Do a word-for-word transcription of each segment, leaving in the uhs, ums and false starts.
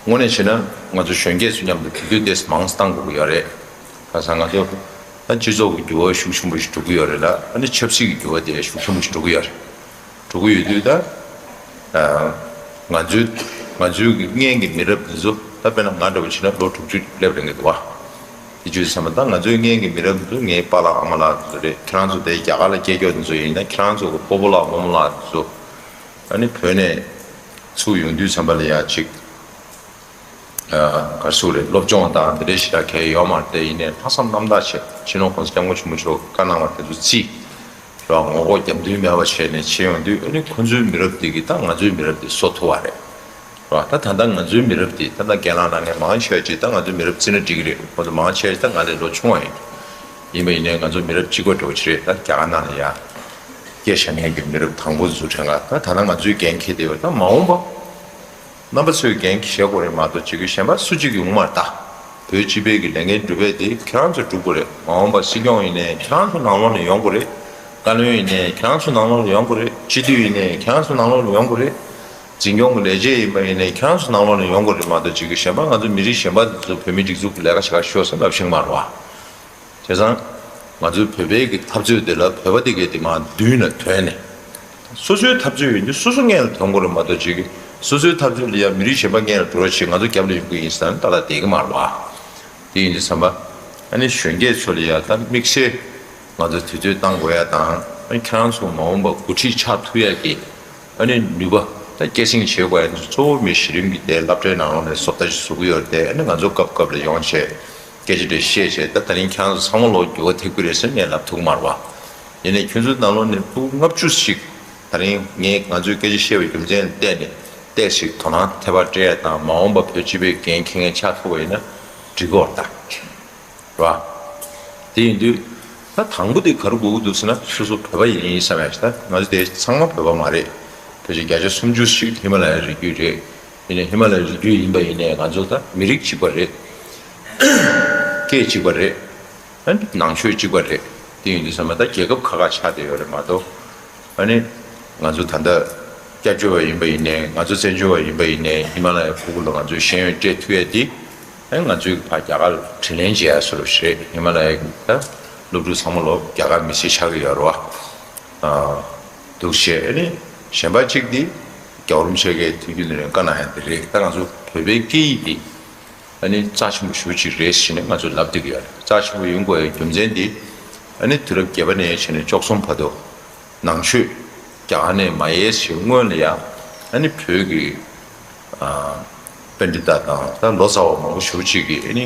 དངོས་གནས་བྱས་ན་ང་ཚོ་གཞོན་སྐྱེས་ཚོ་མཉམ་དུ་དུས་ཚོད་དེ་མང་བཏང་དགོས་ཀྱི་ཡོད་རེད། ཁ་སང་ང་ཚོ་ད་སྤྱི་ཚོགས་ཀྱི་འགྱུར་བ་ཤུགས་ཆེན་པོ་ཞིག་འགྲོ་གི་ཡོད་རེད་ལ། ཨ་ནི་ཆབ་སྲིད་ཀྱི་འགྱུར་བ་དེ་ཤུགས་ཆེན་པོ་ཞིག་འགྲོ་གི་ཡོད་རེད། འགྲོ་གི་ཡོད་དུས་ད་ང་ཚོའི་ང་ཚོའི་གི་སྔན་གྱི་མི་རབས་འདི་ཚོ་ད་དཔེར་ན་ང་འདྲ་བོ་བྱས་ན་ལོ་དྲུག་ཅུ་སླེབས་རན་གྱི་འདུག་བ། དེ་བྱས་ཙང་ད་ང་ཚོའི་སྔན་གྱི་མི་རབས་འདི་ཚོ་ངའི་པཱ་ལགས་ཨ་མ་ལགས་འདི་ཚོ་རེད། ཁྱེད་རང་ཚོ་དེ་རྒྱ་གར་ལ་སྐྱེས་མཁན་འདི་ཚོ་ཡིན་ན་ཁྱེད་རང་ཚོ་གི་སྤོ་བོ་ལགས་རྨོ་མོ་ལགས་འདི་ཚོ་ཨ་ནི་བོད་ནས་ཚུར་ཡོང་དུས་ཙམ་པ་ལ་ཡ་ཅིག་ག་རེ་ཟེར་དགོས་རེད། སློབ་སྦྱོང་དང་དེ་འདྲའི་ཞེ་དྲག་གང་ཡང་ཡོད་མ་རེད། དེ་ཡིན་ནའི་ལྷག་བསམ་རྣམ་དག་བྱས་སྤྱི་ནོར་༸གོང་ས་༸སྐྱབས་མགོན་ཆེན་པོ་མཆོག་གི་བཀའ་གནང་བ་དེ་ཚོ་བརྩིས་རོགས། ངོ་ལྐོག་རྒྱབ་མདུན་མེད་པ་བྱས་ནས་བྱས་ཡོང་དུས་ཨ་ནི་ཁོ་ཚོའི་མི་རབས་དེ་གིས་ད་ང་ཚོའི་མི་རབས་དེ་བཟོ་ཐུབ་པ་རེད་རོགས། ད་ད་ལྟ་ང་ཚོའི་མི་རབས་དེ་ད་ལྟ་རྒན་ལགས་རང་ངས་མང་ཆེ་བ་ཅིག་ད་ང་ཚོའི་མི་རབས་བརྩིས་ན་འགྲིག་གི་རེད། ཁོ་ཚོ་མང་ཆེ་བ་ཅིག་ད་ང་ལས་ལོ་ཆུང་བ་ཡིན། ཡིན་པ་ཡིན་ནའི་ང་ཚོ་མི་རབས་གཅིག་པ་འདྲ་བོ་ཅིག་རེད། ད་རྒྱ་གར་ནང་ལ་ཡ་སྐད་ཆ་ཉན་གྱི་མི་རབས་དང་པོ་འཛུགས་དྲན་ག་ད་ད་ལྟ་ང་ཚོའི་འགན་འཁྱེར་བསྡད་ཡོད། ད་མ་འོངས་པ་རྣམ་པ་ཚོས་འགན་འཁྱེར་དགོས་རེད་མ་གཏོགས་ཅིག་གི་གཞན་པ་སུ་གཅིག་གིས་ཡོང་མ་རེད། ད་བོད་སྤྱི་པའི་གི་ལས་འགན་སྒྲུབ་པ་དེ་ཁྱེད་རང་ཚོས་སྒྲུབ་དགོས་རེད། མ་འོངས་པ་སྲིད་སྐྱོང་ཡིན་ནའི་ཁྱེད་རང་ཚོ་ནང་ལོགས་ནས་ཡོང་དགོས་རེད། བཀའ་བློན་ཡིན་ནའི་ཁྱེད་རང་ཚོ་ནང་ལོགས་ནས་ཡོང་དགོས་རེད། སྤྱི་འཐུས་ཡིན་ནའི་ཁྱེད་རང་ཚོ་ནང་ལོགས་ནས་ཡོང་དགོས་རེད། འཛིན་སྐྱོང་གི་ལས་བྱེད་ཡིན་པ་ཡིན་ནའི་ཁྱེད་རང་ཚོ་ནང་ལོགས་ནས་ཡོང་དགོས་རེད་མ་གཏོགས་ཅིག་གི་གཞན་པ་ང་ཚོ་མི་རིགས་གཞན་པ་དེ་ཚོ་བོད་མིའི་སྒྲིག་འཛུགས་ཀྱི་ལས་ཀ་བྱེད་ག་ཤོག་ཟེར་ལབ་ཤེས་ཀྱི་མ་རེད་བ། བྱས་ཙང་ང་ཚོའི་བོད་པའི་གི་འཐབ་རྩོད་དེ་ལ་བོད་པ་དེ་གས་དེ་མར་མདུན་ལ་ཐོན་ནས། སོ་སོའི་འཐབ་རྩོད་ཡིན་དུས་སོ་སོ་སྔོན་ལ་ཐོན་དགོས་རེད་མ་གཏོགས་ཅིག་གི་སོ་སོའི་འཐབ་རྩོད་ལ་ཡང་མི་རིགས་གཞན་པ་སྔོན་ལ་འགྲོ་རོགས་བྱེད། ང་ཚོ་རྒྱབ་ལ་ཡོང་གི་ཡིན་ཟེར་ན་ཏག་ཏག་བསྡད་ཀྱི་མ་རེད་བ། དེ་ཡིན་དུས་ཙམ་པ་ཨ་ནི་གཞོན་སྐྱེས་ཚོ་ལ་ཡང་ད་དམིགས་བསལ་ང་ཚོ་དུས་ཚོད་བཏང་དགོས་ཡ་དང་། ཨ་ནི་ཁྱེད་རང་ཚོ་མ་འོངས་པ་འགོ་ཁྲིད་ཆགས་ཐུབ་ཡ་གི་ཨ་ནི་ནུས་པ་ད་སྐྱེད་སྲིང་བྱེད་དགོས་ཡ་གཙོ་བོ་མི་གཞི་རིམ་གྱི་དེ་སློབ་གྲྭའི་ནང་ལོགས་ནས་བཟོ་ལྟ་ཞིག་བཟོ་གི་ཡོད་རེད་དེ། ཨ་ནི་ང་ཚོ་སྐབས་སྐབས་ལ་ཡོང་བྱས་སྐད་ཆ་དེ་བཤད་བྱས། ད་ད་རིང་ཁྱེད་རང་ཚོ་ཚང་མ་ལོག་འགྱུར་བ་ཐེབས་ཀྱི་རེད་ཟེར་ངས་ལབ་ཐུབ་ཀྱི་མ་རེད་བ། ཡིན་ནའི་ཁྱོད་ཚོའི་ནང་ལོགས་ནས་ཕྲུ་གུ་ལྔ་བཅུ་ཞིག་ད་རིང་ངས་ང་ཚོའི་སྐད་ཆ་བཤད་པའི་རྒྱུ་མཚན་ལ་བརྟེན་ནས་ཏོག་ཙམ་དོ་སྣང་ཐེབས་པ་སྤྲད་ཡ་དང་། མ་འོངས་པ་བོད་སྤྱི་པའི་འགན་འཁྱེར་མཁན་ཆགས་ཐུབ་པ་ཡིན་ན་འགྲིག་གི་རེད་ད། རེད་བ། དེ་ཡིན་དུས་ད་དང་པོ་དེ་ག་རེ་དགོས་ཀྱི་འདུག་ཟེར་ན་སོ་སོ་བོད་པ་ཡིན་བསམ་ཡ་ཞིག་ད་ང་ཚོ་དེ་ཚང་མ་བོད་པ་མ་རེད། ཕལ་ཆེར་བརྒྱ་ཆ་སུམ་ཅུ་ཞིག་ཧི་མ་ལ་ཡའི་རི་རྒྱུད་རེད། ཡིན་ནའི་ཧི་མ་ལ་ཡའི་རི་རྒྱུད་ཡིན་པ་ཡིན་ནའི་ང་ཚོ་ད་མི་རིགས་གཅིག་པ་རེད། སྐད་གཅིག་པ་རེད། ཨ་ནི་ནང་ཆོས་གཅིག་པ་རེད། དེ་ཡིན་དུས་ཙམ་པ་ད་རྒྱལ་ཁབ་ཁག་ཁག་ཆགས་བསྡད་ཡོད་རེད་མ་གཏོགས། ཨ་ནི་ང་ཚོ་ད་ལྟ་སྐྱབས་བཅོལ་བ་ཡིན་པ་ཡིན་ནའི་ང་ཚོ་བཙན་བྱོལ་བ་ཡིན་པ་ཡིན་ནའི་ཧི་མ་ལ་ཡའི་ཕྲུ་གུ་ལ་ང་ཚོས་ཤེས་ཡོན་སྤྲད་ཐུབ་ཡ་དེ། ཨ་ནི་ང་ཚོས་ཕར་རྒྱ་གར་ལ་དྲིན་ལན་འཇལ་ཡ་བཟོ་འདྲ་ཞིག་རེད། ཧི་མ་ལ་ཡའི་ད་སློབ་ཕྲུག་ཚང་མ་ལོ་རྒྱ་གར་མི་སེར་ཆགས་ཀྱི་ཡོད་རེད་བ། ཨ། འདུག་བྱས། ཨ་ནི་གཞན་པ་གཅིག་དེ་རྒྱལ་བ་རིན་པོ་ཆེ་གིས་དུས་རྒྱུན་དུ་ནས་བཀའ་གནང་ཡ་དེ་རེད། ད་ང་ཚོ་བོད་པའི་སྐད་ཡིག་དེ་ཨ་ནི་རྩ་ཆེན་པོ་ཞེ་པོ་ཅིག་རེད་ཟེར་ནས་ང་ཚོས་ལབ་བསྡད་ཀྱི་ཡོད་རེད། རྩ་ཆེན་པོ་ཡིན་དགོས་ཡའི་རྒྱུ་མཚན་དེ་ཨ་ནི་དུས་རབས་བརྒྱད་པ་ནས་བྱས་ནས་བཅུ་གསུམ་བར་དུ་ནང་ཆོས་རྒྱ་གར་ནས་མ་ཡལ་ཞིག་སྔོན་ལ་ཡ་ཨ་ནི་བོད་ཀྱི་ཨ་པཎྜི་ཏ་དང་ད་ལོ་ཙཱ་བ་མང་པོ་ཞེ་པོ་ཅིག་གིས་ཨ་ནི་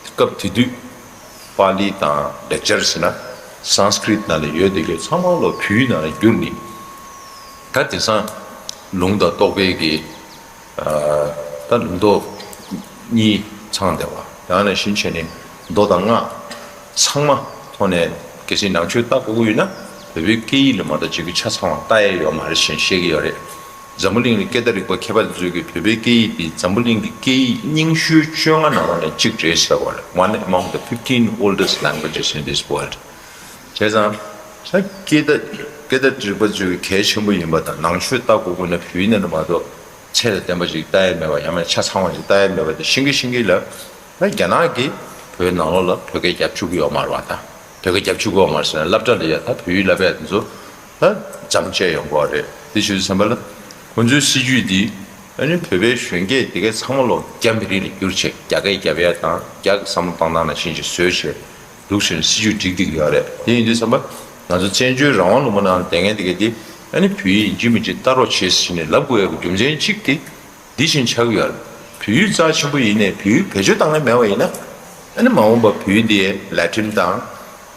སྐབས་དེ་དུས་པཱ་ལི་དང་ལེགས་སྦྱར་ཟེར་ན་སཾ་སྐྲྀཏ་ནང་ལ་ཡོད་དེ་གའི་ཚང་མ་ལོ་བོད་ཡིག་ནང་ལ་བསྒྱུར་ནས། ད་དེང་སང་ལུང་དང་རྟོགས་པའི་གི་ཨ་ད་ལུང་རྟོགས་གཉིས་ཚང་བསྡད་པ། ཡང་ན་བཞིན་བྱས་ནས་མདོ་དང་སྔགས་ཚང་མ་ཐོག་ནས་གལ་སྲིད་ནང་ཆོས་ལྟ་དགོས་ཀྱི་ཡོད་ན་བོད་པའི་སྐད་ཡིག་ལ་མ་གཏོགས་ཅིག་གི་ཆ་ཚང་བ་ལྟ་ཡས་ཡོད་མ་རེད་ཞེས་བཤད་ཀྱི་ཡོད་རེད། འཛམ་བུ་གླིང་ལ་སྐད་བརྡ་རིག་པ་མཁས་པ་དེ་ཚོས་ཀྱི་བོད་པའི་སྐད་ཡིག་འདི་འཛམ་བུ་གླིང་གི་སྐད་ཡིག་རྙིང་ཤོས་བཅོ་ལྔ་ནང་ལོགས་ནས་གཅིག་རེད་ཟེར་བ་རེད། One among the fifteen oldest languages in this world། བྱས་ཙང་ད་སྐད་བརྡ་སྐད་བརྡ་རིག་པ་ཚོས་ཀྱི་གལ་ཆེན་པོ་ཡིན་པ་དང་ནང་ཆོས་ལྟ་དགོས་དགོས་ན་བོད་ཡིག་ནང་ལ་མ་གཏོགས་ཚད་ལ་ལྡན་པ་ཅིག་ལྟ་ཡས་མེད་པ། ཡང་མིན་ཆ་ཚང་བ་ཅིག་ལྟ་ཡས་མེད་པ་དེ་ཤེས་ཀྱི་ཤེས་ཀྱི་ལ། ད་རྒྱ་ནག་གིས་བོད་ནང་ལོགས་ལ་བོད་སྐད་རྒྱབ་བཅུག་གི་ཡོད་མ་རེད་བ། ད་བོད་སྐད་རྒྱབ་བཅུག་གི་ཡོད་མ་རེད་ཟེར་ན་སློབ་གྲྭ་ལ་ཡ་ད་བོད་ཡིག་བསླབ་ཡ་དེ་ཚོ་ད་འཇམ་བཅད་ཡོང་གི་ཡོད་རེད། དེ་བྱས་ཙང་ཙམ་པ་ལ་ཁོང་ཚོའི་སྲིད་ཇུས་འདི་ཨ་ནི་བོད་པའི་གཞོན་སྐྱེས་དེ་གའི་ཚང་མ་ལོ་རྒྱ་མི་རིགས་ལ་བསྒྱུར་བྱས་རྒྱ་སྐད་རྒྱབ་ཡ་དང་རྒྱ་གི་བསམ་བློ་གཏོང་སྟངས་ནང་བཞིན་ཅིག་བཟོས་བྱས་འདུག་ཟེར་ནས་སྲིད་ཇུས་སྒྲིག་བསྡད་ཀྱི་ཡོད་རེད། དེ་ཡིན་དུས་ཙམ་པ་ང་ཚོ་བཙན་བྱོལ་རང་དབང་ལུང་པ་ནང་ལ་བསྡད་མཁན་དེ་གའི་དེ་ཨ་ནི་བོད་ཡིག་ཡིན་གཅིག་མིན་གཅིག་ལྟ་རོགས་བྱེད་ཟེར་ནས་ལབ་དགོས་ཡག་གི་རྒྱུ་མཚན་གཅིག་དེ་འདི་བཞིན་ཆགས་ཀྱི་ཡོད་རེད། བོད་ཡིག་རྩ་ཆེན་པོ་ཡིན་ནའི་བོད་ཡིག་བེད་སྤྱོད་བཏང་མཁན་མེད་པ་ཡིན་ན། ཨ་ནི་མ་འོངས་པ་བོད་ཡིག་འདི་ལེ་ཊིན་དང་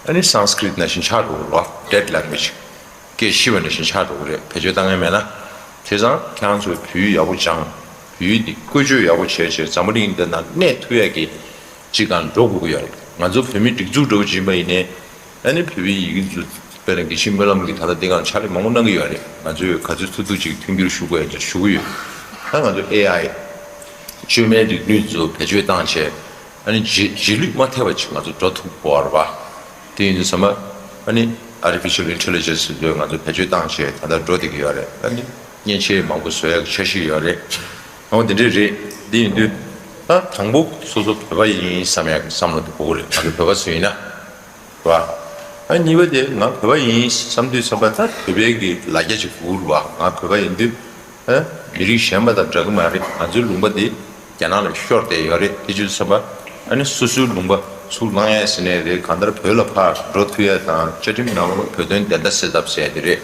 ཨ་ནི་སཾ་སྐྲྀཏ་ནང་བཞིན་ཆགས་འགྲོ་གི་རེད་བ། Dead language། སྐད་ཤི་བ་ནང་བཞིན་ཆགས་འགྲོ་གི་རེད། བེད་སྤྱོད་བཏང་མཁན་མེད་ན། བྱས་ཙང་ཁྱེད་རང་ཚོས་བོད་ཡིག་ཡག་པོ་སྦྱངས། བོད་ཡིག་འདི་བཀོལ་སྤྱོད་ཡག་པོ་བྱས་བྱས་འཛམ་བུ་གླིང་འདི་ནང་གནས་ཐུབ་ཡག་གི་སྤྱི་སྒང་འགྲོ་དགོས་ཀྱི་ཡོད་རེད། ང་ཚོ་བོད་མིའི་སྒྲིག་འཛུགས་འདྲ་བོ་ཅིག་ཡིན་པ་ཡིན་ནའི་ཨ་ནི་བོད་པའི་ཡི་གེ་ཚོ་དཔེར་ན་དགེ་བཤེས་སྨོན་ལམ་གྱིས་ད་ལྟ་འདི་སྒང་ཕྱག་ལས་མང་པོ་གནང་གི་ཡོད་རེད། ང་ཚོས་ག་ཚོད་ཐུབ་ཐུབ་ཅིག་མཐུན་འགྱུར་ཞུ་དགོས་ཡ་ཅིག་ཞུ་གི་ཡོད། ད་ང་ཚོ་ཨེ་ཨའི་བཅོས་མའི་རིག་ནུས་ཚོ་བེད་སྤྱོད་བཏང་བྱས་ཨ་ནི་རྗེས་རྗེས་ལུས་མ་ཐེབས་པ་ཅིག་ང་ཚོ་འགྲོ་ཐུབ་དགོས་རེད་བ། དེ་ཡིན་དུས་ཙམ་པ་ཨ་ནི་Artificial Intelligence་ཚོ་ང་ཚོ་བེད་སྤྱོད་བཏང་བྱས་ད་ལྟ་འགྲོ་བསྡད་ཀྱི་ཡོད་རེད། ཨ་ནི་མཉེན་ཆས་མང་པོ་བཟོ་ཡག་འཆར་གཞི་ཡོད་རེད། འོ་དེ་འདྲས་རེད། འདི་ཡིན་དུས་ད་དང་པོ་སོ་སོ་བོད་པ་ཡིན་བསམ་ཡག་གི་བསམ་བློ་དེ་དགོས་ཀྱི་རེད། ང་ཚོ་བོད་པ་སུ་ཡིན་ན། རེད་བ། ཨ་གཉིས་པ་དེ་ང་བོད་པ་ཡིན་བསམ་དུས་བསམ་པ་ད་བོད་པའི་གི་ལ་རྒྱ་ཅིག་དགོས་རེད་བ། ང་བོད་པ་ཡིན་དུས་ཨ་མི་རིགས་གཞན་པ་དང་འདྲ་གི་མ་རེད། ང་ཚོའི་ལུང་པ་འདི་རྒྱ་ནག་ལ་ཤོར་བསྡད་ཡོད་རེད། དེ་བྱས་བསམ་པ་ཨ་ནི་སོ་སོའི་ལུང་པ་ཚུར་བླང་ཡ་ཟེར་ནའི་རེད། གང་ལྟར་བོད་ལ་ཕར་འགྲོ་ཐུབ་ཡ་དང་བཅའ་ཁྲིམས་ནང་ལོགས་བོད་དོན་བདེན་མཐའ་གསལ་ཐབས་ཟེར་ཡ་དེ་རེད།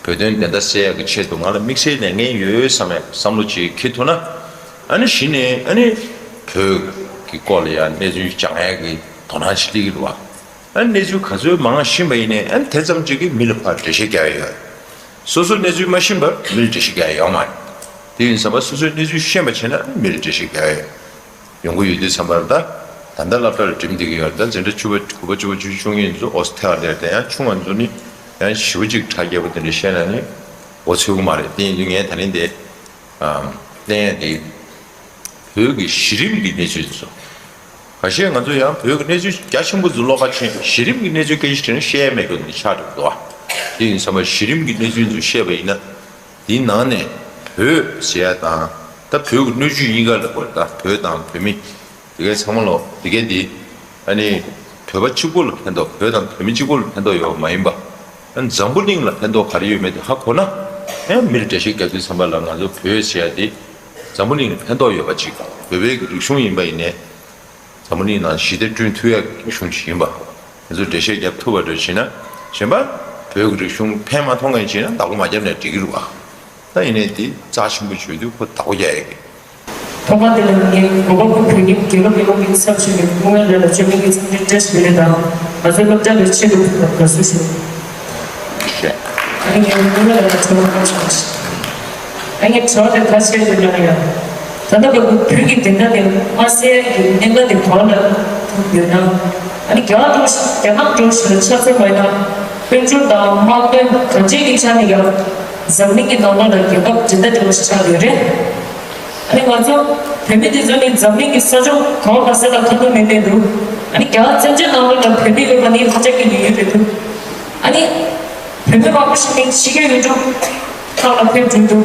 བོད་དོན་བདེན་མཐའ་གསལ་ཡ་གི་ཆེད་དུ་ང་ལ་དམིགས་བསལ་ལས་འགན་ཡོད་བསམ་ཡ་བསམ་བློ་ཅིག་འཁྱེར་ཐུབ་ན། ཨ་ནི་གཞི་ནས་ཨ་ནི་བོད་ཀྱི་སྐོར་ལ་ཡང་གནས་ཚུལ་སྦྱང་ཡ་གི་དོ་སྣང་ཅིག་སླེབས་ཀྱི་རེད་བ། ཨ་ནི་གནས་ཚུལ་ག་ཚོད་མང་ཤེས་པ་ཡིན་ནའི་ཨ་ནི་དེ་ཙམ་ཅིག་གིས་མི་ལ་ཕར་འགྲེལ་བཤད་རྒྱག་ཡ་ཡོད། སོ་སོ་གནས་ཚུལ་མ་ཤེས་པར་མི་ལ་འགྲེལ་བཤད་རྒྱག་ཡ་ཡོད་མ་རེད། དེ་ཡིན་ཙང་སོ་སོའི་གནས་ཚུལ་ཤེས་པ་བྱས་ན་ཨ་ནི་མི་ལ་འགྲེལ་བཤད་རྒྱག་ཡ་ཡོད། ཡོང་གི་ཡོད་དུས་ཙམ་པར་ད་ད་ལྟ་སློབ་གྲྭ་ལ་འགྲིམ་བསྡད་ཀྱི་ཡོད་རེད། ད་འཛིན་གྲྭ་བཅུ་པ་དགུ་པ་བཅུ་པ་བཅུ་བཅུ་གཉིས་ཚོ་ཨོ་སི་ཐེ་ལ་ཡ་དེ་ཡང་ཆུང་བ་ཚོ་ནི་ཡང་ཞེ་པོ་ཅིག་ཁྲ་རྒྱས་པོ་དེ་འདྲ་བཤད་ན་ནི་མགོ་ཚོས་ཀྱི་མ་རེད། དེ་ཡིན་དུས་ངས་ད་ནི་འདི་གླེང་ཡ་དེ་བོད་ཀྱི་གཞི་རིམ་གྱི་གནས་ཚུལ་ཚོ། ཁ་ཤས་ང་ཚོ་ཡང་བོད་ཀྱི་གནས་ཚུལ་རྒྱ་ཆེན་པོ་ཚོ་བློ་ཁ་ཕྱིན། གཞི་རིམ་གྱི་གནས་ཚུལ་སྐད་ཆ་དྲིས་ན་བཤད་ཡ་མེད་དགོས་འདི་ཆགས་འགྲོ་འདུག་ཨ། དེ་ཡིན་ཙང་གཞི་རིམ་གྱི་གནས་ཚུལ་ཚོ་བཤད་པ་ཡིན་ན། དེའི་ནང་ནས་བོད་ཟེར་ཡ་དང་ད་བོད་ཀྱི་སྣོད་བཅུད་གཉིས་ཀ་ལ་གོ་ད་བོད་དང་བོད་མི་དེ་གའི་ཚང་མ་ལོ་དེ་གའི་དེ་ཨ་ནི་བོད་པ་གཅིག་པོ་ལ་ཕན་ཐོགས། བོད་དང་བོད་མི་གཅིག་པོ་ལ་ཕན་ཐོགས་ཡོད་པ་མ་ཡིན་པ། ཨ་ནི་འཛམ་བུ་གླིང་ལ་ཕན་ཐོགས་ག་རེ་ཡོད་མེད་དེ་ཧ་གོ་ན། ཨ་མིར་འགྲེལ་བཤད་རྒྱབ་དུས་ཙམ་པ་ལ་ང་ཚོ་བོད་ཟེར་ཡ་དེ་འཛམ་བུ་གླིང་ལ་ཕན་ཐོགས་ཡོད་པ་ཅིག་བོད་པའི་གི་རིག་གཞུང་ཡིན་པ་ཡིན་ནའི། འཛམ་བུ་གླིང་ནང་ཞི་བདེ་བསྐྲུན་ཐུབ་ཡ་གི་གཞུང་ཞིག་ཡིན་པ། དེ་ཚོ་འགྲེལ་བཤད་རྒྱབ་ཐུབ་པ་འདྲ་བྱས་ན། གཞན་པ་བོད་ཀྱི་རིག་གཞུང་ཕན་མ་ཐོགས་མཁན་བྱས་ན་བདག་པོ་མ་བརྒྱབ་ནས་འགྲིག་གི་རེད་བ། ད་ཡིན་ནའི་དེ་རྩ་ཆེན་པོ་བརྗོད་དུས་ཁོ་བདག་པོ་རྒྱག་ཡ་གི། ཐོག་མ་དེ་ལ་ངས་གོ་སྐབས་བོད་ཁྱིམ་རྒྱལ་ཁབ་ཡོངས་ཀྱི་ཚབ་བྱས་ནས་སྐུ་ངོ་ལགས་ལ་བཅོས་མིན་གྱི་འཚམས་འདྲི་བཀྲ་ཤིས་བདེ་ལེགས་དང་། ང་ཚོའི་སློབ་གྲྭ་ལ་ཆེད་དུ་ཕེབས་པར་དགའ་བསུ་ཞུ། ཨ་ནི་ངས་སྐུ་ངོ་ལགས་ལ་དྲི་བ་ཁག་ཅིག་ཞུ། ཨ་ནི་དྲི་བ་དེ་ཁ་ཤས་ཡོད་ན་ཡང་། ད་ལྟ་བར་དུ་བོད་ཀྱི་བདེན་མཐའ་དེ་མ་གསལ་ཡ་གི་གནད་འགག་དེ་ག་ལ་ཐུག་ཡོད་ན། ཨ་ནི་རྒྱ་གར་འགྲོ་རྒྱ་གར་འགྲོ་བཞིན་ལ་ཆབ་སྲིད་མ་ཡིན་ན་དཔལ་འབྱོར་དང་དམག་དོན་གང་ཅིའི་གི་ཆ་ནས་ཡང་འཛམ་གླིང་གི་ནང་ལོགས་ལ་རྒྱལ་ཁབ་འགྲན་ཟླ་བྲལ་བ་ཞིག་ཆགས་ཡོད་རེད། ཨ་ནི་ང་ཚོ་བོད་མི་དེ་ཚོ་ནི་འཛམ་གླིང་གི་ས་ཕྱོགས་གང་ལ་ས་དང་ཁ་ཐུག་མེད་མེད་འདུག་ཨ་ནི་རྒྱ་གར་བཙན་བྱོལ་ནང་ལོགས་ལ་བོད་མི་ཡོད་པ་ནི་ཧ་ཅང་གི་ཡོད་ཡོད་རེད་འདུག་ཨ་ནི། བོད་མི་མང་པོ་ཞིག་ནི་ཕྱི་རྒྱལ་ཡུལ་གྲུ་ཁག་ལ་ཕེབས་བསྒྲུབས་འདུག་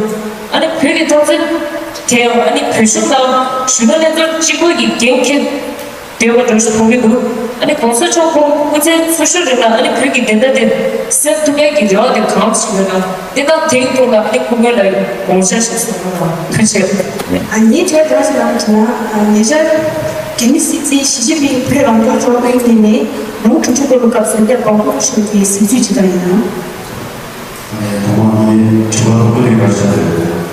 ཨ་ནི་བོད་ཀྱི་འཐབ་རྩོད་དེ་ཡང་ཨ་ནི་བོད་གཞུང་དང་གཞོན་ནུ་ལྷན་ཚོགས་གཅིག་པུ་ཡིས་འགན་འཁྱེར་བསྡད་པ་འདྲ་ཞིག་མཐོང་གི་འདུག་ཨ་ནི་གོང་ས་མཆོག་ཁོང་སྐུ་ཚེ་འཚོ་བཞུགས་རིང་ལ་ཨ་ནི་བོད་ཀྱི་བདེན་མཐའ་དེ་གསལ་ཐུབ་ཡག་གི་རེ་བ་དེ་གང་ཞིག་ཡོད་ན་དེ་དང་དེའི་ཐོག་ལ་ཨ་ནི་སྐུ་ངོ་ལ་དགོངས་འཆར་ཞིག་གསུངས་གནང་། ཐུགས་རྗེ་ཆེ། ཨ་ནི་དྲི་བ་ཞིག་གནང་བ་ཞིག་ན། ཉེ་ཆར་རྒྱ་མི་སྲིད་འཛིན་ཞི་ཅིན་ཕིང་བོད་རང་སྐྱོང་ལྗོངས་ལ་ཕེབས་མཁན་ནས་ལོ་དྲུག་ཅུ་འཁོར་བའི་སྐབས་སུ་རྒྱ་བལ་འབྲུག་གཞུང་གི་གཟིགས་ཚུལ་ཇི་ལྟར་ཡིན་ནམ། ཐོག་མར་ངའི་དྲི་བ་དང་པོ་དེ་ག་རེ་ཆགས་ཡོད།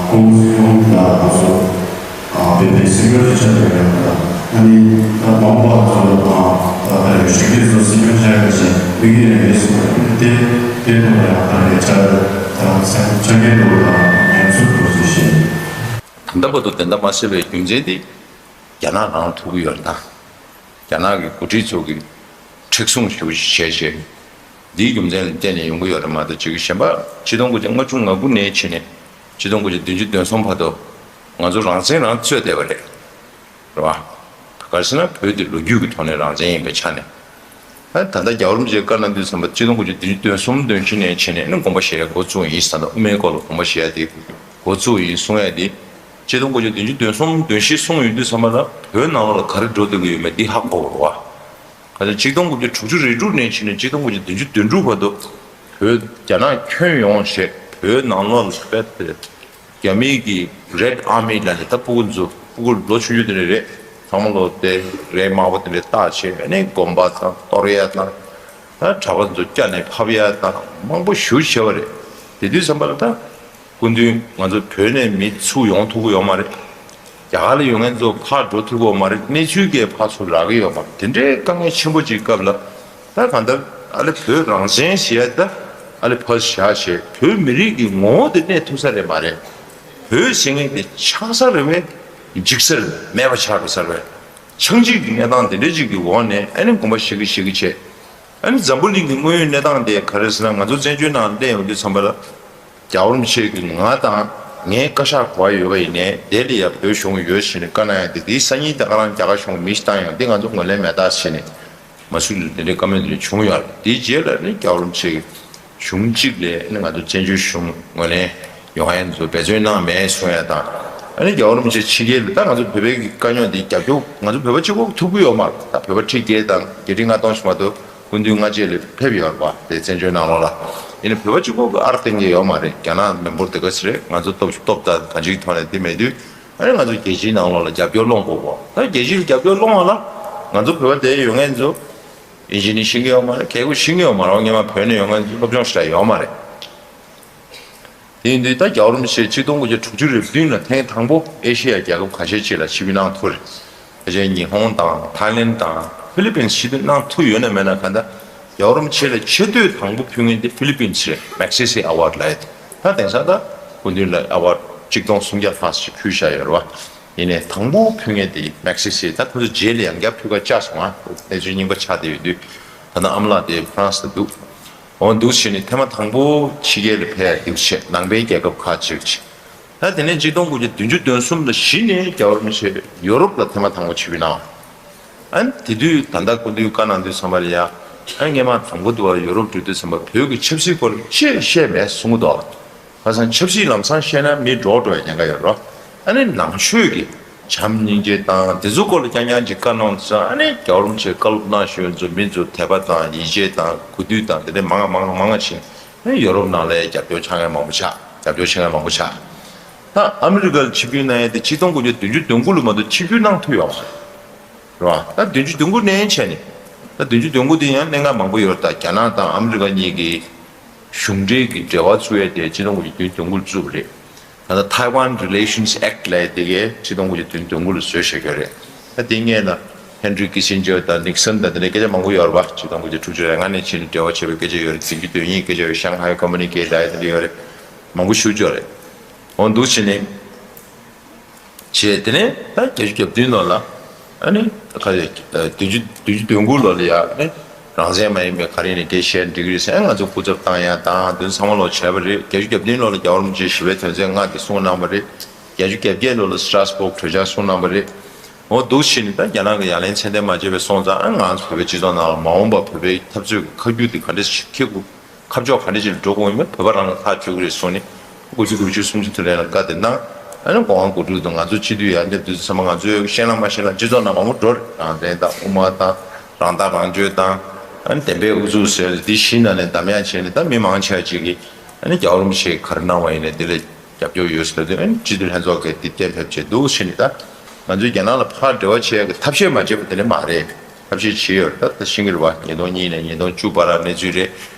ཁོང་ཁོང་དང་ང་ཚོ་བོད་པའི་སྲིད་སྐྱོང་ཆེ་ཆགས་ཡོད་ཡང་དང་ཨ་ནི་ད་མ་འོངས་པ་ཚོ་དང་ད་ལྟ་ཡོད་ཞུ་སྐྱོང་ཚོ་སྲིད་སྐྱོང་ཆགས་ཡོད་ཅེས་དམིགས་ཡུལ་ཡང་ཡོད་ཟེར་བ་དེ་དེ་ཐོག་ལ་ཡང་ད་ལས་ཆ་ད་ཆ་རྐྱེན་འདུག་དང་ངལ་གསོ་འདུག་ཟེར་བཤད། ད་ལྟ་བར་དུ་བདེན་མཐའ་མ་གསལ་བའི་རྒྱུ་མཚན་དེ་རྒྱ་ནག་རང་ཐུག་གི་ཡོད་རེད་ད། རྒྱ་ནག་གི་འགོ་ཁྲིད་ཚོ་གིས་མཁྲེགས་བཟུང་ཞེ་པོ་ཞིག་བྱས་བྱས། འདིའི་རྒྱུ་མཚན་ལ་བརྟེན་ནས་ཡོང་གི་ཡོད་རེད་མ་གཏོགས་ཅིག་གཞན་པ་ཆིག་སྟོང་དགུ་བརྒྱ་ལྔ་བཅུ་ང་དགུ་ནས་ཕྱིན་ནས་ཆིག་སྟོང་དགུ་བརྒྱ་བདུན་ཅུ་དོན་གསུམ་བར་དུ་ང་ཚོ་རང་བཙན་རང་རྩོད་བསྡད་པ་རེད། རེད་བ། ག་རེ་ཟེར་ན་བོད་དེ་ལོ་རྒྱུས་ཀྱི་ཐོག་ནས་རང་བཙན་ཡིན་པའི་ཆ་ནས། ཨ་ད་ལྟ་རྒྱལ་བ་རིན་པོ་ཆེས་བཀའ་གནང་དུས་ཙམ་པ་ཆིག་སྟོང་དགུ་བརྒྱ་བདུན་ཅུ་དོན་གསུམ་དོན་བཞི་ནས་ཕྱིན་ནས་ནི་དགོངས་པ་བཞེས་ཡ་འགོ་བཙུགས་ཡིན་ཟེར་ད། དབུ་མའི་སྐོར་ལ་དགོངས་པ་བཞེས་ཡ་དེ་འགོ་བཙུགས་ཡིན་གསུང་ཡ་དེ། ཆིག་སྟོང་དགུ་བརྒྱ་བདུན་ཅུ་དོན་གསུམ་དོན་བཞི་གསུངས་ཡོང་དུས་ཙམ་པ་ལ་བོད་ནང་ལོགས་ལ་ག་རེ་འགྲོ་སྡོད་ཀྱི་ཡོད་མེད་འདི་ཧ་གོ་བ་རེད་བ། ག་ཚོད་ཆིག་སྟོང་དགུ་བརྒྱ་དྲུག་ཅུ་རེ་དྲུག་ནས་ཕྱིན་ནས་ཆིག་སྟོང་དགུ་བརྒྱ་བདུན་ཅུ་དོན་དྲུག་བར་དུ་བོད་རྒྱ་ནག་ཁྱོན་ཡོངས་བྱས་བོད་ནང་ལོགས་ལ་རྦད་དེ་རྒྱ་མིའི་གི་རེད་ཨར་མི་ལབ་ནས་ད་ཕྲུ་གུ་ཚོ་ཕྲུ་གུ་ལོ་ཆུང་ཆུང་དེ་འདྲ་རེད། ཚང་མ་ལོ་དེ་རས་དམར་པོ་དེ་འདྲ་བཏགས་བྱས་ཨ་ནི་གོམ་པ་དང་གཏོར་ཡ་དང་། ད་གྲྭ་པ་ཚོ་བསྐྱལ་ནས་ཕབ་ཡ་དང་མང་པོ་ཞེ་པོ་བྱས་པ་རེད། དེ་དུས་ཙམ་པ་ལ་ད། སྐུ་མདུན་ང་ཚོ་བོད་ནས་མི་ཚུར་ཡོང་ཐུབ་ཀྱི་ཡོད་མ་རེད། རྒྱ་གར་ལ་ཡོད་མཁན་ཚོ་ཕར་འགྲོ་ཐུབ་ཀྱི་ཡོད་མ་རེད། གནས་ཚུལ་གྱིས་ཕར་ཚུར་རག་གི་ཡོད་མ་རེད། དེ་འདྲའི་དཀའ་ངལ་ཆེན་པོ་ཅིག་སྐབས་ལ་ད་གང་ལྟར་ཨ་ལེ་བོད་རང་བཙན་ཞེས་ཡ་ད་ཨ་ལེ་ཕར་བཞག་བྱས་བོད་མི་རིགས་ཀྱི་ངོ་བོ་དེ་གནས་ཐུབ་ས་རེད་མ་རེད། བོད་ཟེར་མཁན་དེ་ཆགས་ས་རེད་པས། འཇིག་ས་རེད། མེད་པ་ཆགས་འགྲོ་ས་རེད་པས། ཆགས་འཇིག་གི་གནས་སྟངས་དེ་འདྲ་ཅིག་གི་འོག་ནས་ཨ་ནི་དགོངས་པ་བཞེས་གི་བཞེས་གི་བྱས། ཨ་ནི་འཛམ་བུ་གླིང་གི་དངོས་ཡོད་གནས་སྟངས་དེ་ག་རེ་ཟེར་ན་ང་ཚོ་བཙན་བྱོལ་ནང་སླེབས་ཡོང་དུས་ཙམ་པ་ལ། རྒྱལ་བ་རིན་པོ་ཆེ་གིས་ང་དང་ངའི་བཀའ་ཤག་ག་པར་ཡོད་པ་ཡིན་ནའི་དེ་ལ་ཡ་བོད་གཞུང་ཡོད་ཟེར་ནས་བཀའ་གནང་ཡ་དེ་དེའི་སང་ཉིན་དེ་ག་རང་རྒྱ་གར་གཞུང་མི་ཞིག་བཏང་ཡོང་དེ་ང་ཚོ་ངོས་ལེན་མེད་ད་ཟེར་ནས་མ་སུ་རི་དེ་འདྲའི་བཀའ་མོལ་དེ་འདྲ་བྱུང་ཡོད་རེད། དེའི་རྗེས་ལ་ནི་རྒྱལ་བ་རིན་པོ་ཆེ་གིས་གཞུང་གཅིག་ལ་ནི་ང་ཚོ་བཙན་བྱོལ་གཞུང་ངོས་ལེན་ཡོང་ཡ་ཚོ་འབད་བརྩོན་གནང་མེད་གསུང་ཡ་དང་། ཨ་ནི་རྒྱལ་བ་རིན་པོ་ཆེ་ཕྱི་རྒྱལ་ལ། ད་ང་ཚོ་བོད་པའི་དཀའ་རྙོག་འདི་རྒྱབ་སྐྱོར་ང་ཚོ་བོད་པ་གཅིག་པོ་ཐུབ་ཀྱི་ཡོད་མ་རེད། ད་བོད་པ་ཁྲི་བརྒྱད་དང་བརྒྱད་ཁྲི་ལྔ་སྟོང་ཞིག་མ་གཏོགས་སྐུ་མདུན་སྔ་རྗེས་ལ་ཕེབས་ཡོད་རེད་པ། དེ་བཙན་བྱོལ་ནང་ལོགས་ལ། ཡིན་ནའི་བོད་པ་གཅིག་པོ་གི་ཨར་གཏན་འཁེལ་ཡོད་མ་རེད། རྒྱ་ནག་མི་འབོར་དེ་ག་ཚོད་རེད། ང་ཚོ་སྟོབས་ཤུགས་སྟོབས་དང་གང་ཅིའི་ཐོག་ནས་དེ་མེད་དུས། ཨ་ནི་ང་ཚོ་རྒྱལ་སྤྱིའི་ནང་ལོགས་ལ་རྒྱབ་སྐྱོར་སློང་དགོས་གོ། ད་རྒྱལ་སྤྱིའི་རྒྱབ་སྐྱོར་སློང་བ་ལ་ང་ཚོ་བོད་པ་དེ་ཡོད་མཁན་ཚོ་ཨིན་ཇི་ནི་ཤེས་ཀྱི་ཡོད་མ་རེད། གལ་སྲིད་ཤེས་ཀྱི་ཡོད་མ་རེད། སྔོན་མ་བོད་ནས་ཡོང་མཁན་ཚོ་སློབ་སྦྱོང་ཞེ་དྲག་ཡོད་མ་རེད། དེ་ཡིན་དུས་ད་རྒྱལ་བ་རིན་པོ་ཆེ་ཆིག་སྟོང་དགུ་བརྒྱ་དྲུག་ཅུ་རེ་བདུན་ལ་ཐེངས་དང་པོ་ཨེ་ཤེ་ཡ་རྒྱལ་ཁབ་ཁ་ཤས་ཅིག་ལ་ཆིབས་བསྒྱུར་གནང་ཐུབ་རེད། ཕལ་ཆེར་ཉི་ཧོང་དང་ཐའི་ལེན་དང་ཧྥི་ལི་པིན་ཆིབས་བསྒྱུར་གནང་ཐུབ་ཡོད་ན་མེད་ན། གང་ལྟར་རྒྱལ་བ་རིན་པོ་ཆེ་ལ་ཆེ་བསྟོད་དང་པོ་ཕུལ་མཁན་དེ་ཧྥི་ལི་པིན་རེད། མེག་སེ་སེ་ཨ་ཝར་ལབ་ཡ་དེ། ད་དེང་སང་ད་སྐུ་མདུན་ལ་ཨ་ཝར་ཆིག་སྟོང་སུམ་བརྒྱ་ལྷག་ཞིག་ཕུལ་བཞག་ཡོད་རེད་པ། ཡིན་ནའི་དང་པོ་ཕུལ་མཁན་དེ་མེག་སེ་སེ། ད་ཁོ་ཚོ་རྗེས་ལ་ཡང་བསྐྱར་ཕུལ་ཁ་བཅག་སོང་ང་། གནས་ཚུལ་རྙིང་པ་ཆགས་བསྡད་ཡོད་དུས། ད་ལྟ་ཨ་མ་ལགས་དེ་ཧྥ་རན་སི་ལ་འདུག་འོ་འདུག་བྱས་ནས་ཐེངས་མ་དང་པོ་ཕྱི་རྒྱལ་ལ་ཕེབས་ཡ་འདུག་བྱས། ནང་པའི་རྒྱལ་ཁབ་ཁག་ཅིག་བྱས། ད་དེ་ནས་ཆིག་སྟོང་དགུ་བརྒྱ་བདུན་ཅུ་དོན་གསུམ་ལ་གཞི་ནས་རྒྱལ་བ་རིན་པོ་ཆེ་ཡོ་རོབ་ལ་ཐེངས་མ་དང་པོ་ཆིབས་བསྒྱུར་གནང་། ཨ་ནི་དེ་དུས་ད་ལྟ་སྐུ་མདུན་བཀའ་གནང་དུས་ཙམ་པ་ལ་ཡ། ཨ་ནི་སྔོན་མ་དང་པོ་དུ་བ་ཡོ་རོབ་འགྲོ་དུས་ཙམ་པ་བོད་ཀྱི་ཆབ་སྲིད་སྐོར་ཅི་བཤད་མེད་གསུང་གི་འདུག་ཁ་སང་ཆབ་སྲིད་ལམ་སང་བཤད་ན་མི་འདྲོག་འགྲོ་བའི་ཉེན་ཁ་ཡོད་རེད། ཨ་ནི་ནང་ཆོས་ཀྱི་བྱམས་སྙིང་རྗེ་དང་དེ་ཚོ་སྐོར་ལ་རྐྱང་རྐྱང་ཅིག་བཀའ་གནང་དུས་ཙམ། ཨ་ནི་རྒྱལ་བ་རིན་པོ་ཆེ་བཀའ་སློབ་གནང་བཞིན་ཚོ་མི་ཚོ་དད་པ་དང་ཡིད་ཆེས་དང་གུས་འདུད་དང་དེ་འདྲ་མང་ང་མང་ང་མང་ང་ཕྱིན། ཨ་ནི་ཡོ་རོབ་ནང་ལ་རྒྱབ་སྐྱོར་བྱེད་མཁན་མང་པོ་ཆགས། རྒྱབ་སྐྱོར་བྱེད་མཁན་མང་པོ་ཆགས། ད་ཨ་མི་རི་ཀ་ལ་ཆིབས་བསྒྱུར་གནང་ཡ་དེ་ཆིག་སྟོང་དགུ་བརྒྱ་བདུན་ཅུ་དོན་དགུ་ལོ་མ་གཏོགས་ཆིབས་བསྒྱུར་གནང་ཐུབ་ཡོད་མ་རེད། རེད་བ། ད་བདུན་ཅུ་དོན་དགུ་ནས་བྱས་ནས། ད་བདུན་ཅུ་དོན་དགུ་དེ་ཡང་གནད་འགག་མང་པོ་ཡོད་རེད། ད་རྒྱ་ནག་དང་ཨ་མི་རི་ཀ་གཉིས་ཀྱི་གཞུང་འབྲེལ་གྱི་འབྲེལ་བ་བཙུགས་ཡས་དེ་ཆིག་སྟོང་དགུ་བརྒྱ་བདུན་ཅུ་དོན་དགུ་ལ་བཙུགས་པ་རེད། ད་ལྟ་Taiwan Relations Act ལབ་ཡས་དེ་གས་ཆིག་སྟོང་དགུ་བརྒྱ་བདུན་ཅུ་དོན་དགུ་ལ་བཟོས་བཞག་ཡོད་རེད། ད་དེ་སྔོན་ལ་ཧེན་རི་ཀི་སིན་ཇར་དང་ནིག་སན་དང་དེ་འདྲའི་སྐད་ཆ་མང་པོ་ཡོད་རེད་པ། ཆིག་སྟོང་དགུ་བརྒྱ་དྲུག་ཅུ་རེ་ལྔ་ནས་ཕྱིན་ནས་འབྲེལ་བ་བྱས་པའི་སྐད་ཆ་ཡོད་རེད། བདུན་ཅུ་དོན་གཉིས་སྐད་ཆ་ཡོད། ཤང་ཧའེ་ཀོ་མུ་ནི་ཀེ་ཊི་ལབ་ཡས་དེ་འདྲ་ཡོད་རེད། མང་པོ་ཞེ་པོ་ཅིག་ཡོད་རེད། འོ་འདུག་བྱས་ནས། བྱས་དེ་ནས་ད་བརྒྱད་ཅུ་གྱ་བདུན་ལོ་ལ། ཨ་ནི་ག་རེ། བདུན་ཅུ་བདུན་ཅུ་དོན་དགུ་ལོ་ལ་ཡ། ཨ་ནི་རང་བཙན་མ་ཡིན་པའི་ག་རེ་ནས་སྐད་བཤད་འགྲིག་གི་རེད་ཟེར། ཨ་ང་ཚོ་སྐུ་ཚབ་བཏང་ཡ་དང་དོན་ཚང་མ་ལོ་བྱས་པ་རེད། བརྒྱད་ཅུ་གྱ་བདུན་ལོ་ལ་རྒྱལ་བ་རིན་པོ་ཆེ་ཞི་བའི་དོན་ཚན་ལྔ་དེ་གསུངས་གནང་བ་རེད། བརྒྱད་ཅུ་གྱ་བརྒྱད་ལོ་ལ་སི་ཏྲ་སི་བོག་གྲོས་འཆར་གསུངས་གནང་བ་རེད། འོ་འདུག་བྱས་ནས་ད་རྒྱ་ནག་གི་ཡ་ལན་ཚད་ལྡན་མ་བྱས་པའི་སོང་ཙང་། ཨ་ང་ཚོ་བོད་པའི་སྤྱི་ཚོགས་ནང་ལ་མ་འོངས་པ་བོད་པའི་འཐབ་རྩོད་ཀྱི་ཁ་རྒྱུན་དེ་ག་འདྲ་ཞིག་འཁྱེར་དགོས། ཁ་ཕྱོགས་ག་འདྲ་ཅིག་ལ་འགྲོ་དགོས་ཡིན་མིན་བོད་པ་རང་ལ་ཐག་གཅོད་ཀྱི་རེད་གསུངས་ནས། དགུ་བཅུ་དགུ་བཅུ་སུམ་ཅུ་དེ་ལ་བཀའ་དེ་གནང་། ཨ་ནི་གོང་དགུ་ཕྲུག་དང་ང་ཚོ་སྤྱི་འཐུས་ཡར་སླེབས་དུས་ཚང་མ་ང་ཚོའི་ཤེས་ན་མ་ཤེས་ན་སྤྱི་ཚོགས་ནང་མང་པོ་འགྲོ་རེད། རང་བཙན་དང་དབུ་མ་དང་རང་ཐག་རང་གཅོད་དང་། ཨ་ནི་བདེན་པའི་ཨུ་ཚུགས་ཟེར་འདི་བཞི་ནང་ནས་འདམ་ཡག་བྱས་ནས། ད་མི་མང་ཆེ་བ་ཅིག་གིས་ཨ་ནི་རྒྱལ་བ་རིན་པོ་ཆེས་ག་རེ་གནང་བ་ཡིན་ནའི་དེ་ལ་རྒྱབ་སྐྱོར་ཡོད་ཟེར་དུས། ཨ་ནི་སྤྱི་འཐུས་ལྷན་ཚོགས་ཀྱིས་འདི་གཏན་འབེབས་བྱས་འདུག་བྱས་ནས། ད་ང་ཚོས་རྒྱ་ནག་ལ་ཕར་འབྲེལ་བ་བྱེད་ཡག་གི་ཐབས་ཤེས་མ་བྱས་པ་དེ་ལས་མ་རེད། ཐབས་ཤེས་བྱས་ཡོད་རེད། ད་ད་ཤེས་ཀྱི་རེད་བ། ཉིས་སྟོང་གཉིས་ནས་ཉིས་སྟོང་བཅུ་བར་གནས་ཚུལ་རེད།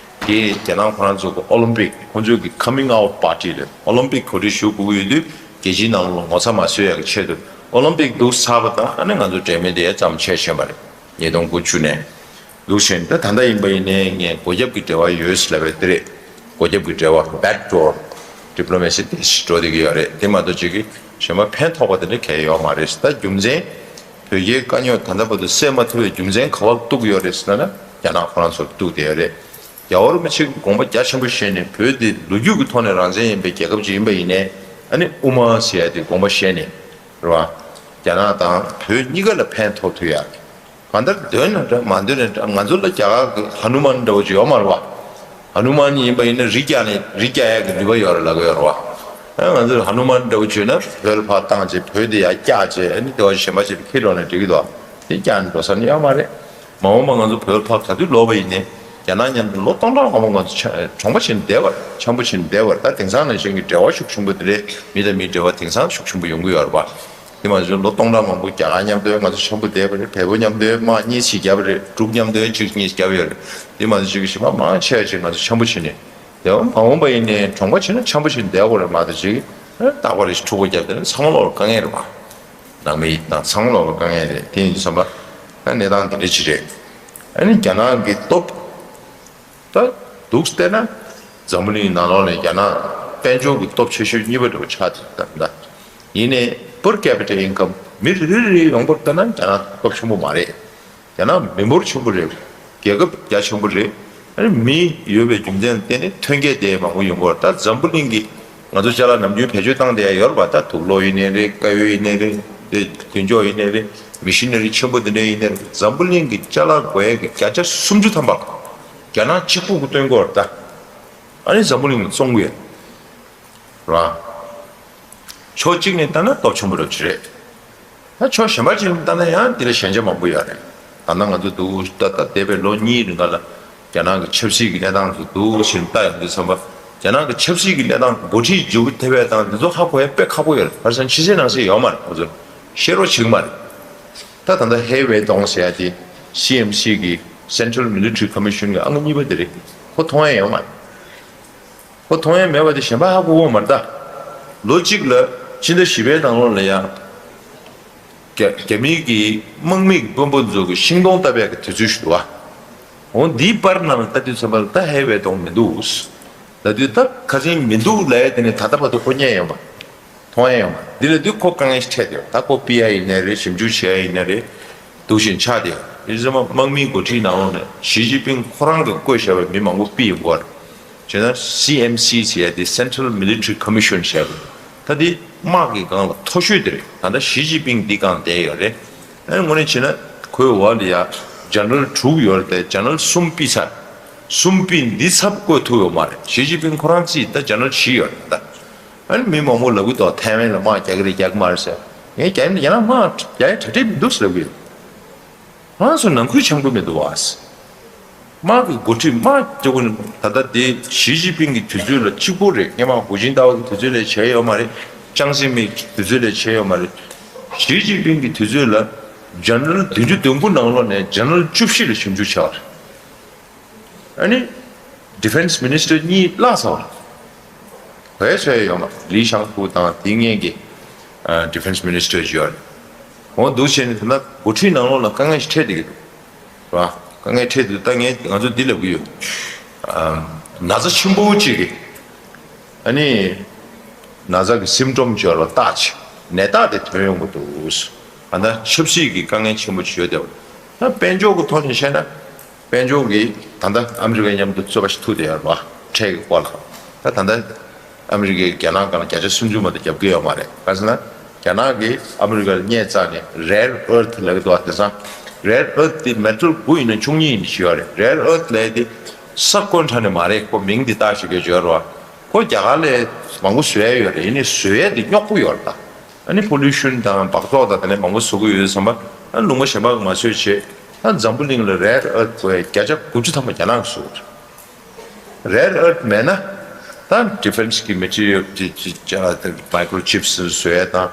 དེ་རྒྱ་ནག་ཁོ་རང་ཚོ་གི་ཨོ་ལིམ་པིག་ཁོང་ཚོའི་གི་coming out party རེད། ཨོ་ལིམ་པིག་གོ་སྒྲིག་ཞུ་དགོས་ཀྱི་ཡོད་དུས་རྒྱལ་སྤྱིའི་ནང་ལ་ངོ་ཚ་མ་བཟོ་ཡག་གི་ཆེད་དུ་ཨོ་ལིམ་པིག་འདུག་ཚར་བ་དང་། ཨ་ནི་ང་ཚོ་འབྲེལ་མོལ་དེ་མཚམས་ཆད་བཞིན་པ་རེད། ཉིས་སྟོང་དགུ་བཅུ་ནས། འདུག་བྱས་ནས་ད་ད་ལྟ་ཡིན་པ་ཡིན་ནའི་ངས་སྒོ་རྒྱབ་ཀྱི་འབྲེལ་བ་ཡོད་ཟེར་ལབ་པའི་དེ་རེད། སྒོ་རྒྱབ་ཀྱི་འབྲེལ་བ། backdoor diplomacy དེ་འགྲོ་བསྡད་ཀྱི་ཡོད་རེད། དེ་མ་གཏོགས་ཅིག་གིས་གཞན་པ་ཕན་ཐོགས་པ་དེ་འདྲ་གང་ཡང་ཡོད་མ་རེད། ད་རྒྱུ་མཚན། བོད་རྒྱའི་དཀའ་རྙོག་ད་ལྟ་བར་དུ་སེལ་མ་ཐུབ་པའི་རྒྱུ་མཚན་ག་པར་གཏུག་གི་ཡོད་རེད་ཟེར་ན། རྒྱ་ནག་ཁོ་རང་ཚོར་གཏུག་བསྡད་ཡོད་རེད། རྒྱལ་བ་རིན་པོ་ཆེ་གིས་དགོངས་པ་རྒྱ་ཆེན་པོ་བཞེས་ནས། བོད་འདི་ལོ་རྒྱུས་ཀྱི་ཐོག་ནས་རང་བཙན་ཡིན་པའི་རྒྱལ་ཁབ་ཅིག་ཡིན་པ་ཡིན་ནའི། ཨ་ནི་དབུ་མ་ཟེར་ཡ་དེ་དགོངས་པ་བཞེས་ནས། རེད་བ། རྒྱ་ནག་དང་བོད་གཉིས་ཀ་ལ་ཕན་ཐོགས་ཐུབ་ཡ། གང་ལྟར་འདོད་ན་འདྲ་མ་འདོད་ན་འདྲ། ང་ཚོ་ལ་རྒྱ་གར་གྱི་ཧ་ནུ་མན་འདྲ་བོ་ཅིག་ཡོད་མ་རེད་བ། ཧ་ནུ་མན་ཡིན་པ་ཡིན་ན་རི་རྒྱག་ནས་རི་རྒྱག་ཡག་གི་ནུས་པ་ཡོད་རེད་ལབ་ཀྱི་ཡོད་རེད་བ། ཨ་ང་ཚོས་ཧ་ནུ་མན་འདྲ་བོ་བྱུང་ན་བོད་ལ་ཕར་བཏང་བྱས། བོད་དེ་ཡར་བཀྱགས་བྱས། ཨ་ནི་སྡེ་བ་གཞན་པ་ཅིག་ལ་འཁྱེར་འགྲོ་ན་འགྲིག་གི་འདུག་དེ་བཀྱགས་ནས་འགྲོ་ས་ནི་ཡོད་མ་རེད། མ་འོངས་པ་ང་ཚོ་བོད་ལ་ཕར་ག་དུས་ལོག་པ་ཡིན་ནའི། རྒྱ་ནག་མཉམ་དུ་ལོ་སྟོང་ཕྲག་མང་པོ་ང་ཚོ་ཆ་གྲོང་པ་བྱས་ནས་བསྡད་པ་རེད། འཆམ་པོ་བྱས་ནས་བསྡད་པ་རེད། ད་དེང་སང་ནང་བཞིན་གྱི་འབྲེལ་བ་ཤུགས་ཆེན་པོ་དེ་འདྲའི། མི་དང་མིའི་འབྲེལ་བ་དེང་སང་ཤུགས་ཆེན་པོ་ཡོང་གི་ཡོད་རེད་པ། དེ་མ་ཟད་ལོ་སྟོང་ཕྲག་མང་པོ་རྒྱ་གར་མཉམ་དུ་ང་ཚོ་འཆམ་པོ་བསྡད་པ་རེད། བལ་པོ་མཉམ་དུ་དམག་གཉིས་ཤིག་བརྒྱབ་པ་རེད། འབྲུག་མཉམ་དུ་གཅིག་གཉིས་བརྒྱབ་ཡོད་རེད། དེ་མ་ཟད་གཅིག་གི་གཞན་པ་མང་ཆེ་བ་ཅིག་ང་ཚོ་འཆམ་པོ་བྱས་ནས་བསྡད་པ། མ་འོངས་པ་ཡིན་ནའི་གྲོང་པ་བྱས་ན་འཆམ་པོ་བྱས་ནས་བསྡད་དགོས་རེད་མ་གཏོགས་ཅིག་རྟག་པར་འཁྲུག་པ་བརྒྱབ་བསྡད་ན་ཚང་མ་ལོག་ལ་དཀའ་ངལ་རེད་པ། ནང་མི་དང་ཚང་མ་ལོག་ལ་དཀའ་ངལ་རེད། དེ་ཡིན་དུས་ཙམ་པ་ད་གནས་སྟངས་དེ་འདྲ་ཅིག་རེད། ཨ་ནི་རྒྱ་ནག་གི་སྟོབས། ད་འདུག་བལྟས་ན་འཛམ་བུ་གླིང་ནང་ལོགས་ནས་རྒྱ་ནག་དཔལ་འབྱོར་གྱི་སྟོབས་ཆེ་ཤོས་གཉིས་པ་འདྲ་བོ་ཆགས་ཏེ་ད་ལྟ། ཡིན་ནའི་per capita income མི་རེ་རེ་རེའི་ཡོང་འབབ་ལྟ་ན་རྒྱ་ནག་སྟོབས་ཆེན་པོ་མ་རེད། རྒྱ་ནག་མི་འབོར་ཆེན་པོ་རེད། རྒྱལ་ཁབ་རྒྱ་ཆེན་པོ་རེད། ཨ་ནི་མི་ཡོད་པའི་རྒྱུ་མཚན་ལ་བརྟེན་ནས་ཐོན་སྐྱེད་དེ་མང་པོ་ཡོང་གི་ཡོད་རེད། ད་འཛམ་བུ་གླིང་གི་ང་ཚོ་ཅ་ལག་ནམ་རྒྱུན་བེད་སྤྱོད་བཏང་བསྡད་ཡ་ཡོད་རེད་པ། ད་དུག་ལོག་ཡིན་ནའི་རེད། དཀར་ཡོལ་ཡིན་ནའི་རེད། དེ་མདུན་ཅོག་ཡིན་ནའི་རེད། མི་ཤི་ན་རི་ཆེན་པོ་འདི་འདྲ་ཡིན་ནའི་རེད། འཛམ་བུ་གླིང་གི་ཅ་ལག་དགོས་ཡ་གི་བརྒྱ་ཆ་སུམ་ཅུ་ཐམ་པ་རྒྱ་ནག་གཅིག་པུ་གིས་བཏོན་གྱི་ཡོད་རེད་ད། ཨ་ནི་འཛམ་བུ་གླིང་ལ་བཙོང་གི་ཡོད་རེད། ཕྱོགས་གཅིག་ནས་བལྟས་ན་སྟོབས་ཆེན་པོ་རབ་ཅིག་རེད། ད་ཕྱོགས་གཞན་པ་ཅིག་ནས་བལྟས་ན་ཡང་དེ་ལ་ཞན་ཆ་མང་པོ་ཡོད་རེད། ད་ལྟ་ང་ཚོ་འདུག་ད་ད་འདས་པའི་ལོ་གཉིས་རིང་ག་ལ་རྒྱ་ནག་གི་ཆབ་སྲིད་ཀྱི་གནས་སྟངས་སུ་འདུག་ཕྱིན་ལྟ་ཡོང་དུས་ཙམ་པ། རྒྱ་ནག་གི་ཆབ་སྲིད་ཀྱི་གནས་སྟངས་འགོ་ཁྲིད་འཇུག་ཐེབས་པའི་སྟངས་འདི་ཚོ་ཧ་གོ་ཡ་དཔེ་ཁག་པོ་ཡོད་རེད། ཁ་སང་ཕྱི་གསལ་ནང་གསལ་ཡོད་མ་རེད། ང་ཚོ་ཤེས་རོགས་བྱེད་ཀྱི་མ་རེད། ད་ད་ལྟ་ཧེ་ཝེ་ཏོང་ཟེར་ཡ་དེ་སི་ཨེམ་སི་གི་Central Military Commission གི་ཨང་གཉིས་པ་དེ་རེད། ཁོ་མཐོང་ཡ་ཡོད་མ་རེད། ཁོ་མཐོང་ཡ་མེད་པ་དེ་གཞན་པ་ཧ་གོ་གི་མ་རེད་ད། ལོ་གཅིག་ལ་ཕྱི་ཟླ་བཞི་པའི་ནང་ལོགས་ལ་ཡང་རྒྱ་རྒྱ་མིའི་གི་དམག་མིའི་དཔོན་པོ་ཚོ་གི་ཤིང་སྡོང་བཏབ་ཡ་གི་དུས་ཚོད་ཞིག་འདུག་བ། འོ་འདིའི་པར་ནང་ལ་ལྟ་དུས་ཙམ་པ་ལ་ད་ཧེ་ཝེ་ཏོང་མི་འདུག་ལྟ་དུས་ད་ཁ་སང་མི་འདུག་ལབ་ཡ་དེ་ནི་ད་ལྟ་བར་དུ་ཁོ་རྙེད་ཡོང་བ། མཐོང་ཡ་ཡོང་བ། འདི་ལ་དུས་ཁོ་དཀའ་ངལ་ཞིག་འཕྲད་དེ་ད་ཁོ་ཕུད་ཡ་ཡིན་ན་རེད། ཞིབ་འཇུག་བྱེད་ཡ་ཡིན་ན་རེད། འདུག་བཞིན་ཆགས་དེ་ཡིན་ཙམ་པ་དམག་མིའི་འགོ་ཁྲིད་ནང་ལོགས་ནས་ཞི་ཅིན་ཕིང་ཁོ་རང་གིས་བསྐོས་བཞག་པའི་མི་མང་པོ་ཕུད་ཡོང་གི་རེད། བྱས་ན་སི་ཨེམ་སི་ཟེར་ཡ་དེ་Central Military Commission ཟེར་ཡ་དེ་ད་དེ་དམག་གི་སྒང་ལ་མཐོ་ཤོས་དེ་རེད། ད་ལྟ་ཞི་ཅིན་ཕིང་འདི་སྒང་བསྡད་ཡོད་རེད། ཨ་ནི་དངོས་གནས་བྱས་ན་ཁོའི་འོག་ལ་ཡ་ཇེ་ནེ་རལ་དྲུག་ཡོད་རེད་དེ་ཇེ་ནེ་རལ་གསུམ་ཕུད་ཚར། གསུམ་ཕུད་འདི་ཚབ་བསྐོས་ཐུབ་ཡོད་མ་རེད། ཞི་ཅིན་ཕིང་ཁོ་རང་རྩིས་ད་ཇེ་ནེ་རལ་བཞི་ཡོད་རེད་ད། ཨ་ནི་མི་མང་པོ་ལབ་གི་འདུག་ཐའེ་ཝན་ལ་དམག་རྒྱག་གི་རེད་རྒྱག་གི་མ་རེད་ཟེར། ངས་རྒྱ་ཡིན་ན་རྒྱ་ནག་དམག་རྒྱག་ཡ་གྲ་སྒྲིག་མི་འདུག་ཟེར་ལབ་གི་ཡོད། ང་ཚོ་ནང་ཁུལ་འཆམ་གི་མི་འདུག་བ། དམག་གི་འགོ་ཁྲིད་དམག་རྒྱག་གི་ད་ལྟ་དེ་ཞི་ཅིན་ཕིང་གི་དུས་ཚོད་ལ་གཅིག་པོ་རེད། སྔོན་མ་ཧུའུ་ཅིན་ཏའོ་གི་དུས་ཚོད་ལ་བྱས་ཡོད་མ་རེད། ཅང་ཙེ་མིན་གྱི་དུས་ཚོད་ལ་བྱས་ཡོད་མ་རེད། ཞི་ཅིན་ཕིང་གི་དུས་ཚོད་ལ་ཇེ་ནེ་རལ་བདུན་ཅུ་དོན་དགུ་ནང་ལོགས་ནས་ཇེ་ནེ་རལ་བཅུ་བཞི་ལ་ཞིབ་འཇུག་བྱས་པ་རེད། ཨ་ནི་Defence Minister གཉིས་བརླགས་ཚར་བ་རེད། བས་ཚོད་ཡོད་མ་རེད། ལི་ཤང་ཧུ་དང་དེ་སྔོན་གྱི་ཨ་Defence Minister ཅིག་ཡོད་རེད། འོ་འདུག་བྱས་ནས་ད་ལྟ་འགོ་ཁྲིད་ནང་ལོགས་ལ་དཀའ་ངལ་ཞིག་འཕྲད་བསྡད་ཀྱི་འདུག་རེད་བ། དཀའ་ངལ་འཕྲད་དུས་ད་ངས་ང་ཚོ་འདི་ལབ་ཀྱི་ཡོད། ཨ་ན་ཚ་ཆེན་པོ་གཅིག་གིས་ཨ་ནི་ན་ཚ་གི་སིམ་ཊོམ་ཅིག་ཡོད་རེད་བ། རྟགས་ཅིག་ནད་རྟགས་དེ་ཐོན་ཡོང་གི་འདུག་ཨ་ད་ཆབ་སྲིད་ཀྱི་དཀའ་ངལ་ཆེན་པོ་ཅིག་ཡོད་བསྡད་པ། ད་དཔལ་འབྱོར་གྱི་ཐོག་ནས་བཤད་ན། དཔལ་འབྱོར་གྱིས་ད་ལྟ་ཨ་མི་རི་ཀའི་མཉམ་དུ་རྩོད་པ་ཞིག་ཐུག་བསྡད་ཡོད་རེད་བ། ཁྲལ་གྱི་སྐོར་ལ། ད་ད་ལྟ་ཨ་མི་རི་ཀས་རྒྱ་ནག་སྒང་ལ་བརྒྱ་ཆ་སུམ་ཅུ་མ་གཏོགས་རྒྱབ་ཀྱི་ཡོད་མ་རེད། ག་ཟེར་ན། རྒྱ་ནག་གིས་ཨ་མི་རི་ཀ་ལ་བརྙས་བཙགས་ནས་rare earth ལབ་ཀྱི་འདུག་བ། དེང་སང་rare earth དེ་མེ་ཊལ་དགུ་ཡིན་ན་བཅུ་གཉིས་ཡིན་ཞུ་ཡོད་རེད། rare earth ལབ་དེ་ས་བརྐོས་འཕྲལ་ནས་མ་རེད། ཁོ་མིང་དེ་བཏགས་ཞིག་གི་བརྗོད་རོགས། ཁོ་རྒྱ་གར་ལས་མང་པོ་བཟོ་ཡ་ཡོད་རེད། ཡིན་ནའི་བཟོ་ཡ་དེ་རྙོག་པོ་ཡོད་རེད་ད། ཨ་ནི་pollution དང་སྦགས་བཙོག་དང་དེ་ནས་མང་པོ་བཟོ་གི་ཡོད་བསམ་པ། ཨ་ལུང་པ་གཞན་པ་གིས་མ་བཟོས་བྱས། ཨ་འཛམ་བུ་གླིང་ལ་rare earth དགོས་བརྒྱ་ཆ་དགུ་བཅུ་ཐམ་པ་རྒྱ་ནག་གིས་བཟོ་གི་རེད། rare earth མེད་ན་ད་defence གི་material དེ་དེ་microchips བཟོ་ཡ་དང་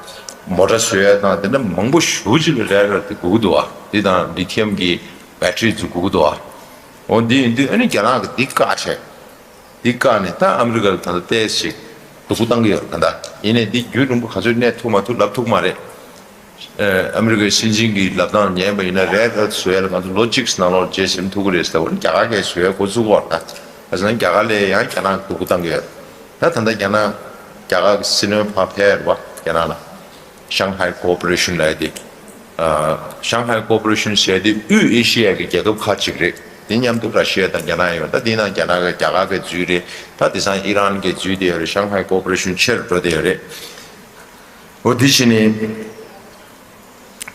མོ་ཊ་བཟོ་ཡ་དང་དེ་འདྲ་མང་པོ་ཞེ་པོ་ཅིག་ལ་rare earth དེ་དགོས་ཀྱི་འདུག་ཨ། དེ་དང་lithium གི་battery དེ་དགོས་ཀྱི་འདུག་ཨ། འོ་འདི་ཡིན་དུས་ཨ་ནི་རྒྱ་ནག་གིས་འདི་བཀག་བྱས། འདི་བཀག་ནས་ད་ཨ་མི་རི་ཀ་ལ་ད་ལྟ་ཏོག་ཙམ་ཞིག་སྡུག་པོ་བཏང་གི་ཡོད་རེད་ད་ལྟ། ཡིན་ནའི་འདི་རྒྱུན་རིང་པོ་ག་ཚོད་གནས་ཐུབ་མ་ཐུབ་ལབ་ཐུབ་མ་རེད། ཨ་མི་རི་ཀའི་སྲིད་འཛིན་གྱི་ལབ་སྟངས་ཉན་པ་ཡིན་ན་rare earth བཟོ་ཡ་ལ་ང་ཚོ་ལོ་གཅིག་ནང་ལོགས་རྗེས་ཟིན་ཐུབ་ཀྱི་རེད་ཟེར་བ་ནི་རྒྱ་གར་གས་བཟོ་ཡ་འགོ་བཙུགས་པ་རེད་ད། ག་ཟེར་ན་རྒྱ་གར་ལས་ཡང་རྒྱ་ནག་སྡུག་པོ་བཏང་གི་ཡོད་རེད། ད་ད་ལྟ་རྒྱ་ནག་རྒྱ་གར་གྱི་སྲིད་བློན་ཕར་ཕེབས་རེད་བ་རྒྱ་ནག་ལ། Shanghai Cooperation ལབ་ཡ་དེ། ཨ་Shanghai Cooperation ཟེར་ཡ་དེ་དབུས་ཨེ་ཤི་ཡ་གི་རྒྱལ་ཁབ་ཁག་ཅིག་རེད། དེ་མཉམ་དུ་ར་ཤི་ཡ་དང་རྒྱ་ནག་ཡོད། ད་དེའི་ནང་རྒྱ་ནག་གི་རྒྱ་གར་གི་འཛུལ་རེད། ད་དེང་སང་ཨི་རན་གི་འཛུལ་བསྡད་ཡོད་རེད། Shanghai Cooperation ཆེ་རུ་འགྲོ་བསྡད་ཡོད་རེད། འོ་དེ་བྱས་ནས་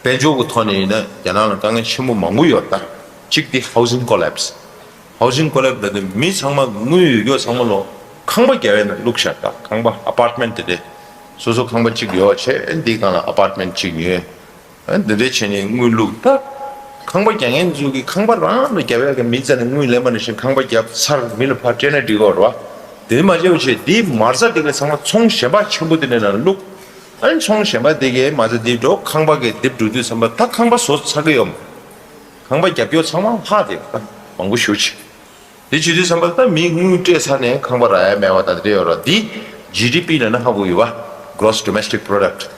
དཔལ་འབྱོར་གྱི་ཐོག་ནས་ཡིན་ན་རྒྱ་ནག་ལ་དཀའ་ངལ་ཆེན་པོ་མང་པོ་ཡོད་ད། གཅིག་དེ་housing collapse། Housing collapse ལབ་དུས་མི་ཚང་མ་དངུལ་ཡོད་རྒྱུ་ཚང་མ་ལོ་ཁང་པ་བརྒྱབ་ཡས་ནང་བླུགས་བཞག་ད་ཁང་པ་apartment དེ་འདྲས་སོ་སོ་ཁང་པ་གཅིག་ཡོད་བྱས་འདིའི་སྒང་ལ་apartment གཅིག་ཉོས། ཨ་འདི་འདྲས་བྱས་ནས་དངུལ་བླུགས་ད། ཁང་པ་རྒྱག་མཁན་ཚོ་གིས་ཁང་པ་རང་ལ་རྒྱབ་ཡག་གི་མི་རྩ་ནས་དངུལ་ལེན་པ་ནང་བཞིན་ཁང་པ་རྒྱབ་ཚར་མི་ལ་ཕར་སྤྲད་ན་འགྲིག་གི་རེད་བ། དེ་མ་བྱས་པ་བྱས་འདིའི་མ་རྩ་དེ་ག་ཚང་མ་ཚོང་གཞན་པ་ཆེན་པོ་དེ་འདྲས་ནང་ལ་བླུགས། ཨ་ནི་ཚོང་གཞན་པ་དེ་གའི་མ་རྩ་དེ་འགྲོ་ཁང་པ་གི་དེབ་འགྲོ་དུས་ཙམ་པ་ད་ཁང་པ་བཟོ་ཚར་གི་ཡོད་མ་རེད། ཁང་པ་རྒྱབ་སྐྱོར་ཚང་མ་ལྷག་དེ་ད་མང་པོ་ཞེ་པོ་ཅིག་དེ་བྱེད་དུས་ཙམ་པ་ད་མི་དངུལ་སྤྲད་ཚར་ནས་ཁང་པ་རག་ཡ་མེད་པ་ད་དེ་ཡོད་ར། འདི་ཇི་ཌི་པི་ལབ་ན་ཧ་གོ་ཡོད་པ། Gross Domestic Product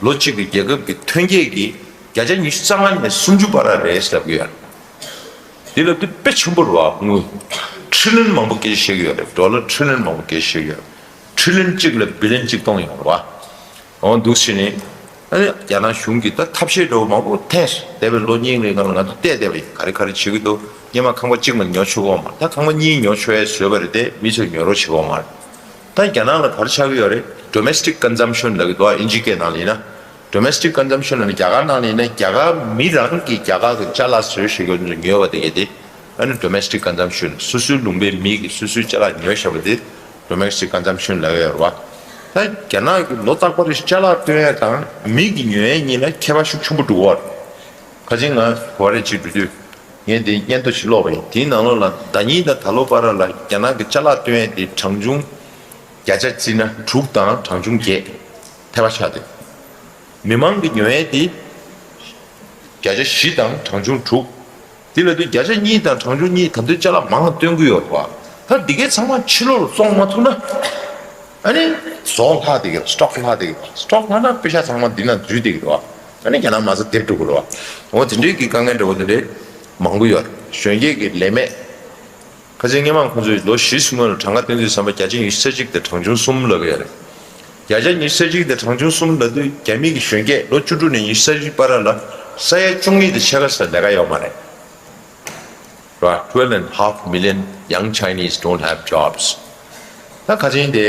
ལོ་གཅིག་གི་རྒྱལ་ཁབ་ཀྱི་ཐོན་སྐྱེད་ཀྱི་བརྒྱ་ཆ་ཉི་ཤུ་རྩ་ལྔ་ནས་སུམ་ཅུ་བར་ར་རེད་ཟེར་གྱི་ཡོད་ར། དེ་ལབ་དུས་དཔེ་ཆེན་པོ་རེད་བ། དངུལ་ཊི་རི་ལི་ཡོན་མང་པོ་སྐད་ཆ་བཤད་ཀྱི་ཡོད་རེད། ཌོ་ལར་ཊི་རི་ལི་ཡོན་མང་པོ་སྐད་ཆ་བཤད་ཀྱི་ཡོད་རེད། ཊི་རི་ལི་ཡོན་གཅིག་ལ་བི་ལི་ཡོན་གཅིག་སྟོང་ཡོད་རེད་བ། འོ་འདུག་ཟེར་ནས། ཨ་ནི་རྒྱ་ནག་གཞུང་གིས་ད་ཐབས་ཤེས་འདྲ་བོ་མང་པོ་འཐེན་སོང་། འདས་པའི་ལོ་གཉིས་རིང་ལ་ང་ཚོ་བལྟས་བསྡད་པ་ཡིན། ག་རེ་ག་རེ་བྱེད་ཀྱི་འདུག་སྔོན་མ་ཁང་པ་གཅིག་མ་ཉོ་ཆོག་གི་ཡོད་མ་རེད། ད་ཁང་པ་གཉིས་ཉོ་ཆོག་ཡས་བཟོས་པ་རེད་དེ་མི་ཚོས་ཉོ་རོགས་བྱེད་ཀྱི་ཡོད་མ་རེད། ད་རྒྱ་ནག་ལ་ག་རེ་ཆགས་ཀྱི་ཡོད་རེད། Domestic Consumption ལབ་ཀྱི་འདུག་ཨིན་ཇི་སྐད་ནང་ལ་ཡིན་ན། Domestic Consumption ལབ་ན་རྒྱ་གར་ནང་ལ་ཡིན་ན་རྒྱ་གར་མི་རང་གིས་རྒྱ་གར་གྱི་ཅ་ལག་བཟོས་བཞག་གི་ཉོས་པ་དེ་གས་དེ། ཨ་ནི་Domestic Consumption སོ་སོའི་ལུང་པའི་མི་གིས་སོ་སོའི་ཅ་ལག་ཉོས་བཞག་པ་དེ་Domestic Consumption ལབ་ཀྱི་ཡོད་རེད་བ། ད་རྒྱ་ནག་གི་ལོ་རྟག་པར་ཅ་ལག་སྟོན་ཡས་དང་མི་གི་ཉོ་ཡས་གཉིས་ལ་ཁྱད་པར་ཤུགས་ཆེན་པོ་འདུག་བ། ཁ་ཅིག་ང་གོ་རེ་ཅིག་འགྲོ་དུས་ངས་འདི་སྙན་ཐོ་ཞིག་ཀློག་པ་ཡིན། དེའི་ནང་ལོགས་ལ་ཟླ་ཉིན་དང་ད་ལོ་བར་ལ་རྒྱ་ནག་གི་ཅ་ལག་སྟོན་ཡས་དེ་གྲངས་ཆུང་བརྒྱ་ཆ་བརྩིས་ན་དྲུག་དང་གྲངས་ཆུང་བརྒྱད་ཐལ་བ་ཆགས་འདུག་མི་མང་གི་ཉོ་ཡས་དེ་བརྒྱ་ཆ་བཞི་དང་གྲངས་ཆུང་དྲུག་དེ་ལ་དུས་བརྒྱ་ཆ་གཉིས་དང་གྲངས་ཆུང་གཉིས་ད་དུང་ཅ་ལག་མང་བ་སྟོན་གྱི་ཡོད་རེད་བ། ད་འདི་གའི་ཚང་མ་ཕྱི་ལོགས་ལ་བཙོང་མ་ཐུབ་ན། ཨ་ནི་བཟོ་ལྷག་བསྡད་ཀྱི་རེད། སི་ཊོག་ལྷག་བསྡད་ཀྱི་རེད། སི་ཊོག་ལྷག་ན་པེ་ཤ་ཚང་མ་འདི་ན་འཛུལ་བསྡད་ཀྱི་རེད་བ། ཨ་ནི་རྒྱ་ནག་མ་རྩ་རྡིབ་འགྲོ་གི་རེད་བ། འོ་དེ་འདྲའི་གི་དཀའ་ངལ་འདྲ་བོ་དེ་འདྲའི་མང་པོ་ཡོད་རེད། གཞོན་སྐྱེས་ཀྱི་ལས་མེད། ཁ་སང་སྔོན་མ་ཁོང་ཚོས་ལོ་བཞི་སྔོན་ལ་གྲངས་ཀ་བཏོན་དུས་ཙམ་པ་བརྒྱ་ཆ་ཉི་ཤུ་རྩ་གཅིག་དང་གྲངས་ཆུང་གསུམ་ལབ་ཀྱི་ཡོད་རེད། བརྒྱ་ཆ་ཉི་ཤུ་རྩ་གཅིག་དང་གྲངས་ཆུང་གསུམ་ལབ་དུས་རྒྱ་མི་གི་གཞོན་སྐྱེས་ལོ་བཅུ་དྲུག་ནས་ཉི་ཤུ་རྩ་གཅིག་བར་ལ་ས་ཡ་བཅུ་གཉིས་དང་ཕྱེད་ཀ་ཙམ་ལས་ཀ་ཡོད་མ་རེད། ར། Twelve and half million young Chinese don't have jobs. ད་ཁ་ཆེན་དེ་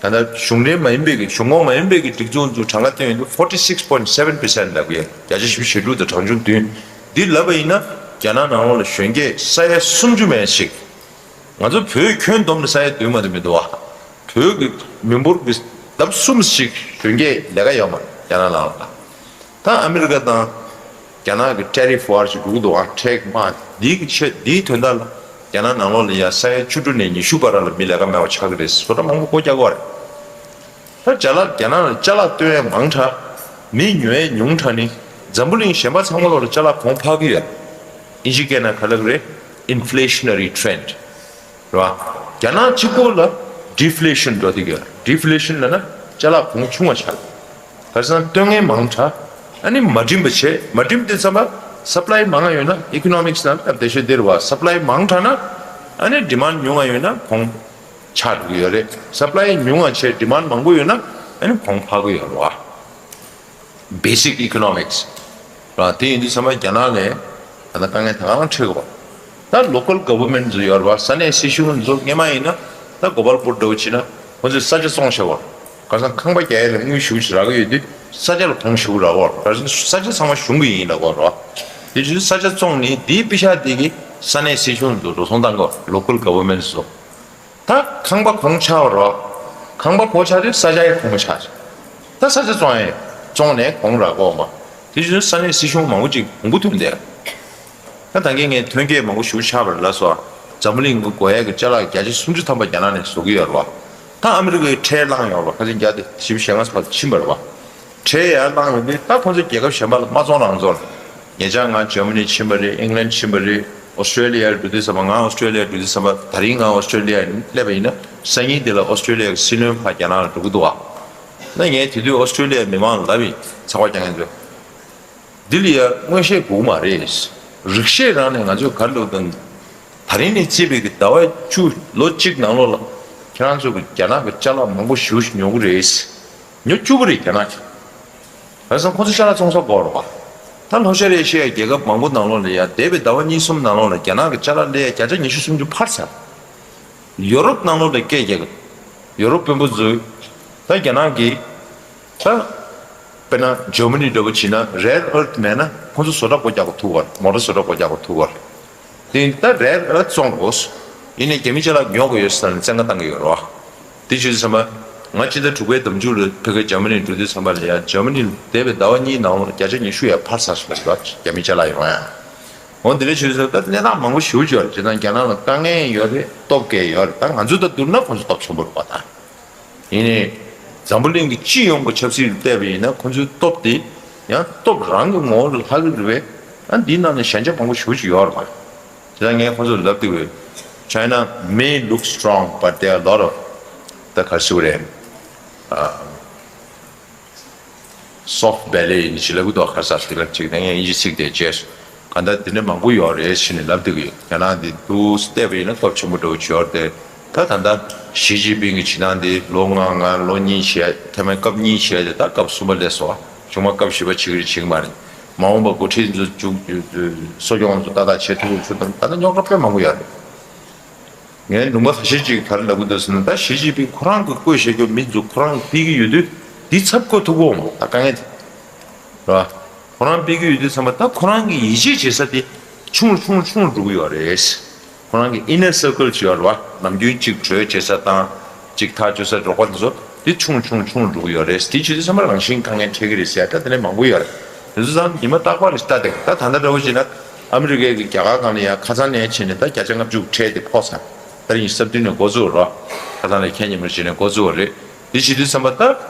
ད་ལྟ་གཞུང་འབྲེལ་མ་ཡིན་པའི་གི་གཞུང་ཁོངས་མ་ཡིན་པའི་གི་སྒྲིག་འཛུགས་ཚོ་གྲངས་ཀ་བཏོན་ཡོང་དུས་forty six point seven percent ལབ་ཀྱི་ཡོད། བརྒྱ་ཆ་བཞི་བཅུ་ཞེ་དྲུག་དང་གྲངས་ཆུང་བདུན། འདི་ལབ་པ་ཡིན་ན་རྒྱ་ནག་ནང་ལོགས་ལ་གཞོན་སྐྱེས་ས་ཡ་སུམ་ཅུ་མན་ཞིག་ང་ཚོ་བོད་ཁྱོན་བསྡོམས་ནས་ས་ཡ་བདུན་མ་གཏོགས་མི་འདུག་བ། བོད་ཀྱི་མི་འབོར་གྱི་ལྡབ་གསུམ་ཞིག་གཞོན་སྐྱེས་ལས་ཀ་ཡོད་མ་རེད་རྒྱ་ནག་ནང་ལ། ད་ཨ་མི་རི་ཀ་དང་རྒྱ་ནག་གི་ཊེ་རིཕ་ཝར་ཞིག་འགྲོ་གི་འདུག་ཨ། ཊེ་རིཕ་དམག་འདིའི་གི་ཆེད་འདིའི་དོན་དག་ལ་རྒྱ་ནག་ནང་ལོགས་ལ་ཡ་ས་ཡ་བཅུ་དྲུག་ནས་ཉི་ཤུ་བར་ལ་མི་ལས་ཀ་མེད་པ་ཆགས་ཀྱི་རེད། བཟོ་གྲྭ་མང་པོ་སྒོ་རྒྱག་གི་རེད། ད་ཅ་ལག་རྒྱ་ནག་ལ་ཅ་ལག་བཏོན་ཡས་མང་དྲགས། མི་ཉོ་ཡས་ཉུང་དྲགས་ནི་འཛམ་བུ་གླིང་གཞན་པ་ཚང་མ་ལོགས་ལ་ཅ་ལག་གོང་འཕར་གི་ཡོད། ཨིན་ཇི་སྐད་ནང་ག་ལབ་ཀྱི་རེད། Inflationary trend རེད་བ། རྒྱ་ནག་གཅིག་པོ་ལ་ཌི་ཕི་ལེ་ཤན་འགྲོ་བསྡད་ཀྱི་ཡོད། ཌི་ཕི་ལེ་ཤན་ལབ་ན་ཅ་ལག་གོང་ཆུང་བ་ཆགས། ག་རེ་ཟེར་ན་བཏོན་མཁན་མང་དྲགས། ཨ་ནི་མ་འགྲིམ་པ་བྱས། མ་འགྲིམ་དུས་ཙམ་པ་སབ་ལའི་མང་བ་ཡོད་ན། ཨི་ཀོ་ནོ་མིག་སི་ནང་སྟབས་བདེ་ཤོས་འདི་རེད་བ། སབ་ལའི་མང་དྲགས་ན་ཨ་ནི་ཌི་མན་ཌི་ཉུང་བ་ཡོད་ན་གོང་ཆག་འགྲོ་གི་ཡོད་རེད། སབ་ལའི་ཉུང་བ་བྱས་ཌི་མན་ཌི་མང་པོ་ཡོད་ན་ཨ་ནི་གོང་འཕར་གི་ཡོད་རེད་བ། Basic economics ར། དེ་ཡིན་དུས་ཙམ་པ་རྒྱ་ནག་ལ་ད་ལྟ་དཀའ་ངལ་ད་ག་རང་འཕྲད་ཀྱི་ཡོད་པ། ད་ལོ་ཀལ་གྷ་ཝར་མེན་ཊི་ཚོ་ཡོད་རེད་བ། ས་གནས་སྲིད་གཞུང་ཚོ་སྔོན་མ་ཡིན་ན་ད་གོ་པལ་པུར་འདྲ་བོ་བྱས་ན་ཁོང་ཚོས་ས་ཆ་བཙོང་བྱས་པ། ག་རེ་ཟེར་ན་ཁང་པ་རྒྱག་ཡས་ལ་དངུལ་ཞེ་པོ་ཅིག་རག་གི་ཡོད་དུས་ས་ཆ་ལ་གོང་ཞེ་པོ་རག་གི་ཡོད་རེད། ག་རེ་ཟེར་ན་ས་ཆ་ཚང་མ་གཞུང་གི་ཡིན་ལབ་ཀྱི་ཡོད་རེད་བ། དེ་བྱས་དུས་ས་ཆ་བཙོང་ནས་དེའི་པེ་ཤག་དེ་གིས་ས་གནས་སྲིད་གཞུང་ཚོ་འགྲོ་སོང་བཏང་གི་ཡོད་རེད། ལོ་ཀལ་གྷ་ཝར་མེན་ཊི་ཚོ། ད་ཁང་པ་གོང་ཆག་པ་རེད་བ། ཁང་པ་གོང་ཆག་དུས་ས་ཆ་ཡང་གོང་ཆག་ཅིག་ད་ས་ཆ་བཙོང་ཡས་བཙོང་ནས་གོང་རག་གོ་མ། དེ་བཞིན་ས་གནས་སྲིད་གཞུང་མང་པོ་ཅིག་གོང་བུ་ཐོན་ཏེ། ད་ད་གིན་ངས་ཐོན་སྐྱེད་མང་པོ་ཞེ་པོ་ཆགས་པ་རེད་ལབ་སོང་། འཛམ་བུ་གླིང་གི་དགོས་ཡས་ཀྱི་ཅ་ལག་བརྒྱ་ཆ་སུམ་ཅུ་ཐམ་པ་རྒྱ་ནག་ནས་བཟོ་གི་ཡོད་རེད་བ། ད་ཨ་མི་རི་ཀའི་ཁྲལ་བླངས་ཡོད་རེད་བ། ཁ་ཅིག་བརྒྱ་དང་བཞི་བཅུ་ཞེ་ལྔ་ཙམ་ཕྱིན་པ་རེད་བ། ཁྲལ་ཡར་བླངས་ཡོང་དུས་ད་ཁོང་ཚོ་རྒྱལ་ཁབ་གཞན་པ་ལ་མ་བཙོང་རང་བཙོང་། ཉེ་ཆར་ང་ཇར་མ་ནི་ཕྱིན་པ་རེད། ཨིང་ལན་ཕྱིན་པ་རེད། ཨོ་སི་ཀྲེ་ལི་ཡར་འགྲོ་དུས་ཙམ་པ། ང་ཨོ་སི་ཀྲེ་ལི་ཡར་འགྲོ་དུས་ཙམ་པ། ད་རིང་ང་ཨོ་སི་ཀྲེ་ལི་ཡར་སླེབས་པ་ཡིན་ན་སང་ཉིན་དེ་ལ་ཨོ་སི་ཀྲེ་ལི་ཡ་གི་སྲིད་བློན་ཕར་རྒྱ་ནག་ལ་འགྲོ་གི་འདུག་བ། ད་ངས་དེ་དུས་ཨོ་སི་ཀྲེ་ལི་ཡའི་མི་མང་ལ་ལབ་ཡིན། ཚགས་པར་རྒྱག་མཁན་ཚོས། འདི་ལ་ཡ་མངོན་ཤེས་དགོས་མ་རེད། རིག་ཤེས་རང་ནས་ང་ཚོས་ག་རེ་ལབ་དང་། ད་རིང་ནས་བརྩིས་པའི་གི་ཟླ་བ་བཅུ་ལོ་གཅིག་ནང་ལོགས་ལ་ཁྱེད་རང་ཚོ་གི་རྒྱ་ནག་གི་ཅ་ལག་མང་པོ་ཞེ་པོ་ཞིག་ཉོ་གི་རེད། ཉོ་བཅུག་གི་རེད་རྒྱ་ནག་གིས། བྱས་ཙང་ཁོ་ཚོ་ཅ་ལག་བཙོང་ས་དགོས་རེད་བ། ད་ལྷོ་ཤར་ཨེ་ཤི་ཡའི་རྒྱལ་ཁབ་མང་པོ་ནང་ལོགས་ལ་ཡ་འདས་པའི་ཟླ་བ་གཉིས་གསུམ་ནང་ལོགས་ལ་རྒྱ་ནག་གི་ཅ་ལག་སླེབས་ཡ་བརྒྱ་ཆ་ཉི་ཤུ་སུམ་ཅུ་འཕར་ཚར། ཡོ་རོབ་ནང་ལོགས་ལ་སྐད་རྒྱག་གི། ཡོ་རོབ་དཔོན་པོ་ཚོས་ད་རྒྱ་ནག་གིས་ད་དཔེར་ན་ཇར་མ་ནི་འདྲ་པོ་བྱས་ན་རེར་ཨར་ཐི་མེད་ན་ཁོ་ཚོ་བཟོ་གྲྭ་སྒོ་རྒྱག་དགོས་ཐུག་པ་རེད། མོ་ཊ་བཟོ་གྲྭ་སྒོ་རྒྱག་དགོས་ཐུག་པ་རེད། དེ་ད་རེར་ཨར་ཐི་བཙོང་དགོས། ཡིན་ནའི་རྒྱ་མི་ཅ་ལག་ཉོ་དགོས་ཡོད་ཟེར་ནས་བཙན་བཀའ་བཏང་གི་ཡོད་རེད་བ། དེ་བྱས་ཙང་ང་སྤྱི་ཟླ་དྲུག་པའི་ཟླ་མཇུག་ལ་ཕ་གིར་ཇར་མ་ནི་འགྲོ་དུས་ཙམ་པ་ལ་ཡ་ཇར་མ་ནི་ལ་འདས་པའི་ཟླ་བ་གཉིས་ནང་ལོགས་བརྒྱ་ཆ་ཉི་ཤུ་ཡར་འཕར་ཚར་སོང་ཟེར་བ། རྒྱ་མི་ཅ་ལག་ཡོང་ཡ། འོ་འདི་འདྲ་བྱས་ཙང་ད་གནས་སྟངས་མང་པོ་ཞེ་པོ་ཅིག་ཡོད་རེད། བྱས་ཙང་རྒྱ་ནག་ལ་དཀའ་ངལ་ཡོད་རེད། སྟོབས་ཀྱི་ཡོད་རེད། ད་ང་ཚོ་དང་བསྡུར་ན་ཁོང་ཚོ་སྟོབས་ཆེན་པོ་རེད་བ་ད། ཡིན་ནའི་འཛམ་བུ་གླིང་གི་སྤྱི་ཡོངས་ཀྱི་ཆབ་སྲིད་ལ་བལྟས་པ་ཡིན་ན་ཁོང་ཚོའི་སྟོབས་དེ་ཡང་སྟོབས་རང་གི་ངོ་བོ་ལ་ལྷག་གི་རེད་པས། ཨ་འདིའི་ནང་ནས་ཞན་ཆ་མང་པོ་ཞེ་པོ་ཅིག་ཡོད་རེད་བ། དེ་ལ་ངས་ཁོང་ཚོར་ལབ་བསྡད་ཡོད། China may look strong, but there are a lot of, ད་ག་རེ་ཟེར་དགོས་རེད། ཨ། soft belly ཡིན་ཞིག་ལབ་ཀྱི་འདུག་ག་ས་དེ་ལ་ཅིག་ད་ངས་དབྱིན་ཇི་ཚིག་དེ་བརྗེད་སོང་། གང་ལྟར་དེ་འདྲ་མང་པོ་ཡོད་རེད་ཞེས་ནས་ལབ་བསྡད་ཀྱི་ཡོད། རྒྱ་ནག་འདི་འདུག་བལྟས་པ་ཡིན་ན་སྟོབས་ཆེན་པོ་འདྲ་བོ་ཅིག་ཡོད་རེད་དེ། ད་ད་ལྟ་ཞི་ཅིན་ཕིང་གི་བྱེད་སྟངས་འདི་ལོ་ལྔ་ལྔ་ལོ་གཉིས་བྱས། ཐ་མའི་སྐབས་གཉིས་བྱས་ཏེ་ད་སྐབས་གསུམ་པ་སླེབས་སོང་། བྱུང་མ་སྐབས་བཞི་པ་བྱེད་ཀྱི་རེད་བྱེད་ཀྱི་མ་རེད། མ་འོངས་པ་འགོ་ཁྲིད་ཚོ་བཅུག་གསོ་སྐྱོང་ཚོ་ཏག་ཏག་བྱེད་ཐུབ་ཀྱི་ཚོད་དང་ད་ལྟ་རྙོག་དྲ་དཔེ་མང་པོ་ཡོད་རེད། ངས་ལུང་པ་ཁ་ཤས་ཅིག་ག་རེ་ལབ་ཀྱི་འདུག་ཟེར་ན། ད་ཞི་ཅིན་ཕིང་ཁོ་རང་གི་བསྐོས་བཞག་རྒྱུ་མི་ཚོ་ཁོ་རང་གིས་ཕུད་ཀྱི་ཡོད་དུས་འདི་ཚབ་བསྐོས་ཐུབ་ཀྱི་ཡོད་མ་རེད། ད་དཀའ་ངལ་དེ་རེད་བ། ཁོ་རང་ཕུད་ཀྱི་ཡོད་དུས་ཚང་མ་ད་ཁོ་རང་གི་ཡིད་ཆེས་བྱེད་ས་དེ་ཆུང་ཆུང་ཆུང་འགྲོ་གི་ཡོད་རེད། ཁོ་རང་གི་inner circle ཅིག་ཡོད་རེད་བ། ནམ་རྒྱུན་གཅིག་གྲོས་བྱེད་ས་དང་གཅིག་ཐག་གཅོད་ས་རོགས་པ་དེ་ཚོ། དེ་ཆུང་ཆུང་ཆུང་འགྲོ་གི་ཡོད་རེད། དེ་བྱེད་དུས་ཚང་མ་རང་བཞིན་དཀའ་ངལ་འཕྲད་ཀྱི་རེད་ཟེར་ཡ་ད་དེ་ནས་མང་པོ་ཡོད་རེད། དེ་ཚོ་ཚང་ཉི་མ་རྟག་པར་ལྟ་དེ་ད་ད་ལྟ་འདྲ་བོ་བྱས་ན་ཨ་མི་རི་ཀའི་གི་རྒྱ་གར་སྒང་ལ་ཡ་ཁ་སང་ནས་ཕྱིན་ནས་ད་བརྒྱ་ཆ་ལྔ་བཅུ་འཕྲད་དེ་ཕོག་ཚར། ད་རིང་གི་སང་ཉིན་ནས་འགོ་བཙུགས་རོགས། ཁ་སང་ནས་ཁ་ཉིན་མོ་བྱས་ནས་འགོ་བཙུགས་པ་རེད། དེ་བྱེད་དུས་ཙམ་པ་ད་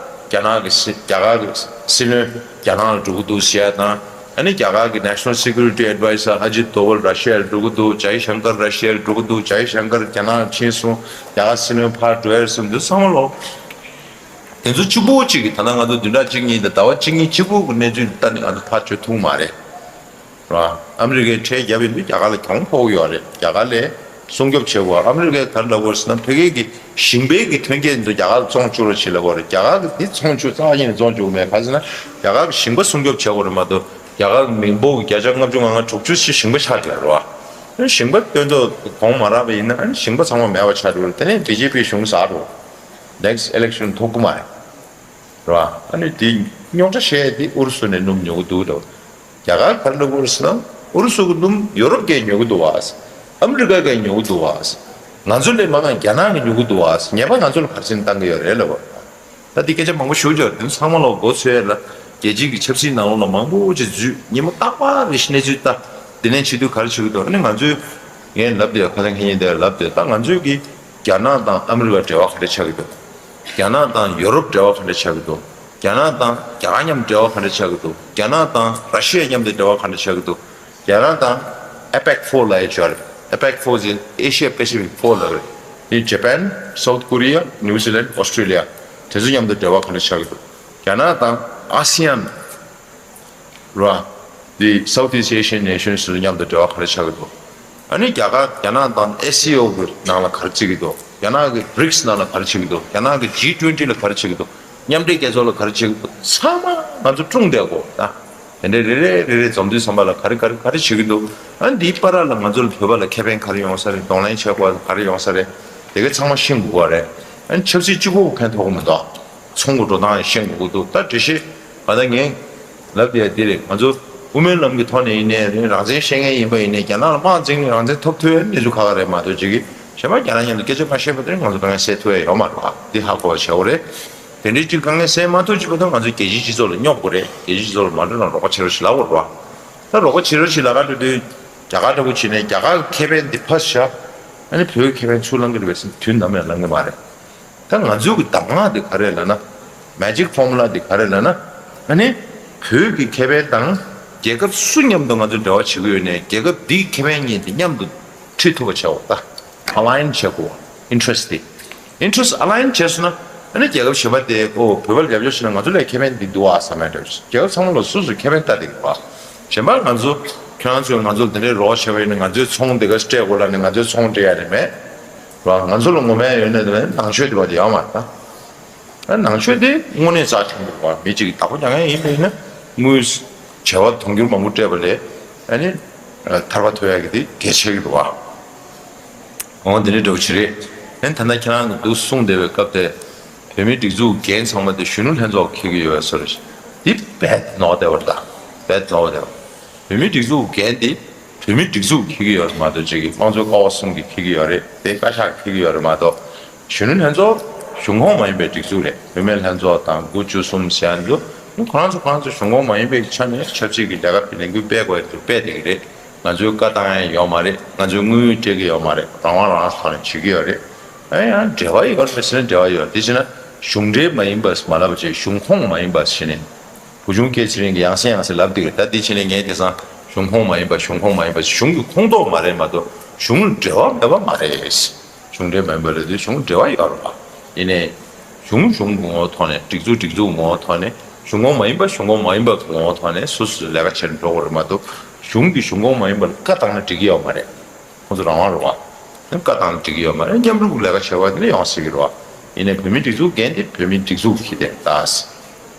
རྒྱ་ནག་གི་སྲིད་རྒྱ་གར་གི་སྲིད་བློན་རྒྱ་ནག་ལ་འགྲོ་གི་འདུག་ཟེར་ཡ་དང་། ཨ་ནི་རྒྱ་གར་གི་National Security Adviser Ajit Doval ར་ཤི་ཡ་ལ་འགྲོ་གི་འདུག། ཇའི་ཤང་ཀར་ར་ཤི་ཡ་ལ་འགྲོ་གི་འདུག། ཇའི་ཤང་ཀར་རྒྱ་ནག་ལ་ཕྱིན་སོང་། རྒྱ་གར་སྲིད་བློན་ཕར་འགྲོ་ཡ་རེད་གསུངས་འདུག། ཚང་མ་ལོག། དེ་ཚོ་གཅིག་པོ་གཅིག་གི་ད་ལྟ་ང་ཚོ་བདུན་ཕྲག་གཅིག་གཉིས་དང་ཟླ་བ་གཅིག་གཉིས་གཅིག་པོ་གི་གནས་ཚུལ་ལྟ་ནས་ང་ཚོ་ཕར་བྱོས་ཐུབ་མ་རེད། ར། ཨ་མི་རི་ཀའི་ཁྲལ་བརྒྱབ་ཡིན་དུས་རྒྱ་གར་ལ་གྱོང་ཕོག་གི་ཡོད་རེད། རྒྱ་གར་ལ་སྲུང་སྐྱོབ་བྱེད་དགོས། ཨ་མི་རི་ཀས་ག་རེ་ལབ་དགོས་ཟེར་ན་ཕ་གི་གི་ཞིང་པའི་གི་ཐོན་སྐྱེད་འདི་རྒྱ་གར་ལ་བཙོང་བཅུག་རོགས་བྱེད་ལབ་དགོས་རེད། རྒྱ་གར་གི་འདི་བཙོང་བཅུག་རྩ་བ་ཉིད་ནས་བཙོང་བཅུག་མེད། ག་རེ་ཟེར་ན་རྒྱ་གར་གི་ཞིང་པ་སྲུང་སྐྱོབ་བྱེད་དགོས་རེད་མ་གཏོགས་རྒྱ་གར་གི་མི་འབོར་གི་བརྒྱ་ཆ་ལྔ་བཅུ་ང་ལྔ་དྲུག་ཅུ་ཞིག་ཞིང་པ་ཆགས་ཀྱི་རེད་བ། ཞིང་པ་སྟོན་ཐོག་གོང་མ་རག་པ་ཡིན་ན་ཞིང་པ་ཚང་མ་མེད་པ་ཆགས་འགྲོ་རེད། དེ་ནས་བི་ཇེ་པི་གཞུང་ཟག་འགྲོ། Next election ཐོབ་ཀྱི་མ་རེད། རེད་བ། ཨ་ནི་དེ་རྙོག་དྲ་བཤད་དེ་ཨུ་རུ་སུ་ནས་སྣུམ་ཉོ་གི་འདུག་ལབ། རྒྱ་གར་ག་རེ་ལབ་དགོས་རེད་ཟེར་ན་ཨུ་རུ་སུ་གི་སྣུམ་ཡོ་རོབ་སྐད་ཉོ་གི་འདུག་བ། ཨ་མི་རི་ཀ་སྐད་ཉོ་གི་འདུག་བ། ང་ཚོ་ལས་མང་ང་རྒྱ་ནག་གི་ཉོ་གི་འདུག་བ། ཉེས་པ་ང་ཚོ་ལ་ག་རེ་བྱས་ནས་བཏང་གི་ཡོད་རེད་ལབ། ད་དེ་སྐད་ཆ་མང་པོ་ཞུ་རྒྱུ་རེད། དེ་ཚང་མ་ལོག་མགོ་ཚོས་ལ་རྒྱལ་སྤྱིའི་གི་ཆབ་སྲིད་ནང་ལོགས་ལ་མང་པོ་ཅིག་འཛུལ་ཉིན་མོ་རྟག་པར་རེ་ཞིག་གནས་ཚུལ་ལྟ། དེ་ནས་བྱེད་དུས་ག་རེ་བྱེད་ཀྱི་འདུག། ཨ་ནི་ང་ཚོས་ངས་ལབ་དེ་ཁ་སང་ཁ་ཉིན་དེར་ལབ་དེ་ད་ང་ཚོས་གི་རྒྱ་ནག་དང་ཨ་མི་རི་ཀ་འབྲེལ་བ་ག་འདྲ་ཆགས་ཀྱི་འདུག། རྒྱ་ནག་དང་ཡོ་རོབ་འབྲེལ་བ་ག་འདྲ་ཆགས་ཀྱི་འདུག། རྒྱ་ནག་དང་རྒྱ་གར་མཉམ་འབྲེལ་བ་ག་འདྲ་ཆགས་ཀྱི་འདུག། རྒྱ་ནག་དང་ར་ཤི་ཡ་མཉམ་དུ་འབྲེལ་བ་ག་འདྲ་ཆགས་ཀྱི་འདུག། རྒྱ་ནག་དང་ཨེ་པེག་ཕོར་ལབ་ཡ་ཅིག་ཡོད་རེད། ཨེ་པེག་ཕོར་ཟེར་ཨེ་ཤི་ཡ་པེ་སི་ཕིག་ཕོར་ལབ་རེད། དེ་ཇ་པན། སའུ་ཐི་ཀོ་རི་ཡ། ནིའུ་ཛི་ལན། ཨོ་སི་ཀྲི་ལི་ཡ། དེ་ཚོ་མཉམ་དུ་འབྲེལ་བ་ག་འདྲ་ཆགས་ཀྱི་འདུག། རྒྱ་ནག་དང་ཨ་སི་ཡན། ར། དེ་South East Asian Nations ཚོ་མཉམ་དུ་འབྲེལ་བ་ག་རེ་ཆགས་ཀྱི་འདུག། ཨ་ནི་རྒྱ་གར་རྒྱ་ནག་དང་ཨེ་སི་ཨོ་གི་ནང་ལ་ག་རེ་བྱེད་ཀྱི་འདུག། རྒྱ་ནག་གི་བི་རིག་སི་ནང་ལ་ག་རེ་བྱེད་ཀྱི་འདུག། རྒྱ་ནག་གི་ཇི་ཊུ་ཝེན་ཊི་ལ་ག་རེ་བྱེད་ཀྱི་འདུག། མཉམ་འབྲེལ་རྒྱལ་ཚོགས་ལ་ག་རེ་བྱེད་ཀྱི་འདུག། ཚང་མ་ང་ཚོ་སྒྲུང་བསྡད་དགོས་ད། དེ་འདྲའི་རེ་རེ་རེ་རེ་འཛོམས་དུས་ཙམ་པ་ལ་ག་རེ་ག་རེ་ག་རེ་བྱེད་ཀྱི་འདུག། ཨ་ནི་འདིའི་བར་ལ་ང་ཚོ་ལ་བོད་པ་ལ་ཁེ་ཕན་ག་རེ་ཡོང་ས་རེད། གདོང་ལེན་བྱེད་དགོས་ག་རེ་ཡོང་ས་རེད། དེ་ག་ཚང་མ་ཤེས་དགོས་པ་རེད། ཨ་ནི་ཆབ་སྲིད་གཅིག་པོ་ཕན་ཐོགས་ཀྱི་མི་འདུག། ཚོང་གི་འགྲོ་སྟངས་ཤེས་དགོས་ཀྱི་འདུག། ད་འགྲེལ་བཤད་ང་ད་ངས་ལབ་དེ་འདི་རེད། ང་ཚོ་དབུ་མའི་ལམ་གྱི་ཐོག་ནས་ཡིན་ནའི་རེད། རང་བཙན་བཤད་མཁན་ཡིན་པ་ཡིན་ནའི་རྒྱ་ནག་ལ་དམག་འཛིང་ནས་རང་བཙན་ཐོབ་ཐུབ་ཡ་གནས་ཚུལ་ཁག་ཁག་རེད་མ་གཏོགས་ཅིག་གིས་གཞན་པ་རྒྱ་ནག་མཉམ་དུ་སྐད་ཆ་མ་བཤད་པ་དེ་ང་ཚོ་དཀའ་ངལ་སེལ་ཐུབ་ཡ་ཡོད་མ་རེད་བ། འདི་ཧ་གོ་བ་བྱེད་དགོས་རེད། དེ་འདྲའི་ཅིག་དཀའ་ངལ་སེལ་མ་ཐུབ་ཅིག་པ་དང་ང་ཚོ་རྒྱལ་སྤྱིའི་སྤྱི་ཚོགས་ལ་སྙོག་དགོས་རེད། རྒྱལ་སྤྱིའི་སྤྱི་ཚོགས་ལ་མ་འགྲོ་ན་རོགས་པ་བྱེད་རོགས་ཞེས་ལབ་དགོས་རེད་བ། ད་རོགས་པ་བྱེད་རོགས་ཞེས་ལབ་ག་འགྲོ་དུས་རྒྱ་གར་འདྲ་པོ་བྱས་ནས་རྒྱ་གར་གྱི་ཁེ་ཕན་འདི་ཕར་བཞག། ཨ་ནི་བོད་ཀྱི་ཁེ་ཕན་ཚུར་བླང་གི་རེད་པས་ཟེར་དུས་ནམ་ཡང་བླང་གི་མ་རེད། ད་ང་ཚོའི་གི་གདམས་ངག་འདི་ག་རེ་ལབ་ན། Magic formula འདི་ག་རེ་ལབ་ན། ཨ་ནི་བོད་ཀྱི་ཁེ་ཕན་དང་རྒྱལ་ཁབ་སུ་མཉམ་དུ་ང་ཚོ་འབྲེལ་བ་བྱེད་ཀྱི་ཡོད་ནའི་རྒྱལ་ཁབ་འདིའི་ཁེ་ཕན་གཉིས་འདི་མཉམ་དུ་ཁྲིད་ཐུབ་པ་བྱ་དགོས། ད་ཨ་ལ་ཡན་བྱེད་དགོས། Interest འདི། Interest ཨ་ལ་ཡན་བྱས་སོང་ན། ཨ་ནི་རྒྱལ་ཁབ་གཞན་པ་དེ་ཨོ་བོད་པར་རྒྱབ་སྐྱོར་བྱས་ན་ང་ཚོ་ལ་ཁེ་ཕན་འདི་འདུག་ཨ་བསམ་ཡ་འདྲ། རྒྱལ་ཁབ་ཚང་མ་ལ་སོ་སོའི་ཁེ་ཕན་ལྟ་བསྡད་ཀྱི་འདུག་ཨ། གཞན་པ་ང་ཚོ་ཁྱོད་རང་ཚོས་ང་ཚོ་ལ་དེ་འདྲའི་རོགས་བྱས་པ་ཡིན་ན་ང་ཚོའི་ཚོང་དེ་ག་སྤྲད་དགོས་ལབ་ནས་ང་ཚོའི་ཚོང་སྤྲད་ཡ་རེད་མེད། ར་ང་ཚོ་ལ་ངོ་མ་ཡོད་ན་དེ་ནང་ཆོས་དེ་བ་དེ་ཡོད་མ་རེད་ད། ཨ་ནང་ཆོས་དེ་དངོས་གནས་རྩ་ཆེན་པོ་རེད་བ། མི་གཅིག་གིས་བདག་པོ་རྒྱག་མཁན་ཡིན་པ་ཡིན་ན་དངུལ་བྱེ་བ་དུང་ཕྱུར་མང་པོ་སྤྲད་པ་ལས་ཨ་ནི་ཐར་པ་ཐོབ་ཡ་གི་དེ་གལ་ཆེ་གི་རེད་བ། འོ་དེ་འདྲའི་འདྲ་པོ་ཅིག་རེད། ཨ་ནི་ད་ལྟ་ཁྱེད་རང་གིས་འདུག་གསུངས་བསྡད་པའི་སྐབས་དེ་བོད་མིའི་སྒྲིག་འཛུགས་འགན་ཚང་མ་དེ་གཞོན་ནུ་ལྷན་ཚོགས་འཁྱེར་གྱི་ཡོད་པའི་བཟོ་འདྲ་ཞིག་འདི་རྦད་ནོར་བསྡད་པ་རེད་ད། རྦད་ནོར་བ་རེད་བ། བོད་མིའི་སྒྲིག་འཛུགས་འགན་དེ་བོད་མིའི་སྒྲིག་འཛུགས་འཁྱེར་གྱི་ཡོད་རེད་མ་གཏོགས་ཅིག་གིས་དམངས་གཙོའི་ཀ་བ་གསུམ་གྱིས་འཁྱེར་གྱི་ཡོད་རེད་དེ། བཀའ་ཤག་འཁྱེར་གྱི་ཡོད་རེད་མ་གཏོགས། གཞོན་ནུ་ལྷན་ཚོགས་གཞུང་ཁོངས་མ་ཡིན་པའི་སྒྲིག་འཛུགས་རེད། བུད་མེད་ལྷན་ཚོགས་དང་དགུ་བཅུ་གསུམ་ཟེར་ཡ་འདུག་ཁོ་རང་ཚོ་ཁོ་རང་ཚོ་གཞུང་ཁོངས་མ་ཡིན་པའི་ཆ་ནས་ཆབ་སྲིད་ཀྱི་ལས་ཀ་ལས་འགུལ་སྤེལ་དགོས་ཡ་འདུག་སྤེལ་བསྡད་ཀྱི་རེད། ང་ཚོའི་བཀའ་བཏང་ཡ་ཡོད་མ་རེད། ང་ཚོའི་དངུལ་སྤྲད་ཀྱི་ཡོད་མ་རེད། རང་དབང་རང་དབང་ཐོག་ནས་བྱེད་ཀྱི་ཡོད་རེད། ཨ་ཡང་འབྲེལ་བ་ཡོད་རེད་ཟེར་ན་འབྲེལ་བ་ཡོད་རེད། དེ་བྱས་ན་གཞུང་འབྲེལ་མ་ཡིན་པ་མ་ལབ་བྱས་གཞུང་ཁོངས་མ་ཡིན་པ་བྱས་ནས། བུ་ཆུང་སྐྱེས་ཚེ་རིང་གིས་ཡང་སེ་ཡང་སེ་ལབ་བསྡད་ཀྱི་རེད། ད་འདི་བྱས་ནས་ངས་དེང་སང་གཞུང་ཁོངས་མ་ཡིན་པ་གཞུང་ཁོངས་མ་ཡིན་པ་གཞུང་གི་ཁོངས་གཏོགས་མ་རེད་མ་གཏོགས་གཞུང་ལ་འབྲེལ་བ་མེད་པ་མ་རེད། གཞུང་འབྲེལ་མ་ཡིན་པ་རེད་དུས་གཞུང་འབྲེལ་བ་ཡོད་རེད་པ། ཡིན་ནའི་གཞུང་གཞུང་གི་ངོ་བོ་ཐོག་ནས་སྒྲིག་འཛུགས་སྒྲིག་འཛུགས་ངོ་བོ་ཐོག་ནས་གཞུང་ཁོངས་མ་ཡིན་པ་གཞུང་ཁོངས་མ་ཡིན་པ་གི་ངོ་བོ་ཐོག་ནས་སོ་སོས་ལས་ཀ་བྱས་ནས་འགྲོ་དགོས་རེད་མ་གཏོགས་གཞུང་གིས་གཞུང་ཁོངས་མ་ཡིན་པ་ལ་བཀའ་བཏང་ན་འགྲིག་གི་ཡོད་མ་རེད། ཁོང་ཚོ་རང་དབང་རེད་བ། བཀའ་བཏང་ན་འགྲིག་གི་ཡོད་མ་རེད། མཉམ་རུབ་ལས་ཀ་བྱེད་པ་དེ་ལ་ཡོང་སྲིད་ཀྱི་རེད་བ། ཡིན་ནའི་བོད་མིའི་སྒྲིག་འཛུགས་འགན་དེ་བོད་མིའི་སྒྲིག་འཛུགས་ཀྱི་དེ་ད།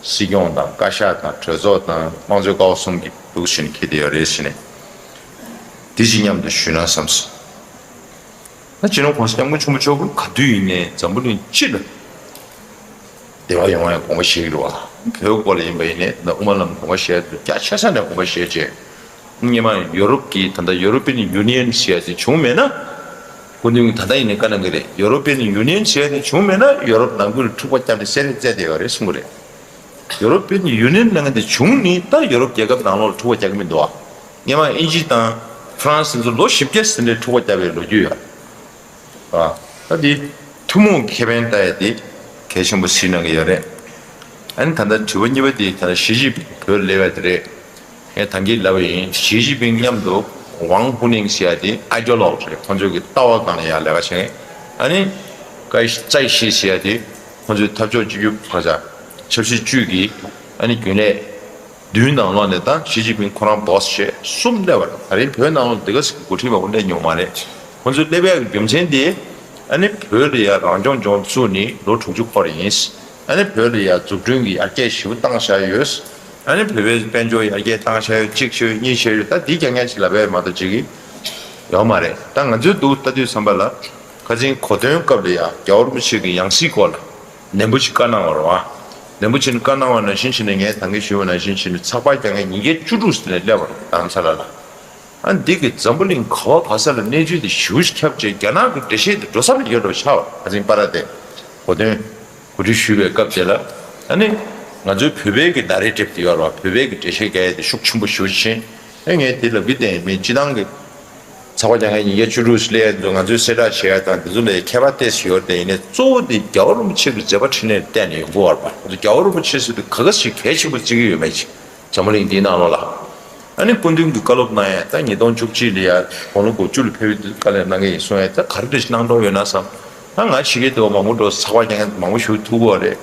སྲིད་སྐྱོང་དང་བཀའ་ཤག་དང་གྲོས་ཚོགས་དང་དམངས་གཙོའི་ཀ་བ་གསུམ་གྱི་འདུག་བྱས་ནས་འཁྱེར་བསྡད་ཡོད་རེད་ཟེར་ནས། དེ་ཅིག་མཉམ་དུ་ཞུས་ན་བསམས་སོང་། ད་སྤྱི་ནོར་༸གོང་ས་༸སྐྱབས་མགོན་ཆེན་པོ་མཆོག་གིས་ག་དུས་ཡིན་ནའི་འཛམ་བུ་གླིང་སྤྱི་ལ་བདེ་བ་ཡོང་བའི་དགོངས་པ་བཞེས་ཀྱི་རེད་བ། བོད་སྐོར་ལ་ཡིན་པ་ཡིན་ནའི་ད་དབུ་མ་ལམ་དགོངས་པ་བཞེས་ཡ་དེ་རྒྱ་ཆེ་ས་ནས་དགོངས་པ་བཞེས་བྱས། སྔོན་མ་ཡོ་རོབ་ཀྱི་ད་ལྟ་European Union ཟེར་ཡ་དེ་བྱུང་མེད་ན། སྐུ་མདུན་གྱིས་ད་ལྟ་ཡིན་ནའི་བཀའ་གནང་གི་རེད། ཡོ་རོ་པན་ཡུ་ནི་ཡན་ཟེར་ཡ་དེ་བྱུང་མེད་ན་ཡོ་རོབ་ནང་ཁུལ་འཁྲུག་པ་བརྒྱབ་ནས་སེ་རེ་བཙལ་བསྡད་ཡོད་རེད་གསུང་གི་རེད། ཡོ་རོ་པན་ཡུ་ནི་ཡན་ལབ་མཁན་དེ་བྱུང་ནི་ད་ཡོ་རོབ་རྒྱལ་ཁབ་ནང་ལོགས་ལ་འཁྲུག་པ་རྒྱག་གི་མི་འདུག་ཨ། སྔོན་མ་དབྱིན་ཇི་དང་ཧྥ་རན་སི་ཚོ་ལོ་བཞི་བརྒྱ་ཟིན་ནས་འཁྲུག་པ་བརྒྱབ་པའི་ལོ་རྒྱུས་ཡོད་རེད། ཨ། ད་འདི་ཐུན་མོང་ཁེ་ཕན་ལྟ་ཡ་དེ་གལ་ཆེན་པོ་གཟིགས་གནང་གི་ཡོད་རེད། ཨ་ནི་ད་ལྟ་དྲི་བ་གཉིས་པ་དེ་ད་ལྟ་ཞི་ཅིན་ཕིང་བོད་སླེབས་ཡ་དེ་རེད། ངས་ད་གིན་ལབ་པ་ཡིན། ཞི་ཅིན་ཕིང་མཉམ་དུ་ཝང་ཧུ་ནིང་ཟེར་ཡ་དེ་ཨའི་ཌི་ཡོ་ལོག་རེད། ཁོང་ཚོའི་གི་ལྟ་བ་སྒང་ལ་ཡ་ལས་ཀ་བྱེད་མཁན། ཨ་ནི་ཀའི་ཙའི་ཞི་ཟེར་ཡ་དེ་ཁོང་ཚོའི་འཐབ་ཕྱོགས་གཅིག་གྱུར་ག་ས་ཆབ་སྲིད་ཅུས་ཀྱི་ཨ་ནི་རྒྱུན་ལས་བདུན་ནང་ལོགས་ནས་ད་ཞི་ཅིན་ཕིང་ཁོ་རང་བོ་སི་བྱས་གསུམ་སླེབས་པ་རེད། ད་རིང་བོད་ནང་ལོགས་འདི་ག་ཟིག་གི་འགོ་ཁྲིད་མང་པོ་སླེབས་མྱོང་མ་རེད། ཁོང་ཚོ་སླེབས་ཡག་གི་རྒྱུ་མཚན་དེ་ཨ་ནི་བོད་ལ་ཡ་རང་སྐྱོང་ལྗོངས་བཙུགས་ནས་ལོ་དྲུག་ཅུ་འཁོར་ཡིན། ཨ་ནི་བོད་ལ་ཡ་འཛུགས་སྐྲུན་གྱི་ཡར་རྒྱས་ཞེ་པོ་བཏང་བཞག་ཡོད། ཨ་ནི་བོད་པའི་དཔལ་འབྱོར་ཡར་རྒྱས་བཏང་བཞག་ཡོད། གཅིག་བྱས་ཡོད། གཉིས་བྱས་ཡོད། ད་འདི་རྐྱང་རྐྱང་ཅིག་ལབ་ཡ་མ་གཏོགས་ཅིག་ཡོད་མ་རེད། ད་ང་ཚོའི་འདུག་ལྟ་དུས་ཙམ་པ་ལ་ཁ་སང་གོ་སྟོན་སྐབས་ལ་ཡ་རྒྱལ་བ་རིན་པོ་ཆེ་གི་ཡང་སྲིད་སྐོར་ལ་ནན་པོ་ཅིག་བཀའ་གནང་བ་རེད་བ། ནན་པོ་ཅིག་བཀའ་གནང་བ་ནང་བཞིན་བྱས་ནས་ངས་ད་གིན་ཞུས་པ་ནང་བཞིན་བྱས་ནས་ཚགས་པར་རྒྱག་མཁན་ཉིས་བརྒྱ་བཅུ་དྲུག་ཙམ་ནས་སླེབས་པ་རེད། རྡ་རམ་ས་ལ་ལ། ཨ་འདི་གི་འཛམ་བུ་གླིང་ག་བ་ག་ས་ལ་གནས་ཚུལ་དེ་ཞེ་པོ་ཅིག་ཁྱབ་བྱས། རྒྱ་ནག་གི་འགྲེལ་བཤད་དེ་འགྲོ་ས་མེད་ཡོད་འགྲོ་ཆགས་པ། ཁ་སང་པ་ར་དེ་གོ་སྟོན་གོ་སྒྲིག་ཞུས་པའི་སྐབས་དེ་ལ་ཨ་ནི་ང་ཚོའི་བོད་པའི་གི་ནཱ་རེ་ཊིབ་དེ་ཡོད་རེད་བ། བོད་པའི་གི་འགྲེལ་བཤད་རྒྱག་ཡ་དེ་ཤུགས་ཆེན་པོ་ཞེ་པོ་ཕྱིན། ཨ་ངས་དེ་ལབ་ཀྱི་བསྡད་ཡིན། མི་སྤྱི་བཏང་གི་ཚགས་པར་རྒྱག་མཁན་ཉིས་བརྒྱ་བཅུ་དྲུག་སླེབས་ཡ་འདུག་ང་ཚོས་གསལ་བསྒྲགས་བྱེད་ཡ་དང་དེ་ཚོ་ལ་ཁྱད་པར་ཏོག་ཙམ་ཡོད་རེད་དེ། ཡིན་ནའི་གཙོ་བོ་དེ་རྒྱལ་བ་རིན་པོ་ཆེ་གི་མཛད་པ་འཕྲིན་ལས་ལ་བརྟེན་ནས་ཡོང་གི་ཡོད་རེད་བ། ང་ཚོ་རྒྱལ་བ་རིན་པོ་ཆེ་ཟེར་དུས་ག་ག་ཞིག་གལ་ཆེན་པོ་བརྩི་གི་ཡོད་མེད་ཅིག་འཛམ་བུ་གླིང་འདིའི་ནང་ལོགས་ལ། ཨ་ནི་སྐུ་མདུན་གྱིས་བཀའ་སློབ་གནང་ཡས་ད་ཉིས་སྟོང་བཅུ་གཅིག་ལ་ཡ་དགུང་ལོ་དགུ་བཅུ་ལ་ཕེབས་དུས་བཀའ་ལན་གནང་གི་ཡིན་གསུང་ཡས། ད་ག་རེ་འདྲ་ཞིག་གནང་གྲབས་ཡོད་ན་བསམ། ད་ང་ཕྱི་རྒྱལ་དུ་མང་པོ་འགྲོ། ཚགས་པར་རྒྱག་མཁན་མང་པོ་ཞིག་ཐུག་གི་ཡོད་རེད།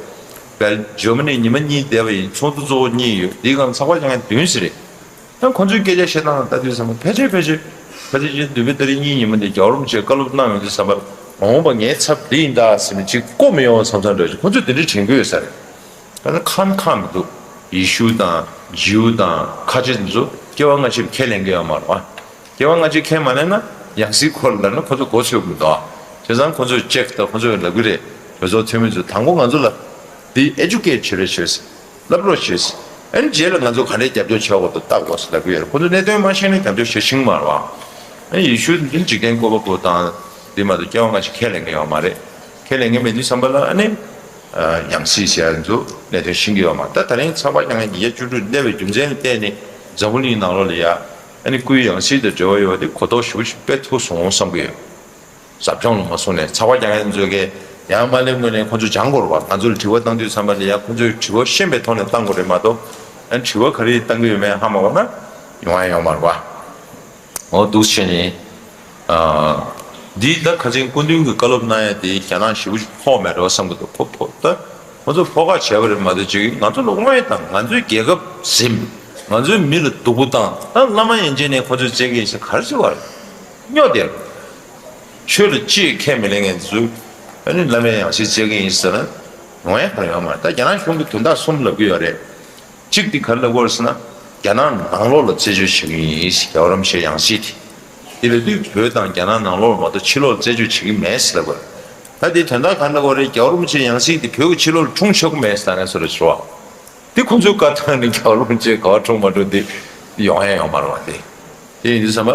བལ་ཇར་མ་ནི་ཉི་མ་གཉིས་བསྡད་པ་ཡིན། ཚོགས་འདུ་གཙོ་བོ་གཉིས་ཡོད། འདིའི་སྒང་ཚགས་པར་རྒྱག་མཁན་བདུན་ཙམ་རེད། ད་ཁོང་ཚོའི་སྐད་ཆ་བཤད་སྟངས་ལ་ལྟ་དུས་ཙམ་པ་ཕལ་ཆེར་ཕལ་ཆེར་ཕལ་ཆེར་ཕྱིན་འདུས་པའི་ཏ་རིག་གཉིས་ཉིན་མོ་འདི་རྒྱལ་བ་རིན་པོ་ཆེས་བཀའ་སློབ་གནང་ཡོང་དུས་ཙམ་པ་མ་འོངས་པ་ངའི་ཚབ་འདི་ཡིན་ད་ཟེར་ནས་ཅིག་བསྐོ་མི་ཡོང་བསམ་བསམ་འདྲ་ཞིག་ཁོང་ཚོས་དེ་འདྲ་དྲན་གྱི་ཡོད་ས་རེད། ད་ནི་ཁམ་ཁམ་མི་འདུག་ཡེ་ཤུ་དང་ཇིའུ་དང་ཁ་ཆེ་འདི་ཚོ་སྐྱེ་བ་སྔ་ཕྱིར་ཁས་ལེན་གྱི་ཡོད་མ་རེད་བ། སྐྱེ་བ་སྔ་ཕྱིར་ཁས་མ་ལེན་ན་ཡང་སྲིད་སྐོར་ལ་ན་ཁོ་ཚོ་མགོ་ཚོས་ཀྱི་མི་འདུག་ཨ། བྱས་ཙང་ཁོ་ཚོས་ཅེག་དང་ཁོ་ཚོས་ལབ་ཀྱི་རེད། གྲོས་ཚོགས་འཐུས་མི་ཚོས་དང་པོ་ང་ཚོ་ལ་འདི་ཨེ་ཌུ་ཀེ་ཊི་བྱེད་རོགས་བྱོས། བསླབ་རོགས་བྱོས། ཨ་ནི་རྗེས་ལ་ང་ཚོ་ག་འདྲའི་རྒྱབ་སྐྱོར་བྱེད་དགོས་འདུག་ལྟ་དགོས་ཟེར་ལབ་ཀྱི་ཡོད་རེད། ཁོ་ཚོ་གནད་དོན་མ་ཤེས་ན་རྒྱབ་སྐྱོར་བྱེད་ཤེས་ཀྱི་མ་རེད་བ། ཨ་ནི་ཡེ་ཤུ་འདི་འཇིག་རྟེན་བཀོད་པ་པོ་དང་འདི་མ་གཏོགས་སྐྱེ་བ་སྔ་ཕྱིར་ཁས་ལེན་གྱི་ཡོད་མ་རེད། ཁས་ལེན་གྱི་མེད་དུས་ཙམ་པ་ལ་ཨ་ནི་ཡང་སྲིད་ཟེར་ཡ་ཚོ་གནད་དོན་ཤེས་ཀྱི་ཡོད་མ་རེད། ད་ད་རིང་ཚགས་པར་རྒྱག་མཁན་ཉིས་བརྒྱ་བཅུ་དྲུག་སླེབས་པའི་རྒྱུ་མཚན་ལ་བརྟེན་ནས་འཛམ་བུ་གླིང་ནང་ལོགས་ལ་ཡ་ཨ་ནི་སྐུའི་ཡང་སྲིད་དང་འབྲེལ་བ་ཡོད་པ་དེ་གོ་རྟོགས་ཞེ་པོ་ཞིག་སྤེལ་ཐུབ་སོང་བསམ་གྱི་ཡོད། ཟབ་སྦྱོང་ལ་མ་སོང་ནས་ཚགས་པར་རྒྱག་མཁན་ཚོས་ཀྱི་ཡང་མ་སླེབས་སྔོན་ནས་ཁོ་ཚོ་སྦྱང་དགོས་རེད་བ། ང་ཚོ་ལ་དྲི་བ་བཏང་དུས་ཙམ་པ་ལ་ཡང་ཁོ་ཚོས་དྲི་བ་ཤེས་པའི་ཐོག་ནས་བཏང་དགོས་རེད་མ་གཏོགས། ཨ་ནི་དྲི་བ་ག་རེ་བཏང་གི་ཡོད་མེད་ཧ་མ་གོ་ན་ཡོང་ཡ་ཡོད་མ་རེད་བ། འོ་འདུག་བྱས་ནས། ཨ། འདི་ད་ཁ་སང་སྐུ་མདུན་གྱིས་བཀའ་སློབ་གནང་ཡ་དེ་རྒྱ་ནག་ཞེ་པོ་ཅིག་ཕོག་མེད་འགྲོ་བསམ་གྱི་འདུག་ཕོག་ཕོག་ད་ང་ཚོ་ཕོག་ཁ་བྱས་པ་རེད་མ་གཏོགས་ཅིག་ང་ཚོ་ལ་དངོས་དང་ང་ཚོའི་རྒྱལ་ཁབ་ཟིན། ང་ཚོའི་མི་ལ་སྡུག་པོ་བཏང་། ད་བླ་མ་ཡན་ཆད་ནས་ཁོ་ཚོས་བཙལ་གྱི་ཡིན་ཟེར་ག་རེ་བྱེད་པ་རེད། སྨྱོ་དེ་རེད། ཆོས་ལ་ཅིས་ཁས་མི་ལེན་མཁན་ཚོས་ཨ་ནི་བླ་མའི་ཡང་སྲིད་བཙལ་གྱི་ཡིན་ཟེར་ན་ཡོང་ཡ་ག་རེ་ཡོད་མ་རེད། ད་རྒྱ་ནག་གཞུང་གིས་དོན་དག་གསུམ་ལབ་ཀྱི་ཡོད་རེད། གཅིག་དེ་ག་རེ་ལབ་ཀྱི་ཡོད་རེད་ཟེར་ན། རྒྱ་ནག་ནང་ལོགས་ལ་རྩད་གཅོད་བྱེད་ཀྱི་ཡིན་ཟེར། རྒྱལ་བ་རིན་པོ་ཆེའི་ཡང་སྲིད་དེ། དེ་ལབ་དུས་བོད་དང་རྒྱ་ནག་ནང་ལོགས་ལ་མ་གཏོགས་ཕྱི་ལོགས་ལ་རྩད་གཅོད་བྱེད་ཀྱི་མེད་ཟེར་ལབ་ཀྱི་ཡོད་རེད། ད་དེ་དོན་དག་ག་རེ་ལབ་ཀྱི་ཡོད་རེད། རྒྱལ་བ་རིན་པོ་ཆེའི་ཡང་སྲིད་དེ་བོད་ཀྱི་ཕྱི་ལོགས་ལ་འཁྲུངས་ཆོག་གི་མེད་ཟེར་ནས་སོ་རེད་ཟེར་བ། དེ་ཁོ་ཚོའི་བཀའ་ཐང་ནི་རྒྱལ་བ་རིན་པོ་ཆེ་ག་པར་འཁྲུངས་མ་འཁྲུངས་དེ་ཡོང་ཡ་ཡོད་མ་རེད་བ་དེ། དེ་ཡིན་དུས་ཙམ་པ་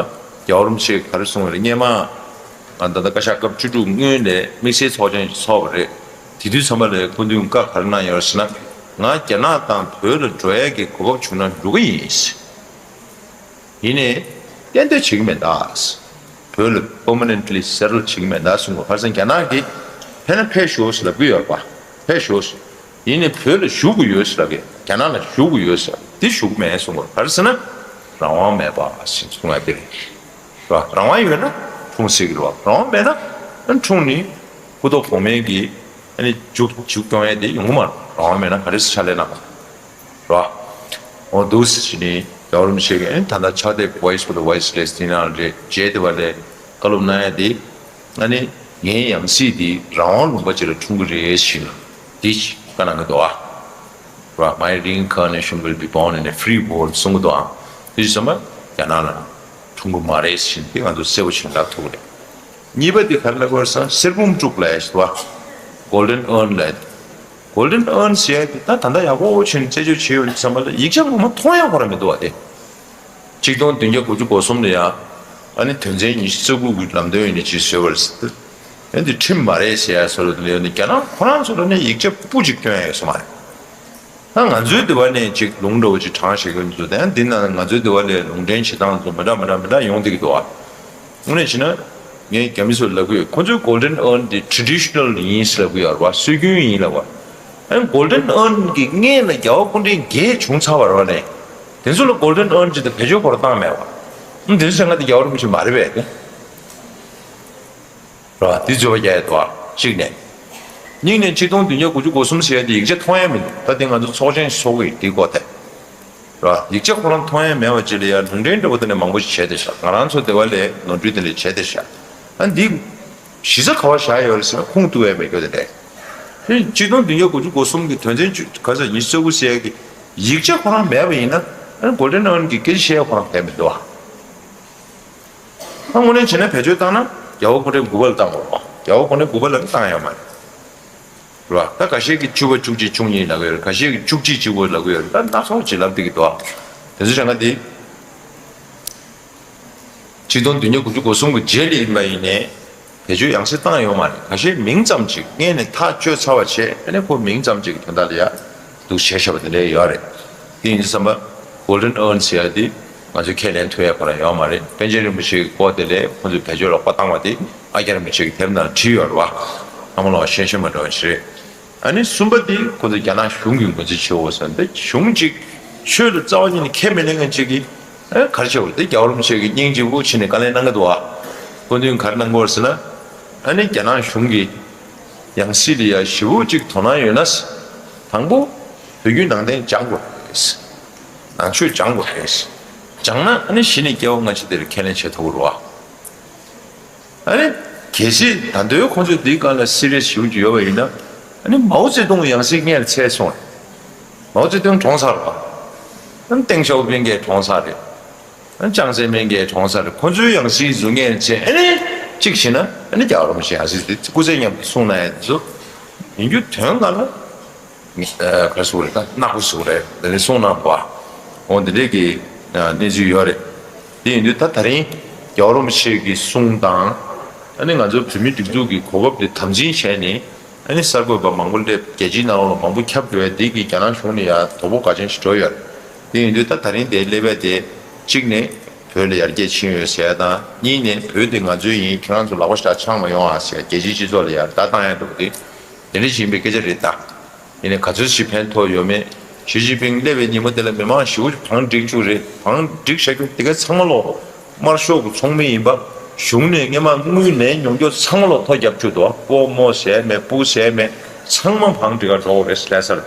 རྒྱལ་བ་རིན་པོ་ཆེས་ག་རེ་གསུངས་པ་རེད། སྔོན་མ་ང་ད་ལྟ་བཀའ་ཤག་སྐབས་བཅུ་དྲུག་སྔོན་ལ་དམིགས་བསལ་ཚོགས་ཆེན་ཞིག་ཚོགས་པ་རེད། དེ་དུས་ཙམ་པ་ལ་སྐུ་མདུན་བཀའ་ག་རེ་གནང་ཡོད་ཟེར་ན། ང་རྒྱ་ནག་དང་བོད་ལ་འགྲོ་ཡ་གི་གོ་སྐབས་བྱུང་ན་འགྲོ་གི་ཡིན། ཡིན་ནའི་གཏན་སྡོད་བྱེད་ཀྱི་མེད་ད། བོད་ལ་པར་མ་ནེན་ཊི་ལི་སེ་ཊལ་བྱེད་ཀྱི་མེད་ད་གསུངས་པ། ག་རེ་ཟེར་ན་རྒྱ་ནག་གིས་ཕེབས་ན་ཕེབས་ཤོག་ཟེར་ལབ་ཀྱི་ཡོད་རེད་པ། ཕེབས་ཤོག་ཟེར། ཡིན་ནའི་བོད་ལ་བཞུགས་དགོས་ཡོད་ཟེར་ལབ་ཀྱི། རྒྱ་ནག་ལ་བཞུགས་དགོས་ཡོད་ཟེར། འདི་བཞུགས་མེད་གསུངས་པ་རེད། ག་རེ་ཟེར་ན་རང་དབང་མེད་པ་ཞེས་གསུངས་ཡ་དེ་རེད། རེད་བ། རང་དབང་ཡོད་ན་འཁྲུངས་སྲིད་ཀྱི་རེད་བ། རང་དབང་མེད་ན་འཁྲུངས་ནས་སྐུ་ཐོག་གོང་མའི་གི་ཨ་ནི་མཇུག་མཇུག་སྐྱོང་ཡ་དེ་ཡོང་གི་མ་རེད། རང་དབང་མེད་ན་ག་རེ་ཕྱག་ལས་གནང་དགོས་རེད་བ། འོ་འདུག་སེ་བྱས་ནས་རྒྱལ་བ་རིན་པོ་ཆེ་གིས་ཨ་ནི་ད་ལྟ་ཕྱག་དེབ་Voice for the Voiceless དེ་ནང་རེད། རྗེས་དེ་བ་ལས་བཀའ་སློབ་གནང་ཡ་དེ། ཨ་ནི་ངའི་ཡང་སྲིད་འདི་རང་དབང་ལུང་པ་ཅིག་ལ་འཁྲུངས་ཀྱི་རེད་ཟེར་ནས་འདི་བཀའ་གནང་གི་འདུག་ཨ། ར། My reincarnation will be born in a free world གསུང་གི་འདུག་ཨ། དེ་བྱས་ཙང་རྒྱ་ནག་ལ་འཁྲུངས་ཀྱི་མ་རེད་ཟེར་ནས་འདི་ང་ཚོ་གསལ་པོ་ཞིག་ལབ་ཐུབ་ཀྱི་རེད། གཉིས་པ་འདི་ག་རེ་ལབ་དགོས་རེད་ཟེར་ན་གསེར་བུམ་དཀྲུགས་ལབ་ཡ་ཞིག་འདུག་ཨ། Golden Urn ལབ་ཡ། Golden Urn ཟེར་ཡ་འདི་ད་ད་ལྟ་ཡག་པོ་བྱས་ནས་རྩད་གཅོད་བྱས་ཡོད་ཙམ་པ་ལ་ཡིག་ཆ་ངོ་མ་མཐོང་ཡ་ཁོ་རང་མི་འདུག་ཨ། དེ་ཆིག་སྟོང་བདུན་བརྒྱ་དགུ་བཅུ་གོ་གསུམ་ལ་ཡ་ ཨ་ནི་དོན་ཚན་ཉི་ཤུ་རྩ་དགུ་གི་ལམ་སྟོན་ཡིན་ནི་ཅིག་བཟོས་པར་ཟེར། ཨ་ནི་ཁྲིམས་མ་རེད་ཟེར་ཡ་བཟོ་འདྲ་དེ་ལས་ཡོད་ནི་རྒྱ་ནག་ཁོ་རང་ཚོ་ལ་ནི་ཡིག་ཆ་སྤུ་ཅིག་སྟོན་ཡ་ཡོད་ས་མ་རེད། ད་ང་ཚོའི་འདི་བ་ནས་ཅིག་ལུང་འདྲ་བོ་ཅིག་དྲངས་བཞག་གི་འདུག་དེ་ཡང་འདི་ན་ང་ཚོའི་འདི་བ་ལས་ལུང་འདྲེན་བྱེད་སྟངས་ཚོ་མི་འདྲ་མི་འདྲ་མི་འདྲ་ཡོང་བསྡད་ཀྱི་འདུག་ཨ། དངོས་གནས་བྱས་ན་ངས་རྒྱ་མི་ཚོར་ལབ་ཀྱི་ཡོད། ཁོ་ཚོའི་Golden Urn་འདི་traditional་ཡིན་ཟེར་ལབ་ཀྱི་ཡོད་རེད་བ། སྲོལ་རྒྱུན་ཡིན་ལབ་བ། ཨ་ནི་Golden Urn་གི་སྔས་ལ་རྒྱལ་བ་སྐུ་ཕྲེང་བརྒྱད་བྱུང་ཚར་བ་རེད་བ། ནས་དེ་ཚོ་ལ་Golden Urn་ཅིག་དང་བེད་སྤྱོད་ཁོ་རང་བཏང་མེད་བ། ཨ་ནི་དེ་ཚོ་བྱས་ན་འདི་རྒྱལ་བ་རིན་པོ་ཆེ་མ་རེད་པས། རེད་བ། འདི་རྩོད་པ་རྒྱག་ཡ་འདུག་ཨ། གཅིག་ནས། གཉིས་ནས་ཆིག་སྟོང་བདུན་བརྒྱ་དགུ་བཅུ་གོ་གསུམ་ཟེར་ཡ་དེ་ཡིག་ཆ་མཐོང་ཡ་མི་འདུག་ད་དེ་ང་ཚོ་ཚོགས་ཆེན་ཚོགས་ཀྱི་དེའི་སྐོར་དེ། རེད་བ། ཡིག་ཆ་ཁོ་རང་མཐོང་ཡ་མེད་པ་ཅིག་ལ་ཡ་ལུང་འདྲེན་འདྲ་བོ་དེ་ནས་མང་པོ་ཞིག་བྱས་བསྡད་ཤག་ང་རང་ཚོ་དེ་བ་ལས་ནོར་འཁྲུལ་དེ་འདྲ་བྱས་བསྡད་ཤག་ཨ་འདི་གཞི་རྩ་ག་བ་བཞག་ཡོད་རེད་ཟེར་ན་ཁུངས་གཏུགས་ཡ་མེད་རྒྱུ་དེ་འདྲ། དེ་ཆིག་སྟོང་བདུན་བརྒྱ་དགུ་བཅུ་གོ་གསུམ་གྱི་དོན་ཚན་བཅུ་ག་ཚོད་ཉི་ཤུ་རྩ་དགུ་ཟེར་ཡ་གི་ཡིག་ཆ་ཁོ་རང་མེད་པ་ཡིན་ན་ཨ་Golden Urn་གི་སྐད་ཆ་བཤད་ཡ་ཁོ་རང་གལ་མི་འདུག་ཨ། ད་དངོས་གནས་བྱས་ན་བེད་སྤྱོད་བཏང་ན་རྒྱལ་བ་སྐུ་ཕྲེང་དགུ་པ་ལ་བཏང་དགོས་རེད་བ། རྒྱལ་བ་སྐུ་ཕྲེང་དགུ་པ་ལ་བཏང་ཡོད་མ་རེད། རེད་བ། ད་ཁ་ཤས་ཀྱིས་བཅུ་པ་བཅུ་གཅིག་བཅུ་གཉིས་ལབ་ཀྱི་ཡོད་རེད། ཁ་ཤས་ཀྱིས་བཅུ་གཅིག་བཅུ་དགུ་ལབ་ཀྱི་ཡོད་རེད། ད་སྣ་ཚོགས་ཅིག་ལབ་བསྡད་ཀྱི་འདུག་ཨ། དེ་ཚོ་བྱས་ན་དེ། ཆིག་སྟོང་བདུན་བརྒྱ་དགུ་བཅུ་གོ་གསུམ་གྱི་རྗེས་ལ་ཡིན་པ་ཡིན་ནའི། བེད་སྤྱོད་ཡང་སེ་བཏང་ཡོད་མ་རེད། ཁ་ཤས་མིང་ཙམ་ཅིག་སྔས་ནས་ཐག་གཅོད་ཚར་བ་བྱས་ཨ་ནི་ཁོ་མིང་ཙམ་ཅིག་གི་དོན་དག་ལ་ཡ་འདུག་བྱས་བཞག་པ་དེ་འདྲ་ཡོད་རེད། དེ་ཡིན་དུས་ཙམ་པ་Golden Urn་ཟེར་ཡ་དེ་ང་ཚོས་ཁས་ལེན་ཐུབ་ཡ་ཁོ་རང་ཡོད་མ་རེད། པཎ་ཆེན་རིན་པོ་ཆེ་གི་སྐོར་དེ་ལས་ཁོ་ཚོས་བེད་སྤྱོད་ལ་ཁོ་བཏང་བ་དེ་ཨ་ཀྱཱ་རིན་པོ་ཆེ་གི་དེབ་ནང་བྲིས་ཡོད་རེད་བ། ཨ་མ་ལོ་ཤེས་ཤེས་མ་འགྲོ་བ་ཞིག་རེད། ཨ་ནི་གསུམ་པ་དེ་ཁོ་ཚོ་རྒྱ་ནག་གཞུང་གིས་ངོས་འཛིན་བྱེད་འོ་ཟེར་འདི་གཞུང་གཅིག་ཆོས་ལ་རྩ་བ་ཉིད་ནས་ཁས་མི་ལེན་མཁན་གཅིག་གིས་ཨ་ག་རེ་བྱེད་འོ་དེ་རྒྱལ་བ་རིན་པོ་ཆེ་གི་སྙིང་རྗེ་པོ་ཕྱིན་ནས་བཀའ་ལན་གནང་གི་འདུག་ཨ། སྐུ་མདུན་ག་རེ་གནང་གི་ཡོད་ཟེར་ན། ཨ་ནི་རྒྱ་ནག་གཞུང་གིས་ཡང་སྲིད་ལ་ཡ་ཞེ་པོ་གཅིག་དོ་སྣང་ཡོད་ན། དང་པོ་བོད་བརྒྱུད་ནང་བསྟན་སྦྱང་དགོས་རེད། ནང་ཆོས་སྦྱང་དགོས་རེད། སྦྱངས་ན་ཨ་ནི་གཞི་ནས་སྐྱེ་བ་སྔ་ཕྱི་དེར་ཁས་ལེན་བྱེད་ཐུབ་ཀྱི་རེད་བ། ཨ་ནི། གལ་སྲིད་ད་དུང་ཁོང་ཚོས་འདིའི་སྒང་ལ་སི་རི་ཡས་ཞེ་པོ་ཅིག་ཡོད་པ་ཡིན་ན། ཨ་ནི་མའོ་ཙེ་ཏུང་ཡང་སྲིད་སྔོན་ལ་ཚར་སོང་རེད། མའོ་ཙེ་ཏུང་གྲོངས་ཚར་རེད་བ། ཨ་ནི་ཏེང་ཞའོ་ཕིང་གིས་གྲོངས་ཚར་རེད། ཨ་ནི་ཅང་ཙེ་མིན་གྱིས་གྲོངས་ཚར་རེད། ཁོང་ཚོའི་ཡང་སྲིད་ཟུར་སྔོན་ལ་ཚར་ཨ་ནི། གཅིག་བྱས་ན་ཨ་ནི་རྒྱལ་བ་རིན་པོ་ཆེ་ཡང་སྲིད་དེ་སྐུ་ཚེ་མཉམ་དུ་སྲུང་གནང་ཡ་དེ་ཚོ། ཡིན་རྒྱུ་དོན་ལ་ལ། ཨ་ག་རེ་ཟེར་དགོས་རེད་ད་ནག་པོ་ཟེར་དགོས་རེད་དེ་ནས་གསུངས་གནང་བ། འོ་འདི་འདྲས་ཀྱི་གནས་ཚུལ་ཡོད་རེད། དེ་ཡིན་དུས་ད་ད་རིང་རྒྱལ་བ་རིན་པོ་ཆེ་གི་གསུང་དང་། ཨ་ནི་ང་ཚོ་བོད་མིའི་སྒྲིག་འཛུགས་ཀྱི་གོ་སྐབས་དེ་དམ་འཛིན་བྱས་ནས་ཨ་ནི་གསར་འགོད་པ་མང་པོ་སླེབས་རྒྱལ་སྤྱིའི་ནང་ལོགས་ལ་མང་པོ་ཁྱབ་འགྲོ་ཡ་འདི་གིས་རྒྱ་ནག་གཞུང་ལ་ཡ་དོ་ཕོག་ག་ཅན་ཞིག་འགྲོ་ཡོད་རེད། དེ་ཡིན་དུས་ད་ད་རིང་དེ་སླེབས་པ་དེ་གཅིག་ནས་བོད་ལ་ཡར་རྒྱས་ཕྱིན་ཡོད་ཟེར་ཡ་དང་གཉིས་ནས་བོད་དེ་ང་ཚོའི་ཡིན་ཁྱེད་རང་ཚོ་ལག་པ་བཞག་ཆགས་མ་ཡོང་ཨ་ཟེར་རྒྱལ་སྤྱིའི་སྤྱི་ཚོགས་ལ་ཡ་བརྡ་བཏང་ཡ་འདུག་དེ་དེ་འདྲ་ཞིག་ཡིན་པའི་སྐད་ཆ་རེད་ད། ཡིན་ནའི་ག་ཚོད་ཞིག་ཕན་ཐོགས་ཡོད་མེད། ཞི་ཅིན་ཕིང་སླེབས་པའི་ཉིན་མོ་དེ་ལ་མི་མང་ཞེ་པོ་ཅིག་བང་བསྒྲིགས་བཅུག་རེད། བང་བསྒྲིགས་བཞག་རྒྱུ་དེ་ག་ཚང་མ་ལོག་དམར་ཤོག་གི་ཚོགས་མི་ཡིན་པ། གཞུང་ནས་སྔོན་མ་དངུལ་ལེན་མྱོང་རྒྱུ་ཚང་མ་ལོག་ཐོ་བརྒྱབ་བཅུག་འདུག་པོ་མོ་ཟེར་མེད་སྤུ་ཟེར་མེད་ཚང་མ་བང་བསྒྲིགས་ག་འགྲོ་དགོས་རེད་ལྷ་སར།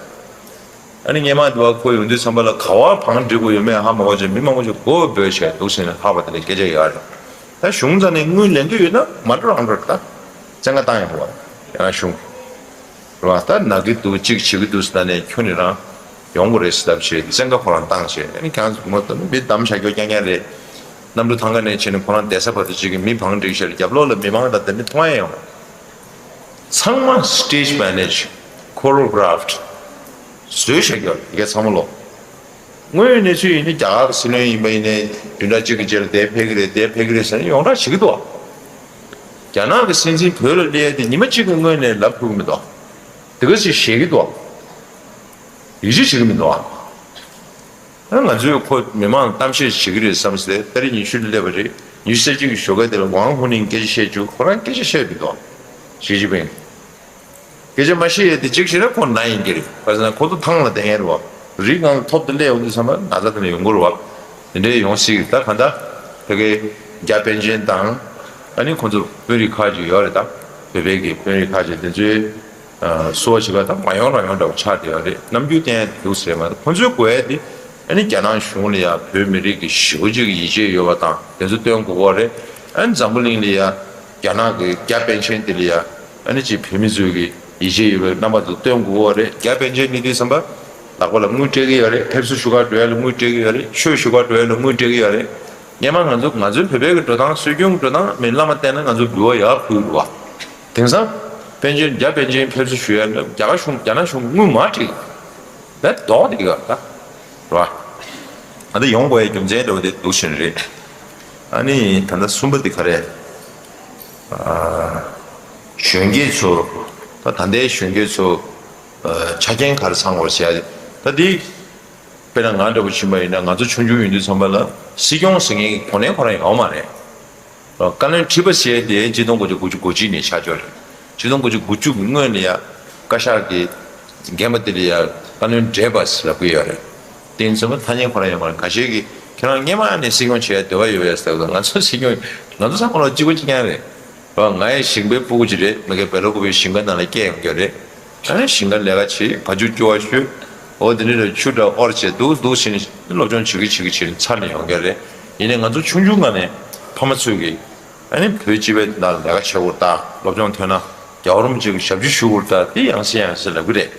ཨ་ནི་སྔོན་མ་དུ་བ་ཁོ་ཡོང་དུས་ཙམ་པ་ལ་ག་བ་བང་བསྒྲིགས་དགོས་ཡོད་མེད་ཧ་མ་གོ་ཅིག་མི་མང་པོ་ཞིག་མགོ་འབོད་བྱས་འདུག་ཟེར་ནས་ཧ་བ་དེ་ལ་སྐད་ཆ་ཡོད་རེད། ད་གཞུང་རྩ་ནས་དངུལ་ལེན་འདོད་ཡོད་ན་མ་འགྲོ་རང་འགྲོ་རེད་ད། བཙན་བཀའ་བཏང་ཡོང་བ་རེད་ཡང་ན་གཞུང་། རེད་བ། ད་ན་གི་འདུག་གཅིག་བྱེད་ཀྱི་འདུག་ཟེར་ནས་ཁྱོན་ནས་རང་ཡོང་དགོས་རེད་ཟེར་ལབ་བྱས་བཙན་བཀའ་ཁོ་རང་བཏང་བྱས་ཨ་ནི་ཁྱེད་རང་ཚོ་ངོ་ད་མི་གདམ་བྱ་རྒྱུ་རྐྱང་རྐྱང་རེད། གནམ་གྲུ་ཐང་ག་ནས་བྱས་ནས་ཁོ་རང་བསྡད་ས་བར་དུ་གཅིག་གི་མི་བང་བསྒྲིགས་བྱས་རྒྱབ་ལོགས་ལ་མི་མང་ད་ལྟ་མི་མཐོང་ཡ་ཡོང་། ཚང་མ་stage manage choreographed བཟོས་བྱས་རྒྱུ་དེ་གས་ཚང་མ་ལོ། དངོས་ཡོད་གནས་ཚུལ་ཡིན་ན་རྒྱ་གར་གྱི་སྲིད་བློན་ཡིན་པ་ཡིན་ནའི་བདུན་ཕྲག་གཅིག་གི་རྗེས་ལ་དེ་ཕེབས་ཀྱི་རེད་དེ་ཕེབས་ཀྱི་རེད་ཟེར་ནས་ཡོངས་གྲགས་བྱེད་ཀྱི་འདུག་རྒྱ་ནག་གི་སྲིད་འཛིན་བོད་ལ་སླེབས་ཡ་དེ་ཉི་མ་གཅིག་གི་སྔོན་ནས་ལབ་ཐུབ་ཀྱི་མི་འདུག་དེ་ག་ཅིག་བཤད་ཀྱི་འདུག་ཡིད་ཆེས་བྱེད་ཀྱི་མི་འདུག་ཨ་ང་ཚོས་ཁོ་མི་མང་གཏམ་བཤད་བྱེད་ཀྱི་རེད་བསམ་སྟེ་ཏ་རིག་ཉི་ཤུ་ལ་སླེབས་པ་རེད། ཉི་ཤུ་རྩ་གཅིག་གི་ཞོགས་ཀ་དེ་ལ་ཝང་ཧུ་ནིང་སྐད་ཆ་བཤད་བཅུག་ཁོ་རང་སྐད་ཆ་བཤད་མི་འདུག་ཞི་ཅིན་ཕིང་། སྐད་ཆ་མ་བཤད་ཡས་དེ་གཅིག་བྱས་ན་ཁོ་ན་ཡིན་གྱི་རེད། ག་ཟེར་ན་ཁོ་ཚོ་ཐང་ལ་བསྡད་མཁན་རེད་བ། རི་སྒང་ལ་ཐོབ་ཏུ་སླེབས་ཡོང་དུས་ཙམ་པ་ན་ཚ་དེ་ལ་ཡོང་གི་རེད་བ། དེ་འདྲའི་ཡོང་སྲིད་ཀྱི་ད་ག་འདྲ་ཕ་གི་རྒྱ་པཎ་ཆེན་དང་ཨ་ནི་ཁོ་ཚོ་དཔོན་རིགས་ཁག་ཅིག་ཡོད་རེད་ད། བོད་པའི་གི་དཔོན་རིགས་ཁག་ཅིག་དེ་ཚོའི་སོ་བྱེད་པ་དང་མ་ཡོང་རང་ཡོང་འདྲ་བོ་ཆགས་བསྡད་ཡོད་རེད། རྣམ་འགྱུར་བསྟན་ཡ་དེ་འདུག་ཟེར་མ་ཁོ་ཚོའི་དགོས་ཡ་དེ་ཨ་ནི་རྒྱ་ནག་གཞུང་ལ་ཡ་བོད་མི་རིགས་ཀྱི་ཞེ་པོ་ཅིག་གི་ཡིད་ཆེས་ཡོད་པ་དང་དེ་ཚོ་སྟོན་དགོས་ཀྱི་རེད། ཨ་ནི་འཛམ་བུ་གླིང་ལ་ཡ་རྒྱ་ནག་གི་རྒྱ་པཎ་ཆེན་དེ་ལ་ཡ། ཨ་ནི་ཅིག་བོད་མི་ཚོས་ཀྱི་ཡིད་ཆེས་ཡོད་པའི་རྣམ་པ་ཚོ་སྟོན་དགོས་ཀྱི་རེད། རྒྱ་པཎ་ཆེན་གཉིས་དུས་བསམ་པ། ལག་པ་ལ་དངུལ་སྤྲད་ཀྱི་ཡོད་རེད། ཕེབས་བསུ་ཞུ་གར་འགྲོ་ཡ་ལ་དངུལ་སྤྲད་ཀྱི་ཡོད་རེད། ཆོས་ཞུ་གར་འགྲོ་ཡ་ལ་དངུལ་སྤྲད་ཀྱི་ཡོད་རེད། སྔོན་མ་ང་ཚོ་ང་ཚོའི་བོད་པའི་གི་འགྲོ་སྟངས་སྲོལ་རྒྱུན་གྱི་འགྲོ་སྟངས་མི་བླ་མ་བསྟེན་ན་ང་ཚོ་འབུལ་བ་ཡར་ཕུལ་གྱི་འདུག་བ། དེང་སང་། པཎ་ཆེན་རྒྱ་པཎ་ཆེན་ཕེབས་བསུ་ཞུ་ཡ་ལ་རྒྱ་གར་གཞུང་རྒྱ་ནག་གཞུང་དངུལ་མ་སྤྲད་ཀྱི། ད་ལྡོག་བསྡད་ཀྱི་ཡོད་རེད་ད། རེད་བ། ཨ་ད་ཡོང་དགོས་ཡའི་རྒྱུ་མཚན་འདྲ་བོ་དེ་འདུག་བཞིན་རེད། ཨ་ནི་ད་ལྟ་གསུམ་པ་དེ་ག་རེ། ཨ། གཞོན་སྐྱེས་ཚོ། ད་ད་ལྟའི་གཞོན་སྐྱེས་ཚོ། ཨ། ཆ་རྐྱེན་ག་རེ་ཚང་དགོས་ཟེར་ཡ་ད་འདི། དཔེར་ན་ང་འདྲ་པོ་ཕྱིན་པ་ཡིན་ན། ང་ཚོ་ཆུང་ཆུང་ཡིན་དུས་ཙམ་པ་ལ་སྲིད་སྐྱོང་ཟེར་མཁན་གྱི་གོ་གནས་ཁོ་རང་ཡོད་མ་རེད། བཀའ་བློན་ཁྲི་པ་ཟེར་དེ་ཆིག་སྟོང་དགུ་བརྒྱ་དགུ་བཅུ་གོ་གཅིག་ནས་ཆགས་ཆོག་རེད། ཆིག་སྟོང་དགུ་བརྒྱ་དགུ་བཅུ་གི་སྔོན་ལ་ཡ་བཀའ་ཤག་གི་འགན་པ་དེ་ལ་ཡ་བཀའ་བློན་བགྲེས་པ་ཟེར་ལབ་ཀྱི་ཡོད་རེད། དེ་ཡིན་ཙང་ཐ་སྙད་ཁོ་རང་ཡོད་མ་རེད། ཁ་ཤས་ཀྱིས་ཁྱེད་རང་སྔོན་མ་ནས་སྲིད་སྐྱོང་བྱེད་ཡ་འདོད་པ་ཡོད་ཡ་ཟེར་ལ། ང་ཚོ་སྲིད་སྐྱོང་། ང་ཚོ་ཚང་མ་ལ་གཅིག་པ་གཅིག་རྐྱང་རེད། ང་ཡི་ཞིང་པའི་སྤུ་གུ་ཅིག་རེད། མ་གི་སྦེལ་ཀོབ་པའི་ཞིང་ཁ་ནང་ལ་སྐྱེས་ཡོང་རྒྱུ་རེད། ཨ་ནི་ཞིང་ཁར་ལས་ཀ་བྱེད། བ་ཕྱུགས་སྐྱོ་བ་ཤོད། འོ་དེ་ནི་རེ་ཆུ་འདྲ་དབོར་བྱས་འདུག་འདུག་བྱས་ནས་སློབ་སྦྱོང་བྱེད་ཀྱི་བྱེད་ཀྱི་བྱེད་ནས་ཚར་ནས་ཡོང་རྒྱུ་རེད། ཡིན་ནའི་ང་ཚོ་ཆུང་ཆུང་སྒང་ནས་ཕ་མ་ཚོས་ཀྱིས་ཨ་ནི་བོད་སྤྱི་པའི་ནང་ལས་ཀ་བྱེད་དགོས་ད། སློབ་སྦྱོང་ཐོན་ན་རྒྱལ་བ་རིན་པོ་ཆེ་གི་ཞབས་ཕྱི་ཞུ་དགོས་ད། དེ་ཡང་སེ་ཡང་སེ་ལབ་ཀྱི་རེད།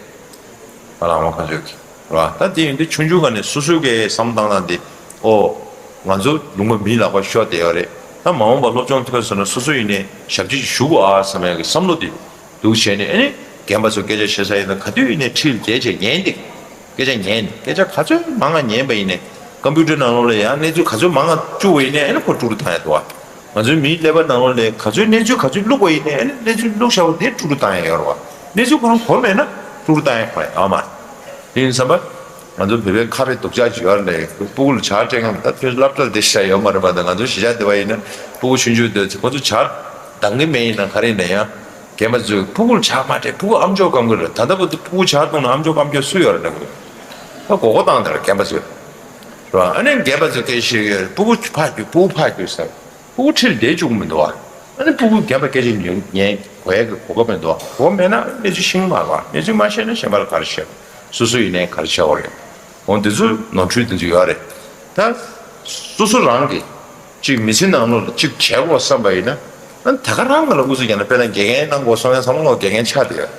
ང་ལ་མ་ཁ་ཚོད་ཀྱི་རེད་བ། ད་དེ་ཡིན་དུས་ཆུང་ཆུང་སྒང་ནས་སོ་སོའི་གི་བསམ་བཏང་སྟངས་དེ། ཨོ། ང་ཚོ་ལུང་པ་མིའི་ལག་པར་ཤོར་བསྡད་ཡོད་རེད། ད་མ་འོངས་པ་སློབ་སྦྱོང་ཐོན་སོང་ན་སོ་སོ་ཡིན་ནའི་ཞབས་ཕྱི་ཞུ་དགོས་ཨ་བསམ་ཡག་གི་བསམ་བློ་དེ་འདུག་བྱས་ནས། ཨ་ནི་རྒན་པ་ཚོ་སྐད་ཆ་བཤད་ས་ཡིན་ན་ག་དུས་ཡིན་ནའི་ཁྲིད་ལ་བསྡད་བྱས་ཉན་ཏེ། སྐད་ཆ་ཉན། སྐད་ཆ་ག་ཚོད་མང་ང་ཉན་པ་ཡིན་ནའི་ཀམ་པུ་ཊར་ནང་ལོགས་ལ་ཡང་གནས་ཚུལ་ག་ཚོད་མང་ང་བཅུག་པ་ཡིན་ནའི་ཨ་ནི་ཁོ་ཀྲུག་ཀྲུག་བཏང་ཡ་འདུག་བ། ང་ཚོའི་མིའི་ཀླད་པ་ནང་ལོགས་ལ་ག་ཚོད་གནས་ཚུལ་ག་ཚོད་བླུགས་པ་ཡིན་ནའི་ཨ་ནི་གནས་ཚུལ་བླུགས་བཞག་པ་དེ་ཀྲུག་ཀྲུག་བཏང་ཡ་ཡོད་རེད་བ། གནས་ཚུལ་ཁོ་རང་གོ་མེད་ན་ཀྲུག་ཀྲུག་བཏང་ཡ་ཁོ་རང་ཡོད་མ་རེད། དེ་ཡིན་ཙམ་པ། ང་ཚོ་བོད་པའི་ཁ་རེ་སྡུག་ཅག་ཅིག་ཡོད་རེད། སྤུ་གུ་ལ་ཇ་སྤྲད་མཁན་ད་ཁྱོད་སློབ་གྲྭ་དེ་ཤ་ཡོད་མ་རེད་པ། ད་ང་ཚོ་གཞིས་ཆགས་དེ་བ་ཡིན་ན་སྤུ་གུ་ཆུང་ཆུང་དེ་ཚོ་ཁོ་ཚོ་ཇ་འདང་གི་མེད། ཡིན་ན་ག་རེ་ཡིན་ན་ཡང་རྒན་པ་ཚོས་སྤུ་གུ་ལ་ཇ་མ་སྤྲད། སྤུ་གུ་ཨམ་ཅོག་སྐམ་གི་རེད། ད་ལྟ་བར་དུ་སྤུ་གུ་ཇ་བཏུང་ན་ཨམ་ཅོག་སྐམ་མཁན་སུ་ཡོད་རེད་ན། ད་མགོ་སྐོར་བཏང་དེ་རེད་རྒན་པ་ཚོས། རེད་བ། ཨ་ནི་རྒན་པ་ཚོས་སྐད་ཆ་བཤད་ཡོད་རེད། སྤུ་གུ་ཕར་རྒྱུག་སྤུ་གུ་ཕར་རྒྱུག་ཟེར། སྤུ་གུ་ཁྲིད་ལ་བསྡད་བཅུག་གི་མི་འདུག་བ། ཨ་ནི་སྤུ་གུ་རྒན་པ་སྐད་ཆ་ཉན་ཉན་དགོས་ཡ་གི་གོ་སྐབས་མི་འདུག་བ། གོ་མེད་ན་གནས་ཚུལ་ཤེས་ཀྱི་མ་རེད་བ། གནས་ཚུལ་མ་ཤེས་ན་གཞན་པ་ལ་ག་རེ་བཤད། སོ་སོ་ཡིན་ནའི་ག་རེ་བྱ་དགོས་རེད། འོ་འདི་ཚོ་ནོར་འཁྲུལ་འདི་ཚོ་ཡོད་རེད། ད་སོ་སོ་རང་གིས་གཅིག་མི་ཚེ་ནང་ལོགས་ལ་གཅིག་བྱེད་དགོས་བསམ་པ་ཡིན་ན། ཨ་ནི་ད་ག་རང་གི་ལ་ཨུ་ཚུགས་རྒྱག་ན། དཔེར་ན་དགེ་རྒན་གནང་དགོས་བསམ་ཡ་ཚང་མ་ལོག་དགེ་རྒན་ཆགས་བསྡད་ཡོད།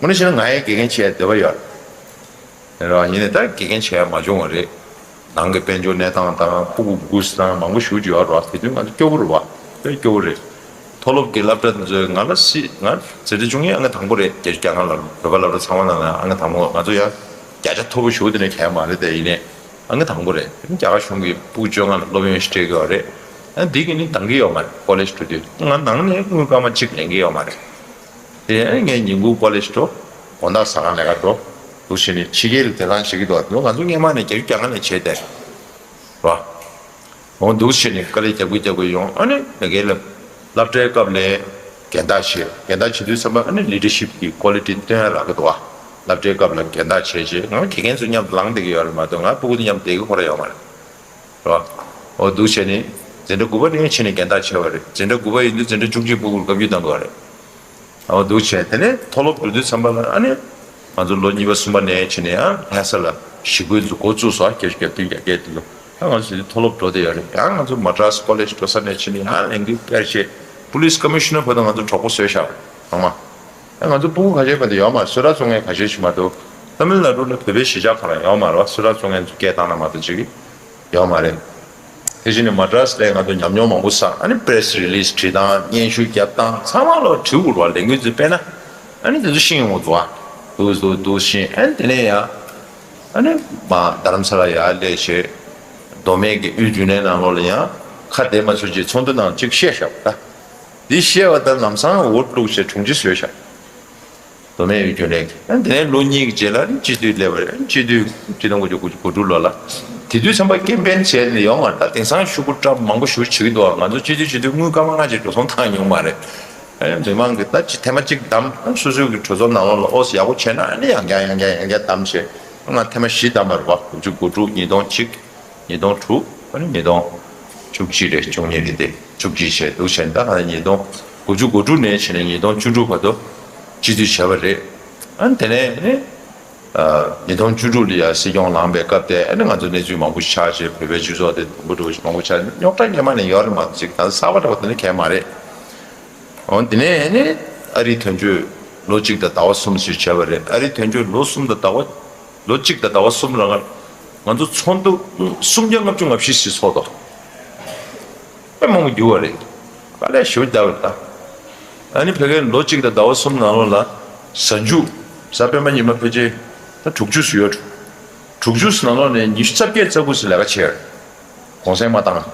དངོས་གནས་བཤད་ན་ང་ཡང་དགེ་རྒན་བྱེད་ཡ་འདོད་པ་ཡོད། རེད་བ། ཡིན་ནའི་ད་དགེ་རྒན་བྱས་མ་བྱུང་བ་རེད། ནང་གི་དཔལ་འབྱོར་གནས་སྟངས་དང་ཕྲུ་གུ་སྒུག་སྟངས་མང་པོ་ཞེ་པོ་ཅིག་ཡོད་རེད་བ། དེ་དུས་ང་ཚོ་སྐྱོ་པོ་རེད་བ། དཔེ་སྐྱོ་པོ་རེད། མཐོ་སློབ་ཀྱི་སློབ་གྲྭ་དེ་ཚོས་ང་ལ་སྲིད། ང་འཛིན་གྲྭ་བཅུ་གཉིས་ཨང་ཀི་དང་པོ་རེད། བརྒྱད་ཅུ་གྱ་ལྔ་ལ་བོད་པ་སློབ་གྲྭ་ཚང་མ་ནང་ནས་ཨང་ཀི་དང་པོ། ང་ཚོ་ཡང་བརྒྱ་ཆ་མཐོ་པོ་ཞེ་པོ་དེ་ནས་གྱེས་མ་རེད་དེ། ཡིན་ནའི་ཨང་ཀི་དང་པོ་རེད། རྒྱ་གར་གཞུང་གིས་ཕྲུ་གུ་བཅོ་ལྔ་ལ་སློབ་ཡོན་ཞིག་སྤྲད་ཀྱི་ཡོད་རེད། ཨ་འདི་གིས་ནི་འདང་གི་ཡོད་མ་རེད། ཀོ་ལེཇ་འགྲོ་དུས་ང་ནང་ནས་དངུལ་སྐར་མ་གཅིག་ལེན་གྱི་ཡོད་མ་རེད། དེ་ངས་ཉིན་གུང་ཀོ་ལེཇ་འགྲོ། དགོང་དག་ཟ་ཁང་ལས་ཀ་འགྲོ། འདུག་བྱས་ནས་ཕྱི་རྒྱལ་ལ་བསྡད་སྟངས་ཤེས་ཀྱི་འདུག་ང་ཚོ་སྔོན་མ་ནས་བརྒྱད་ཅུ་གྱ་ལྔ་ནས་བྱས་ཏེ། རེད་བ། འོ་འདུག་བྱས་ནས་དཀའ་ལས་རྒྱབ་ཀྱི་རྒྱབ་ཀྱི་ཡོང་། ཨ་ནི་ང་རྒན་ལ་སློབ་གྲྭའི་སྐབས་ལ་འགན་བདག་བྱས། འགན་བདག་བྱེད་དུས་ཙམ་པ་ཨ་ནི་ལི་ཌར་ཤིབ་ཀྱི་ཀོ་ལི་ཊི་སྟོན་ཡ་རག་གི་འདུག་བ། སློབ་གྲྭའི་སྐབས་ལ་འགན་བདག་བྱས་བྱས་ང་དགེ་རྒན་ཚོ་མཉམ་དུ་ལངས་བསྡད་ཀྱི་ཡོད་རེད་མ་གཏོགས། ང་སྤུ་གུ་དེ་མཉམ་བསྡད་ཀྱི་ཁོ་རང་ཡོད་མ་རེད། རེད་བ། འོ་འདུག་བྱས་ནས་འཛིན་གྲྭ་དགུ་པ་ནས་ཕྱིན་ནས་འགན་བདག་བྱས་པ་རེད། འཛིན་གྲྭ་དགུ་པ་ཡིན་དུས་འཛིན་གྲྭ་བཅུ་གཅིག་སྤུ་གུར་བཀའ་བཀྱོན་བཏང་དགོས་པ་རེད། འོ་འདུག་བྱས། དེ་ནས་མཐོ་སློབ་འགྲོ་དུས་ཙམ་པ་ལ་ཨ་ནི་ང་ཚོ་ལོ་གཉིས་པ་གསུམ་པ་ནས་ཕྱིན་ནས་ཡང་ལྷ་ས་ལ་ཞི་རྒོལ་ཚོ་འགོ་བཙུགས་སོང་། བརྒྱད་ཅུ་གྱ་བདུན་གྱ་བརྒྱད་དེ་ལོ། ད་ང་ཚོ་དེ་མཐོ་སློབ་འགྲོ་བསྡད་ཡོད་རེད། ཡང་ང་ཚོ་མ་ཌྲཱས་ཀོ་ལེཇ་འགྲོ་ས་ནས་ཕྱིན་ནས་ཡང་ལས་འགུལ་སྤེལ་བྱས། པུ་ལིས་ཀོ་མི་ཤི་ནར་བར་དུ་ང་ཚོ་གྲོགས་པོ་བཟོས་བཞག་རང་མ། ཡང་ང་ཚོ་སྤུ་གུ་ཁ་ཤས་བར་དུ་ཡོད་མ་རེད། སུ་ར་བཙོང་མཁན་ཁ་ཤས་ཤིག་མ་གཏོགས། ཏ་མིལ་ནཱ་ཌུ་ལ་བོད་པའི་གཞིས་ཆགས་ཁོ་རང་ཡོད་མ་རེད་བ། སུ་ར་བཙོང་མཁན་ཚོ་སྐད་བཏང་ན་མ་གཏོགས་ཅིག་ཡོད་མ་རེད། དེ་བཞིན་ནི་མ་ཌྲཱས་ལ་ང་ཚོ་ཉམས་མྱོང་མང་པོ་བསགས། ཨ་ནི་པི་རེ་སི་རི་ལི་སི་བྲིས་སྟངས། སྙན་ཞུ་རྒྱབ་སྟངས་ཚང་མ་ལོ་བྲིས་དགོས་རེད་བ། ལས་འགུལ་ཚོ་སྤེལ་ན། ཨ་ནི་དེ་ཚོ་ཤེས་ཡོང་གི་འདུག་བ། འདུག་འདུག་འདུག་ཤེས། ཨ་ནི་དེ་ནས་ཡང་ཨ་ནི་མ་རྡ་རམ་ས་ལ་ཡར་སླེབས་བྱས། མདོ་སྨད་ཀྱི་དབུས་རྒྱུན་ལས་ནང་ལོགས་ལ་ཡང་ཁ་བདེ་མ་ཚོད་ཅིག་ཚོགས་འདུ་ནང་གཅིག་བཤད་བཞག་པ་ད། འདི་བཤད་པ་ད་ལམ་སང་འོ་བླུགས་བྱས་དྲུང་ཆེ་བཟོས་བཞག་མདོ་སྨད་དབུས་རྒྱུན་ལས་ཀྱི། ཨ་ནི་དེ་ནས་ལོ་གཉིས་ཀྱི་རྗེས་ལ་ཨ་ནི་སྤྱི་འཐུས་སླེབས་པ་རེད། ཨ་ནི་སྤྱི་འཐུས་ཆིག་སྟོང་དགུ་བརྒྱ་དགུ་བཅུ་གོ་དྲུག་ལོ་ལ། དེ་དུས་ཙམ་པ་ཀེམ་པེན་བྱས་ནས་ཡོང་བ་ད་དེང་སང་ཤོག་གུ་བཀྲམ་མང་པོ་ཞེ་པོ་བྱེད་ཀྱི་འདུག་ང་ཚོ་སྤྱི་འཐུས་སྤྱི་འཐུས་དངུལ་སྐར་མ་ལྔ་ཅིག་འགྲོ་སོང་བཏང་མྱོང་མ་རེད། ཨ་ནི་མི་མང་གིས་ད་ཅི་ཐེངས་མ་གཅིག་བདམས། ཨ་ནི་སོ་སོའི་གི་གྲོས་ཚོགས་ནང་ལོགས་ལ་ཨོ་ཡག་པོ་བྱས་ན་ཨ་ནི་ཡང་བསྐྱར་ཡང་བསྐྱར་ཡང་བསྐྱར་བདམས་བྱས། ང་ཐེངས་མ་བཞི་བདམས་པ་རེད་བ། དགུ་བཅུ་གོ་དྲུག་ཉིས་སྟོང་གཅིག་ཉིས་སྟོང་དྲུག་ཨ་ནི་ཉིས་སྟོང་བཅུ་གཅིག་རེད། བཅུ་གཉིས་རེད་དེ། བཅུ་གཅིག་བྱས་འདུག་བྱས་ད་ང་ཉིས་སྟོང་དགུ་བཅུ་གོ་དྲུག་ནས་བྱས་ནས་ཉིས་སྟོང་བཅུ་དྲུག་བར་དུ་སྤྱི་འཐུས་བྱས་པ་རེད། ཨ་ནི་དེ་ནས་ཨ་ནི་ཉིས་སྟོང་བཅུ་དྲུག་ལ་ཡ་སྲིད་སྐྱོང་ལངས་པའི་སྐབས་དེ་ཨ་ནི་ང་ཚོ་གནས་ཚུལ་མང་པོ་ཆགས་བྱས། བོད་པའི་སྤྱི་ཚོགས་དེ་དུམ་བུ་འགྲོ་བཞིན་མང་པོ་ཆགས། རྙོག་དྲ་སྔོན་མ་ནས་ཡོད་རེད་མ་གཏོགས་ཅིག་ད་གསར་པ་འདྲ་བ་དེ་འདྲ་གང་ཡང་མ་རེད། འོ་དེ་ནས་ཨ་ནི་ཨ་རིའི་དོན་གཅོད་ལོ་གཅིག་དང་ཟླ་བ་གསུམ་ཞིག་བྱས་པ་རེད། ཨ་རིའི་དོན་གཅོད་ལོ་གསུམ་དང་ཟླ་བ། ལོ་གཅིག་དང་ཟླ་བ་གསུམ་ལ་ང་ཚོ་ཚོགས་འདུ་སུམ་བརྒྱ་ལྔ་བཅུ་ང་བཞི་ཞིག་ཚོགས་འདུག་དཔེ་མང་པོ་འགྱུར་བ་རེད། དཀའ་ལས་ཞེ་པོ་བརྒྱབ་པ་རེད་ད། ཨ་ནི་ཕ་གིར་ལོ་གཅིག་དང་ཟླ་བ་གསུམ་ནང་ལོགས་ལ་གཟའ་མཇུག་གཟའ་སྤེན་པ་ཉི་མ་ཕལ་ཆེར་ད་དྲུག་ཅུ་ཙམ་ཡོད། དྲུག་ཅུ་ཙམ་ནང་ལོགས་ནས་ཉི་ཤུ་རྩ་བརྒྱད་རྩ་དགུ་ཙམ་ལས་ཀ་བྱས་ཡོད་རེད། གུང་སེང་མ་བཏང་།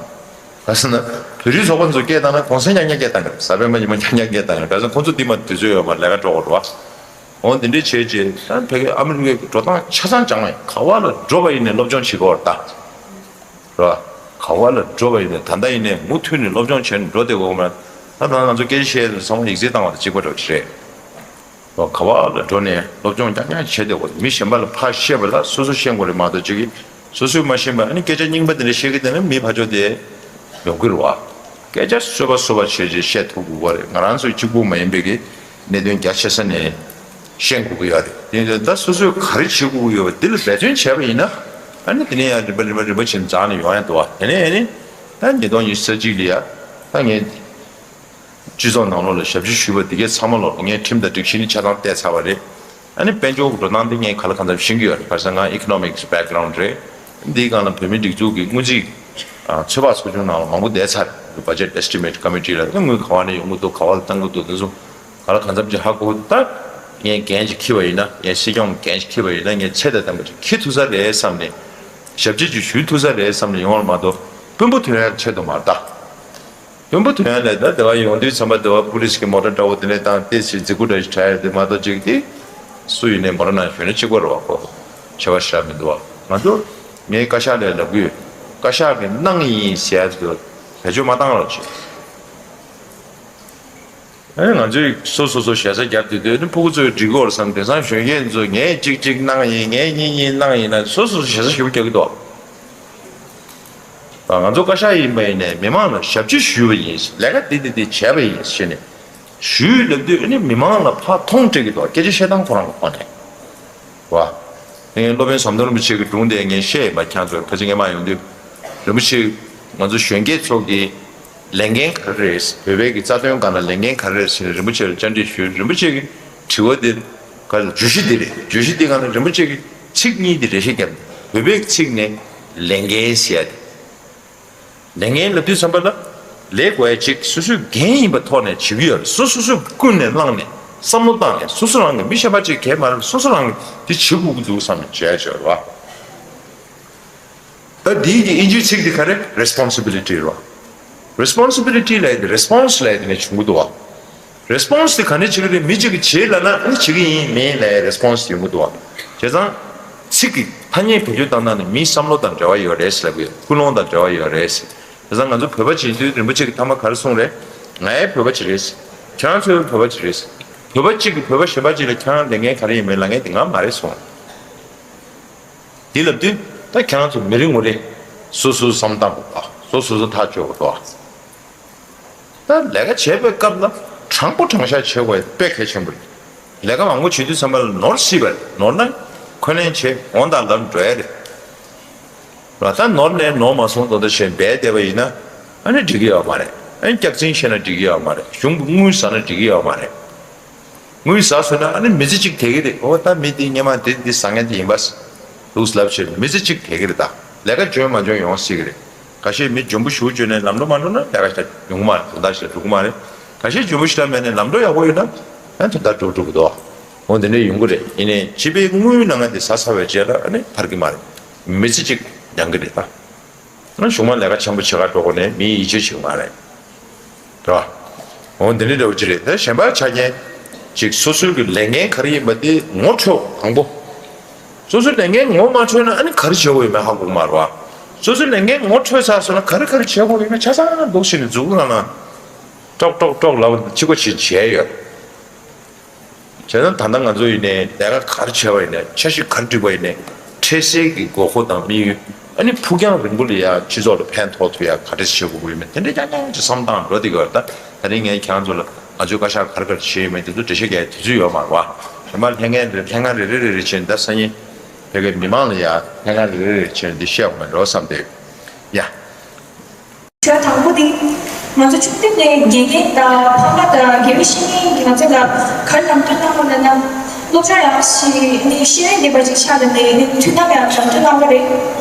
ག་ཟེར་ན། བོད་རིགས་ཚོགས་པ་ཚོ་སྐད་བཏང་ན་གོང་ས་རྐྱང་རྐྱང་སྐད་བཏང་གི་རེད། གཟའ་སྤེན་པ་ཉི་མ་རྐྱང་རྐྱང་སྐད་བཏང་གི་རེད། ག་ཟེར་ན་ཁོང་ཚོ་འདི་མ་དུས་ཚོད་ཡོད་མ་ལས་ཀ་འགྲོ་དགོས་རེད་བ། འོ་འདི་འདྲའི་བྱས་རྗེས་ད་ཕ་གི་ཨ་མི་རི་ཀའི་འགྲོ་སྟངས་ཆ་ཚང་སྦྱངས་ཡིན། ག་བ་ལ་འགྲོ་བ་ཡིན་ནས་སློབ་སྦྱོང་བྱེད་དགོས་རེད་ད། རེད་བ། ག་བ་ལ་འགྲོ་བ་ཡིན་ནས་ད་ལྟ་ཡིན་ནས་མུ་མཐུད་ནས་སློབ་སྦྱོང་བྱས་ནས་འགྲོ་བསྡད་དགོས་མ་རེད། ད་ད་ང་ཚོ་སྐད་ཆ་བཤད་ཡས་ཚང་མ་ཡིག་ཚད་བཏང་བ་དང་གཅིག་པ་འདྲ་བོ་ཞིག་རེད། ག་བ་ལ་འགྲོ་ནས་སློབ་སྦྱོང་རྐྱང་རྐྱང་བྱེད་བསྡད་དགོས། མི་གཞན་པ་ལ་ཕར་བཤད་པ་ལ་སོ་སོ་ཤེས་དགོས་རེད་མ་གཏོགས་ཅིག་གིས་སོ་སོས་མ་ཤེས་པ་ཨ་ནི་སྐད་ཆ་རྙིང་པ་དེ་འདྲ་བཤད་ཀྱི་བསྡད་ན་མི་ཕར་ཕྱོགས་དེ་ཡོང་གི་རེད་བ། སྐད་ཆ་བཟོད་པ་བཟོད་པ་བྱས་བྱས་བཤད་ཐུབ་དགོས་པ་རེད། ང་རང་ཚོའི་གཅིག་པུ་མ་ཡིན་པའི་གི་གནད་དོན་རྒྱ་ཆེ་ས་ནས་ཤེས་དགོས་ཀྱི་ཡོད་རེད། དེ་ཡིན་དུས་ད་སོ་སོས་ག་རེ་བྱེད་དགོས་ཀྱི་ཡོད་པ་འདི་ལ་འབད་བརྩོན་བྱས་པ་ཡིན་ན་ཨ་ནི་དེ་ནས་ཡང་རིམ་པ་རིམ་པ་རིམ་པ་བྱས་ནས་འཛེགས་ནས་ཡོང་ཡ་འདུག་བ། དེ་ནས་ཨ་ནི་ད་ཉིས་སྟོང་ཉི་ཤུ་རྩ་གཅིག་ལ་ཡ་ད་ངས། སྤྱི་ཚོགས་ནང་ལོགས་ལ་ཞབས་ཕྱི་ཞུས་པ་འདི་གས་ཚང་མ་ལོག་ངས་ཁྲིམས་དང་སྒྲིག་གཞི་ནི་ཆ་ཚང་བལྟས་ཚར་བ་རེད། ཨ་ནི་དཔལ་འབྱོར་གྱི་འགྲོ་སྟངས་འདི་ངས་ག་ལ་གང་འཚམ་ཤེས་ཀྱི་ཡོད་རེད། ག་རེ་ཟེར་ན་ང་economics background རེད། འདིའི་སྒང་ལ་བོད་མིའི་སྒྲིག་འཛུགས་ཀྱི་སྔོན་རྩིས་ཚོད་དཔག་ཚོགས་ཆུང་ནང་ལ་མང་པོ་བསྡད་ཚར་རེད། budget estimate committee ལ་ཨ་ནི་དངུལ་ག་བ་ནས་ཡོང་གི་འདུག་ག་བ་ལ་བཏང་གི་འདུག་འདི་ཚོ་ག་ལ་གང་འཚམ་ཅིག་ཧ་གོ། ད་ངས་འགན་ཅིག་འཁྱེར་བ་ཡིན་ན་ངས་སྲིད་སྐྱོང་འགན་ཅིག་འཁྱེར་བ་ཡིན་ན་ངས་ཚད་དང་ལྡན་པ་ཅིག་འཁྱེར་ཐུབ་ས་རེད་བསམ་ནས་ཞབས་ཕྱི་ཅིག་ཞུ་ཐུབ་ས་རེད་བསམ་ནས་ཡོང་བ་མ་གཏོགས་དཔོན་པོ་ཐོན་ཡ་ཆེད་དུ་མ་རེད་ད། དཔོན་པོ་ཐོན་ཡ་ལས་ད་དེ་བ་ཡོང་དུས་ཙམ་པ་དེ་བ་པུ་ལིས་ཀྱི་མོ་ཊ་འདྲ་བོ་དེ་ནས་བཏང་སྟེ་ཞིག་རྫིག་པོ་འདྲ་ཞིག་གྲགས་ཡ་དེ་མ་གཏོགས་ཅིག་དེ་སུ་ཡིན་ནའི་མོ་ཊ་ནང་ཞོན་ན་གཅིག་པ་རེད་བ། ཁོ་ཆེ་བ་ཞེ་དྲག་མི་འདུག་བ། ང་ཚོ་ངའི་བཀའ་ཤག་ལས་ལབ་གི་ཡོད། བཀའ་ཤག་གི་གནང་ཡིན་ཟེར་ཡ་དེ་བེད་སྤྱོད་མ་བཏང་རོགས་བྱེད། ཨ་ནི་ང་ཚོས་སོ་སོ་སོ་ཞེ་ས་རྒྱབ་དེ་དུས་ནི་ཕྲུ་གུ་ཚོས་འགྲིག་གི་ཡོད་བསམ། དེང་སང་གཞོན་སྐྱེས་ཚོས་ངས་གཅིག་གཅིག་གནང་ཡིན་ངས་གཉིས་གཉིས་གནང་ཡིན་ན་སོ་སོ་སོ་ཞེ་ས་ཞེ་པོ་རྒྱག་གི་འདུག་ང་ཚོ་བཀའ་ཤག་ཡིན་པ་ཡིན་ནས་མི་མང་ལ་ཞབས་ཕྱི་ཞུས་པ་ཡིན། ལས་ཀ་འདི་འདི་འདི་བྱས་པ་ཡིན་ཞེས་ནས་ཞུས་ལབ་དུས་ཨ་ནི་མི་མང་ལ་ཕར་མཐོང་སྤྲད་ཀྱི་འདུག་སྐད་ཆ་བཤད་སྟངས་ཁོ་རང་གི་ཁོ་ནས་བ། ངས་སློབ་དཔོན་ཟམ་གདོང་རིན་པོ་ཆེ་གི་སྒྲུང་དེ་ངས་བཤད་ཡིན་པ། ཁྱེད་ཚོར་ཁ་ཅིག་སྔས་མ་ཡོང་དུས་རིན་པོ་ཆེ་ང་ཚོ་གཞོན་སྐྱེས་ཚོ་གི་ལས་འགན་ག་རེ་རེད། བོད་པའི་གི་རྩ་དོན་སྒང་ལ་ལས་འགན་ག་རེ་རེད་ཟེར་ནས་རིན་པོ་ཆེ་ལ་བཅར་འདྲི་ཞུས། རིན་པོ་ཆེ་གི་དྲི་བ་འདི་ག་རེ་བརྗོད་གཞི་འདི་རེད། བརྗོད་གཞི་འདི་སྒང་ལ་རིན་པོ་ཆེ་གི་ཚིག་གཉིས་འདི་རེ་ཞིག་བརྒྱབ་ནས་བོད་པའི་གི་ཚིག་ནས་ལས་འགན་ཟེར་ཡ་དེ། ལས་འགན་ལབ་དུས་ཙམ་པ་ལ་ལས་དགོས་ཡ་གཅིག་སོ་སོའི་འགན་ཡིན་པ་ཐོག་ནས་བྱེད་ཀྱི་ཡོད་རེད། སོ་སོ་སོས་ཀུན་ནས་བསླངས་ནས་བསམ་བློ་བཏང་ནས་སོ་སོ་རང་གི་མི་གཞན་པ་གཅིག་གས་མ་རེད། སོ་སོ་རང་གི་དེ་བྱེད་དགོས་ཀྱི་འདུག་བསམ་ནས་བྱས་བྱས་རེད་བ། ད་འདིའི་གི་ཨིན་ཇིའི་ཚིག་འདི་ག་རེ་responsibility་རེད་བ། responsibility་ལབ་ཡ་དེ་response་ལབ་ཡ་དེ་ནས་བྱུང་གི་འདུག་བ། response་དེ་ག་འདྲ་བྱེད་ཀྱི་རེད། མི་གཅིག་གིས་བྱེད་ལབ་ན་ཨ་ནི་བྱེད་ཀྱི་ཡིན་མིན་ལབ་ཡ་response་ཡོང་གི་འདུག་བ། བྱས་ཙང་ཚིག་གི་ཐ་སྙད་བེད་སྤྱོད་བཏང་སྟངས་ནི་མིའི་བསམ་བློ་དང་འབྲེལ་བ་ཡོད་རེད་ཟེར་ལབ་ཀྱི་ཡོད། ཀུན་སློང་དང་འབྲེལ་བ་ཡོད་རེད་ཟེར། བྱས་ཙང་ང་ཚོ་བོད་པ་བྱེད་དུས་རིན་པོ་ཆེ་གིས་ཐ་མ་ག་རེ་གསུངས་རེད། ང་ཡང་བོད་པ་ཅིག་རེད་ཟེར། ཁྱེད་རང་ཚོ་ཡང་བོད་པ་ཅིག་རེད་ཟེར། བོད་པ་གཅིག་གིས་བོད་པ་གཞན་པ་ཅིག་ལ་ཁྱེད་རང་ལས་འགན་ག་རེ་ཡིན་མིན་ལབ་མཁན་དེ་ང་མ་རེད་གསུངས། དེ་ལབ་དུས་ད་ཁྱེད་རང་ཚོ་མི་རེ་ངོ་རེ་སོ་སོའི་བསམ་སྟངས་དང་སོ་སོ་སོ་ཐག་གཅོད་དགོས་འདུག་ད་ལས་ཀ་བྱེད་པའི་སྐབས་ལ་དྲང་པོ་དྲང་བཞག་བྱེད་དགོས་དཔེ་གལ་ཆེན་པོ་རེད། ལས་ཀ་མང་པོ་བྱེད་དུས་ཙམ་པ་ལ་ནོར་སྲིད་པ་རེད། ནོར་ན་འཁོན་ལན་བྱེད་འོང་དང་ལམ་འགྲོ་ཡ་རེད། ད་ནོར་ནས་ནོར་མ་སོང་དོ་དོ་བྱས་འབད་བསྡད་པ་ཡིན་ན་ཨ་ནི་འགྲིག་གི་ཡོད་མ་རེད། ཨ་ནི་སྐྱག་རྫུན་བཤད་ན་འགྲིག་གི་ཡོད་མ་རེད། གཞུང་གི་དངུལ་ཟ་ན་འགྲིག་གི་ཡོད་མ་རེད། དངུལ་ཟ་སོང་ན་ཨ་ནི་མི་ཚེ་གཅིག་དེ་གི་རེད། འོ་ད་མི་དེ་སྔོན་མ་དེ་འདི་ཟ་མཁན་དེ་ཡིན་པ་འདུག་ལབ་བྱས་མི་ཚེ་གཅིག་དེ་གི་རེད། ད་ལས་ཀ་འཇོན་མ་འཇོན་ཡོང་སྲིད་གི་རེད། ཁ་ཤས་མི་འཇོན་པོ་ཞེ་པོ་འཇོན་ནས་ལམ་འགྲོ་མ་འགྲོ་ན་ལས་ཀ་ཞིག་ཡོང་གི་མ་རེད། དོན་དག་ཞིག་འགྲུབ་གི་མ་རེད། ཁ་ཤས་འཇོན་པོ་ཞེ་དྲག་མེད་ནས་ལམ་འགྲོ་ཡག་པོ་ཡོད་ན་ཡང་དོན་དག་འགྲུབ་འགྲུབ་གི་འདུག་འོ་འདི་འདྲ་ཡོང་གི་རེད། ཡིན་ནའི་སྤྱི་པའི་དངུལ་ནང་ང་འདི་ཟ་ཚར་བའི་རྗེས་ལ་ཨ་ནི་ཐར་གི་མ་རེད། མི་ཚེ་གཅིག་འགྱངས་གི་རེད་ད། གཞུང་མང་ལས་ཀ་ཆེན་པོ་བྱེད་ག་འགྲོ་དགོས་ནས་མིའི་ཡིད་ཆེས་བྱེད་ཀྱི་མ་རེད། རེད་བ། འོ་འདི་འདྲའི་འདྲ་བོ་ཅིག་རེད། ད་གཞན་པ་ཆ་རྐྱེན་ཅིག་སོ་སོའི་གི་ལས་འགན་ག་རེ་ཡིན་པ་དེ་ངོ་འཕྲོད་དང་པོ། སོ་སོའི་ལས་འགན་ངོ་མ་འཕྲོད་ན་ཨ་ནི་ག་རེ་བྱེད་དགོས་ཡོད་མེད་ཧ་གོ་གི་མ་རེད་བ། སོ་སོའི་ལས་འགན་ངོ་འཕྲོད་ཚར་སོང་ན་ག་རེ་ག་རེ་བྱེད་དགོས་ཡོད་མེད་ཆ་ཚང་འདུག་བྱས་ནས་མཛུབ་གུ་ནང་ན་ཀྲོག་ཀྲོག་ཀྲོག་ལབ་ཕྱི་གོ་ཕྱི་བྱས་ཡོད། བྱས་ན་ད་ལྟ་ང་ཚོ་ཡིན་ནའི་ལས་ཀ་ག་རེ་བྱས་པ་ཡིན་ནའི་འཆར་གཞི་ག་རེ་བསྒྲིགས་པ་ཡིན་ནའི་འཕྲལ་སེལ་གྱི་དགོས་མཁོ་དང་དམིགས་ཡུལ། ཨ་ནི་ཕུགས་རྒྱང་རིང་པོ་ལ་ཡ་སྤྱི་ཚོགས་ལ་ཕན་ཐོགས་ཐུབ་ཡ་ག་རེ་བྱེད་དགོས་ཀྱི་ཡོད་མེད་དེ་འདྲ་རྐྱང་རྐྱང་ཅིག་བསམ་སྟངས་འགྲོ་བསྡད་ཀྱི་ཡོད་རེད། ད་ད་རིང་ངས་ཁྱེད་རང་ཚོ་ལ་ང་ཚོའི་བཀའ་ཤག་ག་རེ་ག་རེ་བྱས་ཡོད་མེད་དེ་ཚོ་འགྲེལ་བཤད་རྒྱག་ཡ་དུས་ཚོད་ཡོད་མ་རེད་བ། རྗེས་མ་ལྷན་ཁང་རེ་ལྷན་ཁང་རེ་རེ་རེ་རེ་བྱས་ནས་ད་སང་ཉིན་ཕ་གིའི་མི་མང་ལ་ཡ་ལྷན་ཁང་རེ་རེ་རེ་བྱས་ནས་འདི་བཤད་དགོས་མེད་འགྲོ་བསམ་བསྡད་ཡོད། ཡ། ཞེས་དང་པོ་དེ། ང་ཚོ་ཆུང་དུས་ནས་དགེ་རྒན་དང་ཕ་མ་དང་དགེ་བའི་བཤེས་གཉེན་གྱིས་ང་ཚོ་ལ་ག་རེ་ལམ་སྟོན་གནང་བ་ལབ་ན། སློབ་སྦྱོང་ཡག་ཞིག་ནི་ཤེས་ཡོན་ལྡན་པ་ཅིག་ཆགས་ལ་ནས་ནི་མཐུན་ལམ་ཡང་ལམ་སྟོན་གནང་བ་རེད།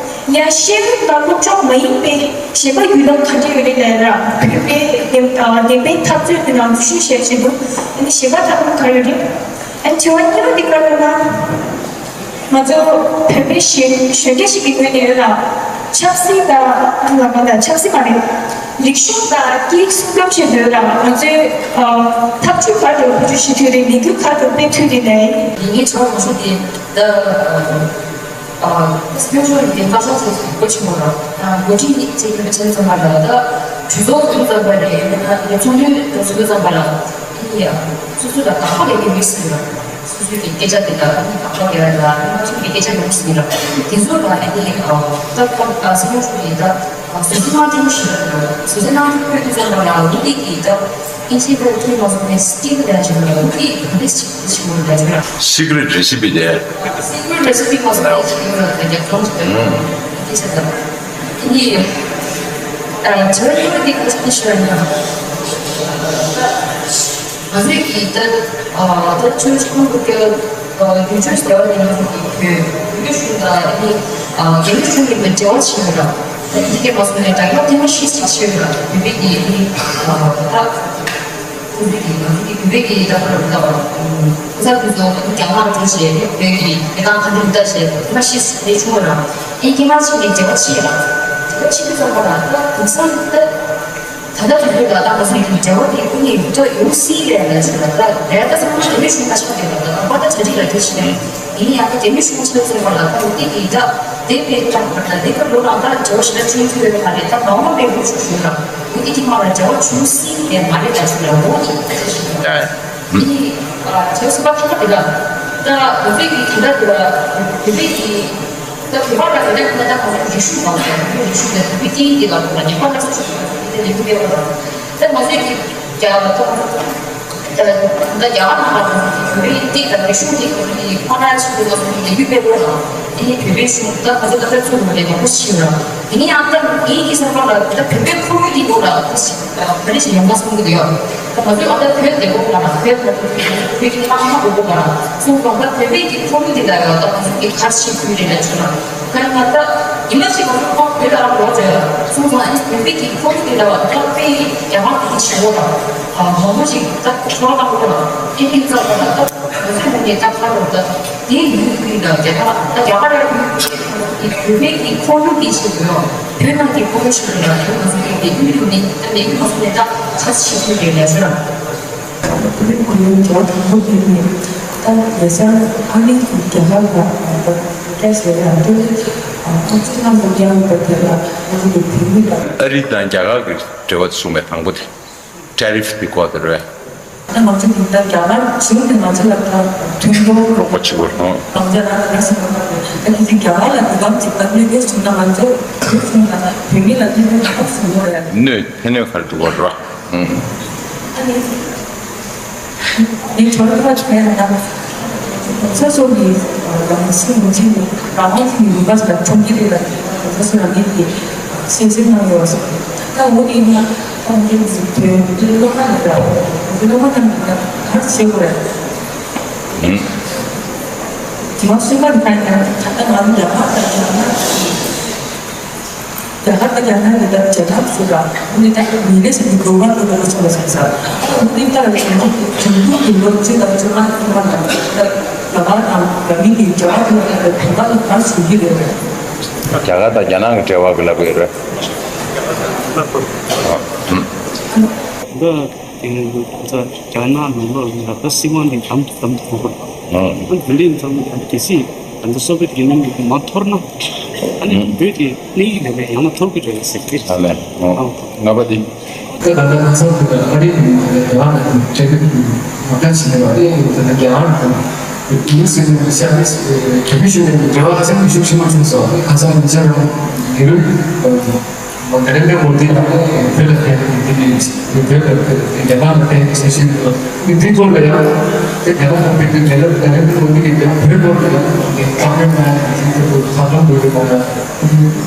ཡང་ཤེས་ཡོན་དང་སློབ་སྦྱོང་མ་ཡིན་པའི་གཞན་པ་ཡུལ་ལམ་ག་འདྲ་ཡོད་རེད་ལབ་ན། བོད་པའི་བདེན་བདེན་པའི་འཐབ་རྩོད་ཀྱི་ནང་འཛུལ་ཞུགས་བྱས་བྱེད་དགོས། ནི་གཞན་པ་འཐབ་ལམ་ག་རེ་ཡོད་རེད། ཨ་ནི་དྲི་བ་གཉིས་པ་དེ་ག་རེ་ལབ་ན། ང་ཚོ་བོད་པའི་གཞོན་གཞོན་སྐྱེས་ཤིག་གི་ངོས་ནས་ཡོད་ལ། ཆབ་སྲིད་དང་། ང་ང་དང་ཆབ་སྲིད་མ་རེད། རིག་གཞུང་དང་སྐད་ཡིག་སྲུང་སྐྱོབ་བྱེད་འདོད་ལ། ང་ཚོའི་ཨ་ཐབས་ཇུས་ག་འདྲ་བེད་སྤྱོད་བྱེད་ཐུབ་རེད། ལས་འགུལ་ག་འདྲ་སྤེལ་ཐུབ་རེད་ནའི། ཡིན་གྱི་ཆོག་མ་ཤོག་དེ་ད་ཨ་སྨྱོ་ཤོག་ཡིན་དེ་བཀའ་ཤག་ཚོས་གོ་ཆེན་པོ་ར་འགོ་ཁྲིད་ནི་བྱེད་ཀྱི་མི་ཆེན་ཚང་མ་ལ་ད་གྲོས་ཚོགས་ཀྱི་ཚང་མ་རེད། ཡིན་ན་ཚོགས་འདུ་ཚོགས་ཚང་མ་ལ་ཡིན་ཡ་སོ་སོ་ལ་དགག་པ་ལས་ཀྱི་མི་སྲིད་ར། སོ་སོའི་གི་སྐད་ཆ་དེ་དག་ནི་དག་པ་རེད་ལ་ནི་མ་ཤེས་པའི་སྐད་ཆ་ཡོང་སྲིད་ར། དེ་ཚོ་ལ་ཨ་ནི་ད་ཁོ་ད་སེམས་ཤུགས་ཡིན་ད་སོ་སོའི་མ་དྲན་ཤེས་ར། སོ་སོའི་ནང་དུ་ཕུད་དུ་ཚང་མ་ལ་འོ་དེ་གི་ད་ཨིན་ཇི་པོ་ཐུན་མ་སོང་ནས་སི་ཀི་རེ་ཊི་རེ་ཊི་ཞིག་ལ་འོ་དེ་ག་འདྲ་ཞིག་ཞིག་མོ་རེ་ཊི་ར། སི་ཀི་རེ་ཊི་རེ་སི་པི་དེ། སི་ཀི་རེ་ཊི་རེ་སི་པི་མ་སོང་ནས་ཞིག་ཡོད་ར། དེ་རྒྱབ་ལྗོངས་ཀྱི་སྐད་ཆ་ད་དེ་ནི་ཨ་ཇོ་ཡོ་དེ་ག་ཚོད་ཤོར་ན། ང་ཚོས་ཀྱིས་ད་ད་ཆོས་ཁོང་གི་རྒྱུ་ཆོས་ཟེར་བ་ནི་ང་ཚོ་གི་བོད་བོད་གཞུང་དང་ཨ་ནི་རྒྱ་མི་གཞུང་གི་འབྲེལ་བ་ཆེ་བ་ར། ད་དེ་གའི་མ་སོང་ནས་དྲ་རྒྱ་ཐེངས་མ་ཤེས་ཆེ་ཆེ་བ་ར། བོད་པའི་གི་ཨ་ནི་ད་ཁོང་ཚོ་གི་ང་ཚོ་གི་བོད་པའི་གི་ད་ག་ར་ད་ཁོ་ཚོ་དེ་ཚོ་རྒྱ་གར་འགྲོ་བྱས་རྒྱ་གི་མི་གང་ག་འདྲ་ད་བྱས་ཐེངས་མ་ཤེས་ཆེ་བ་ར། ཨེ་རྒྱ་མ་ཆེ་ནས་འབྲེལ་བ་ཆེ་ར། འབྲེལ་བ་ཆེ་དུས་ཙམ་པ་ལ་ད་དེང་སང་ད། ད་ལྟ་དུས་ཚོད་ལ་ད་ང་ཚོའི་འབྲེལ་བ་དེ་ཀུན་ནས་ཡོད་ཡོད་སྲིད་རེད་ལ་ཞུ་ལ། ད་ལས་ཀ་ཚང་མ་རྒྱ་མི་གཞུང་ཁ་ཆག་རེད་ལ། ད་པ་ད་གྲ་སྒྲིག་ལ་དེ་ཞིག་རེད། ཡིན་ཡང་ད་རྒྱ་མི་གཞུང་ཆ་ཚང་མ་ལ་ད་འོ་དེ་དེ་ད་དེ་བས་ཀྱང་ད་དེ་ག་ལོ་ལ་ད་འབྲེལ་བ་ཞིག་ལ་བྱུང་ཐུབ་ཡོད་མ་རེད། ད་མ་འོངས་པའི་ལོ་ཞུ་ཞུ་ལ་འོ་དེ་དེ་མ་ལ་འབྲེལ་བ་བྱུང་སྲིད་རེད་མ་རེད་ལ་ཞུ་ལ། འོ་དེ་ད་ཞིག་རེད། ཡིན་ཨ་བྱས་སུ་པ་ཁ་ཁ་དེ་ལ་ད་འོ་དེ་གི་དེ་ད་དེ་ལ་དེ་བས་ཀྱི། ད་བོད་པ་ལ་དེ་འདྲ་ཁོ་ན་ད་ཁོ་ཚོ་རིག་གཞུང་མང་ཆེ་བ་རིག་གཞུང་དེ་བོད་པའི་སྐད་ཡིག་དེ་ལ་ཁོ་ན་ཉེས་པ་སྣ་ཚོགས་ཤིག་ཡོད་པ་དེ་ལས་འགུལ་སྤེལ་བ་དང་། ད་ང་ཚོས་ཀྱི་རྒྱ་ད་ད་རྒྱ་གར་ནང་ལ་བོད་པའི་སྐད་དང་རིག་གཞུང་དེ་ཁོ་ཚོ་གི་ཁོ་ན་ཆེད་དུ་ང་ཚོ་ལས་འགུལ་སྤེལ་བ་དང་། དེ་ནས་བོད་པའི་གཞུང་ད་ང་ཚོ་ད་ལྟ་ཚུར་ལ་ལས་མང་པོ་ཞིག་ཡོད་ར། དེ་ནས་ཡང་ད་ངའི་གི་བསམ་པ་ལ་ད་བོད་པའི་ཁོར་ཡུག་དེ་ལོ་ལ་ད་ཞིག་ག་རེ་ཞིག་ཡོང་ན་བསམ་གི་འདུག་ཡ། ད་ང་ཚོས་ཨ་ད་བོད་བདེ་པོ་མ་ར་བོད་ཁོ་ཚོ་བོད་ཀྱི་ཏང་མ་བདེ་པོ་མ་ར་སོང་ཙང་ད་བོད་པའི་གི་ཁོར་ཡུག་དེ་ལ་ཡང་ད་ང་ཚོ་གི་ག་རེ་ཞིག་ཕུལ་རེད་ལ་བྱུང་ན། ཁ་ན་ད་ཡིན་ན་ཞིག་ང་ཚོ་ཁོང་བོད་ལ་ཨ་འགྲོ་བྱས་ལ་སོང་ཙང་ཨ་ནི་བོད་པའི་གི་ཁོར་ཡུག་དེ་ལ་ད་དཔེ་རྒྱ་གར་གི་ཆེ་བོ་དང་མང་པོ་ཞིག་ད་ཁོ་ཚོ་ད་ཁོ་ལ་ཨེ་ཀིན་ཙམ་པ་ལ་ད་ང་ཚོའི་ངོས་ནས་ད་ཁ་རོག་ད་དེའི་ཡུལ་ཀུན་ལ་རྒྱ་གར་ད་རྒྱ་གར་ཡུལ་གི་བོད་པའི་གི་ཁོར་ཡུག་གི་ཆེད་དུ་ཡང་བོད་ནང་གི་ཁོར་ཡུག་ཆེད་དུ་ཡང་ང་ཚོ་གི་ལས་འགུལ་ནི་ད་ལས་འགུལ་ང་ཚོ་ནས་ད་ཆ་ཆེ་ཤོས་རེད་ལ་ཞུ་ར། བོད་མི་ཁོར་ཡུག་འབྲེལ་བ་དམ་པོ་ཡོད་མེད། ད་ལས་སར་ཨ་རི་གི་རྒྱ་གར་ལ་ད་བཀྲ་ཤིས་ལ་འགྲོ་ནས་ཁོང་ཚོའི་རྣམ་པ་རྒྱག་པ་དེ་ལ་ང་ཚོ་གི་བོད་མི་ལ། ཨ་རི་དང་རྒྱ་གར་གྱི་འབྲེལ་བ་གསུངས་པའི་དང་པོ་དེ་ཊེ་རིཕ་གི་སྐོར་དེ་རེད། ད་ང་ཚོ་གི་ད་རྒྱ་གར་བྱུང་ནས་ང་ཚོ་ལ་ད་མཐུན་སྦྱོར་རོགས་པ་བྱེད་དགོས་རེད། གང་ལྟར་ང་ཚོ་ལ་ད་ང་ཚོ་རྒྱ་གར་ལ་འདི་གམ་ཅིག་ད་གནོད་སྐྱེལ་བྱུང་ན་ང་ཚོ་བོད་བྱུང་ན་བོད་མི་ལ་གནོད་སྐྱེལ་ག་པར་བྱུང་དགོས་རེད། གནོད་ཕན་གནོད་ག་རེ་འདུག་གོ་རེད་བ། ཨ་ནི། ངས་གྲོས་ཁ་ཆོད་ཡ་ན། སོ་སོ་གི་རང་སེམས་ངོ་ཚ་ནི་རང་དབང་གི་ཡུལ་པ་ཞིག་ལ་ཁྲོམ་གྱི་རེད་ལ། སོ་སོ་རང་ཉིད་ཀྱི་སེམས་སེམས་ནང་ཡོད་སོང་། ད་འོ་དེ་ཡིན་ན་ཁོང་གི་བོད་བོད་སློབ་མ་ཡིན་ད། བོད་སློབ་མ་རྣམས་ཀྱིས་ད་ག་རེ་བྱེད་དགོས་རེད། དེ་མ་གསུངས་པ་ཡིན་ན་ད་ལྟ་ང་ཚོ་རྒྱ་གར་དང་རྒྱ་ནག་གི་རྒྱ་གར་དང་རྒྱ་ནག་གི་ད་བྱེད་ཐབས་ཚུལ་ལ་ཨ་ནི་ད་མི་ལས་ཟེར་གྱི་འགྲོ་བ་འགྲོ་བ་ཚོ་ལ་སོང་ས་ཨ་ནི་ད་ལ་བྱུང་བྱུང་འགྲོ་གི་ལོ་གཅིག་དང་བཅོ་ལྔ་ཐོག་མ་ལ་ད་རྒྱ་གར་དང་རྒྱ་མི་གི་འབྲེལ་བ་དེ་ལ་ད་དོན་དག་ལ་ག་རེ་བྱེད་ཀྱི་རེད། རྒྱ་གར་དང་རྒྱ་ནག་གི་འབྲེལ་བ་གི་ལབ་ཀྱི་རེད། འདི་དེ་ནས་ཁོ་ཚོ་རྒྱ་ནག་ནང་ལོགས་ལ་ད་སྲིད་དབང་འདི་དམ་དུ་དམ་དུ་གཏོང་དགོས། ཨང་། ཨ་ནི་འདི་འདྲའི་ཙམ་གལ་སྲིད་ད་ལྟ་སོ་བེད་ཡུ་ནིཡན་འདི་མ་འཐོར་ན་ཨ་ནི་ཨང་། བོད་ཀྱི་གནས་ཡིག་ལས་ཡང་ན་འཐོར་གི་རེད་ཟེར་གི་རེད། ཨ་ལས། ཨང་། ལྔ་པ་འདི། ད་ད་ལྟ་ང་ཚོ་བོད་ཨ་རི་ནས་རྒྱ་གར་ནས་འབྲེལ་ཡོད་མ་འདྲ་ཞིག་ཡོད་པ་རེད། ད་ལྟ་རྒྱ་གར་དང་ཡུ་སི་ནས་ཤར་ནས་རྒྱ་མི་ཞིག་ནས་འབྲེལ་བ་ཧ་ཅང་གི་ཤུགས་ཆེན་པོ་བྱུང་སོང་། ཁ་སང་ཉེ་ཆར་ཡང་ནེ་རུ། ནེ་རེན་དྲ་མོ་དི་ལགས་ནས་བོད་ལ་ཕེབས་ཏེ་འདི་ནས་བོད་ལ་ཕེབས་ཏེ་རྒྱ་ནག་ལ་ཕེབས་ཏེ་ཞེས་ཞུས་འདུག་འདི་སྐོར་ལ་ཡང་དེ་རྒྱ་ནག་ལ་ཕེབས་ཏེ་ནེ་རེན་དྲ་མོ་དི་གིས་ཡང་བོད་སྐོར་ལ་ཡང་འདི་བཀའ་མོལ་གནང་ཡ་འདི་ཚོ་ཁ་སང་བོད་ལ་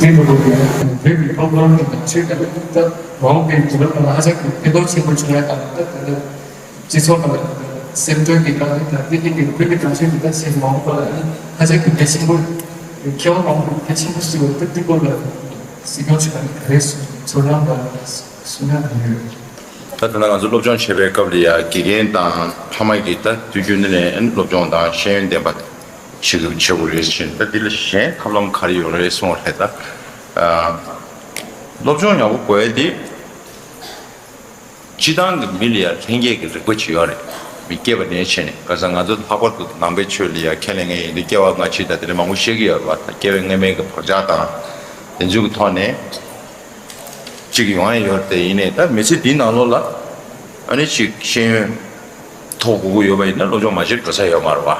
ཡང་འདི་ཚོ་བོད་ཀྱི་བོད་ཀྱི་ཐོག་ཁོར་གྱི་དང་ཆོས་དང་ད་མ་འོངས་པའི་འགྲོ་ལམ་ལ་ཧ་ཅང་གི་ཕན་ཐོགས་ཆེན་པོ་བྱུང་ཡ་དང་ད་དེ་ལ། སྤྱི་ཚོགས་ནང་ལ་སེམས་ཁྲལ་གྱི་དཀའ་ངལ་དང་དེ་བཞིན་གྱི་བོད་ཀྱི་དྲག་ཤོས་ཀྱི་ད་ཆེས་མང་པོ་ལ་ནི་ཧ་ཅང་གི་གལ་ཆེན་པོ་མཁས་དབང་མང་པོས་གལ་ཆེན་པོ་བརྩི་བ་དེ་འདི་སྐོར་ལ་སྲིད་སྐྱོང་མཆོག་ནས་ག་རེ་གསུང་ཚོར་སྣང་དང་གསུང་ཡག་གང་ཡོད། ད་ད་ལྟ་ང་ཚོ་སློབ་སྦྱོང་བྱེད་པའི་སྐབས་ལ་ཡ་དགེ་རྒན་དང་ཕ་མ་གིས་ད་དུས་རྒྱུན་ནས་སློབ་སྦྱོང་དང་ཤེས་ཡོན་ལྡན་པ། བྱེད་དགོས་བྱེད་དགོས་རེད་ཟེར་ནས། ད་འདི་ལ་གཞན་ཐབས་ལམ་ག་རེ་ཡོད་རེད་གསུངས་པ་རེད། ད་ཨ་སློབ་སྦྱོང་ཡག་པོ་དགོས་ཡ་དེ། སྤྱི་བཏང་གི་མི་ལ་ཡང་ལྷན་སྐྱེས་ཀྱི་རིག་པ་ཅིག་ཡོད་རེད། མི་སྐྱེས་པ་ནས་བྱས་ནས། ག་ས་ང་ཚོ་ལྷག་པར་དུ་ནང་པའི་ཆོས་ལ་ཡང་ཁས་ལེན་མཁན་ཡིན་དུས། སྐྱེ་བ་སྔ་ཕྱི་དང་དེ་འདྲ་མང་པོ་བཤད་ཀྱི་ཡོད་རེད་བ། ད་སྐྱེ་བའི་སྔ་མའི་གི་བག་ཆགས་དང་དེ་ཚོའི་གི་ཐོག་ནས་ཅིག་ཡོང་ཡ་ཡོད་རེད། དེ་ཡིན་ནའི་ད་མི་ཚེ་འདིའི་ནང་ལོགས་ལ་ཨ་ནི་ཅིག་ཤེས་ཡོན་ཐོབ་དགོས་ཀྱི་ཡོད་པ་ཡིན་ན། སློབ་སྦྱོང་མ་བྱེད་འགྲོ་ས་ཡོད་མ་རེད་བ།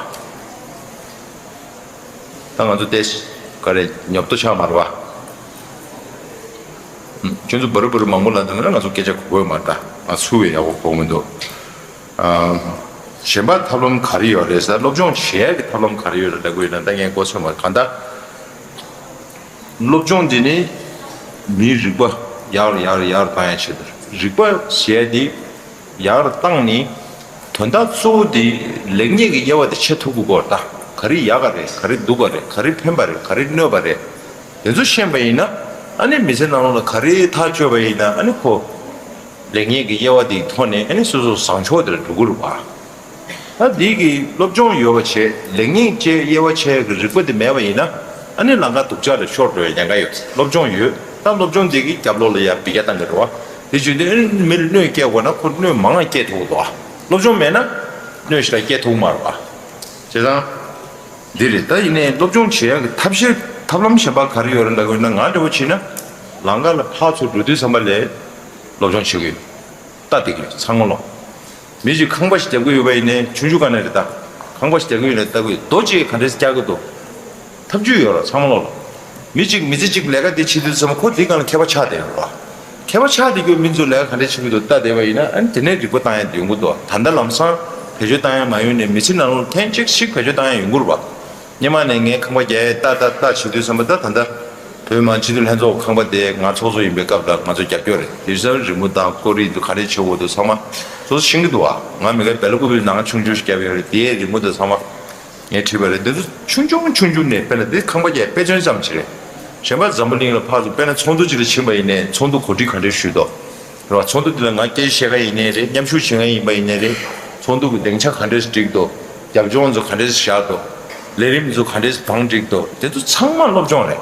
ད་ང་ཚོ་ཏོག་ཙམ་ག་རེ་ཉོབ་ཏོ་ཆགས་མ་རེད་བ། ཨུམ། ཁྱོད་ཚོ་བ་རུ་བ་རུ་མང་པོ་ལབ་འདུག་ན་ང་ཚོ་སྐད་ཆ་གོ་གི་ཡོད་མ་རེད། ད་ང་ཚུར་བས་ཡག་པོ་གོ་གི་མི་འདུག་ཨ། གཞན་པ་ཐབས་ལམ་ག་རེ་ཡོད་རེད་ཟེར། སློབ་སྦྱོང་བྱེད་ཡག་གི་ཐབས་ལམ་ག་རེ་ཡོད་རེད་ལབ་དགོས་ཡོད་ན། ད་ངས་མགོ་ཚོས་མ་རེད། གང་ལྟར་སློབ་སྦྱོང་འདི་ནི་མིའི་རིག་པ་ཡར་ཡར་ཡར་བཏང་ཡག་ཆེད་དུ། རིག་པ་ཟེར་ཡག་འདི་ཡར་བཏང་ནི་དོན་དག་གཙོ་བོ་དེ་ལེགས་ཉེས་ཀྱི་དབྱེ་བ་དེ་ཕྱེ་ཐུབ་དགོས་སྐོར། ད་ག་རེ་ཡག་ག་རེད། ག་རེ་སྡུག་ག་རེད། ག་རེ་ཕན་པ་རེད། ག་རེ་གནོད་པ་རེད། དེ་ཚོ་ཤེས་པ་ཡིན་ན། ཨ་ནི་མི་ཚེ་ནང་ལོགས་ལ་ག་རེ་ཐག་གཅོད་པ་ཡིན་ན། ཨ་ནི་ཁོ་ལེགས་ཉེས་ཀྱི་དབྱེ་བ་དེའི་ཐོག་ནས་ཨ་ནི་སོ་སོ་བཟང་ཕྱོགས་དེ་ལ་འགྲོ་གི་རེད་བ། ད་འདི་གི་སློབ་སྦྱོང་ཡོད་པ་བྱས། ལེགས་ཉེས་བཅས་དབྱེ་བ་ཕྱེ་གི་རིག་པ་དེ་མེད་པ་ཡིན་ན། ཨ་ནི་ལམ་ཁ་སྡུག་ཅག་ལ་ཤོར་འགྲོ་བའི་ཉེན་ཁ་ཡོད། སློབ་སྦྱོང་ཡོད། ད་སློབ་སྦྱོང་འདི་གི་རྒྱབ་ལོགས་ལ་ཡང་འབུད་རྒྱག་བཏང་གི་རེད་བ། དེ་བྱས་དུས་ཨ་ནི་མི་ལ་གནོད་སྐྱེལ་དགོས་ན་ཁོ་གནོད་མང་བ་སྐྱེལ་ཐུབ་ཀྱི་འདུག་བ། སློབ་སྦྱོང་མེད་ན་གནོད་ཞེ་དྲག་སྐྱེལ་ཐུབ་ཀྱི་མ་རེད་བ། བྱས་ཙང་། འདི་རེད། ད་ཡིན་ནའི་སློབ་སྦྱོང་བྱེད་ཡག་གི་ཐབས་ཤེས་ཐབས་ལམ་གཞན་པ་ག་རེ་ཡོད་རེད་ལབ་དགོས་ན། ང་འདྲ་བོ་བྱས་ན་ལམ་ཁ་ལ་ཕར་ཚུར་འགྲོ་དུས་ཙམ་པ་ལ་སློབ་སྦྱོང་བྱེད་ཀྱི་ཡོད། ལྟ་བསྡད་ཀྱི་ཡོད། ཚང་མ་ལོ། མི་གཅིག་ཁང་པ་ཞིག་རྒྱབ་ཀྱི་ཡོད་པ་ཡིན་ནའི། ཆུང་ཆུང་སྒང་ནས་རེད། ད་ཁང་པ་ཞིག་རྒྱབ་ཀྱི་ཡོད་ནའི་ལྟ་གི་ཡོད། རྡོ་གཅིག་ག་འདྲས་རྒྱག་གི་འདུག་ཐབས་ཇུས་ཡོད་རེད། ཚང་མ་ལོ་ལོ། མི་གཅིག་མི་ཚེ་གཅིག་ལས་ཀ་འདི་བྱེད་དུས་ཙམ་པ་ཁོ་འདི་སྒང་ལ་མཁས་པ་ཆགས་བསྡད་ཡོད་རེད་བ། མཁས་པ་ཆགས་བསྡད་རྒྱུ་མི་ཚོ་ལས་ཀ་ག་འདྲས་བྱེད་ཀྱི་འདུག་ལྟ་བསྡད་པ་ཡིན་ན། ཨ་ནི་དེ་ནས་རིག་པ་བཏང་ཡ་ཡོང་གི་འདུག་ད་ལྟ་ལམ་སང་བེད་སྤྱོད་བཏང་ཡ་མ་ཡོང་ནའི་མི་ཚེ་ནང་ལོགས་ལ་ཐེངས་གཅིག་ཞིག་བེད་སྤྱོད་བཏང་ཡ་ཡོང་གི་རེད་བ། སྔོན་མ་ནས་ངས་ཁང་པ་རྒྱག་ཡས་ལྟ་ལྟ་ལྟ་བྱེད་དུས་ཙམ་པ། ད་ད་ལྟ་བོད་མི་མང་སྤྱི་འཐུས་ལྷན་ཚོགས་ཁང་པ་དེ་ང་ཚོགས་གཙོ་ཡིན་པའི་སྐབས་ལ་ང་ཚོ་རྒྱབ་སྐྱོར་རེད། དེ་བཞིན་རི་མོ་དང་ཀོ་རིག་འདུག་ག་འདྲས་བྱེད་དགོས་འདུག་ཚང་མ་སོ་སོ་ཤེས་ཀྱི་འདུག་བ། ང་མི་དགའ། སྦེལ་ཀོབ་ནང་ཆུང་ཆུང་ཞིག་བརྒྱབ་ཡོད་རེད། དེའི་རི་མོ་དེ་ཚང་མ་ངས་བྲིས་པ་རེད། འདི་ཚོ་ཆུང་ཆུང་ཆུང་ཆུང་ནས། དཔེར་ན་འདི་ཁང་པ་རྒྱག་ཡས་དཔེ་མཚོན་ཙམ་ཞིག་རེད། གཞན་པ་འཛམ་བུ་གླིང་ལ་ཕར་ཚུར་དཔེར་ན་ཚོགས་འདུ་ཅིག་ལ་ཕྱིན་པ་ཡིན་ནའི་ཚོགས་འདུ་གོ་སྒྲིག་ག་འདྲས་ཞུས་འདུག་རེད་བ། ཚོགས་འདུ་འདི་ལ་ང་སྐད་ཆ་བཤད་མཁན་ཡིན་ནའི་རེད། མཉམ་ཞུགས་བྱེད་མཁན་ཡིན་པ་ཡིན་ནའི་རེད། ཚོགས་འདུ་གི་སྡིངས་ཆ་ག་འདྲས་བསྒྲིགས་འདུག་རྒྱབ་ལྗོངས་ཚོ་ག་འདྲས་བཞག་འདུག་ལས་རིམ་ཚོ་ག་འདྲས་བང་བསྒྲིགས་འདུག་དེ་ཚོ་ཚང་མ་སློབ་སྦྱོང་རེད།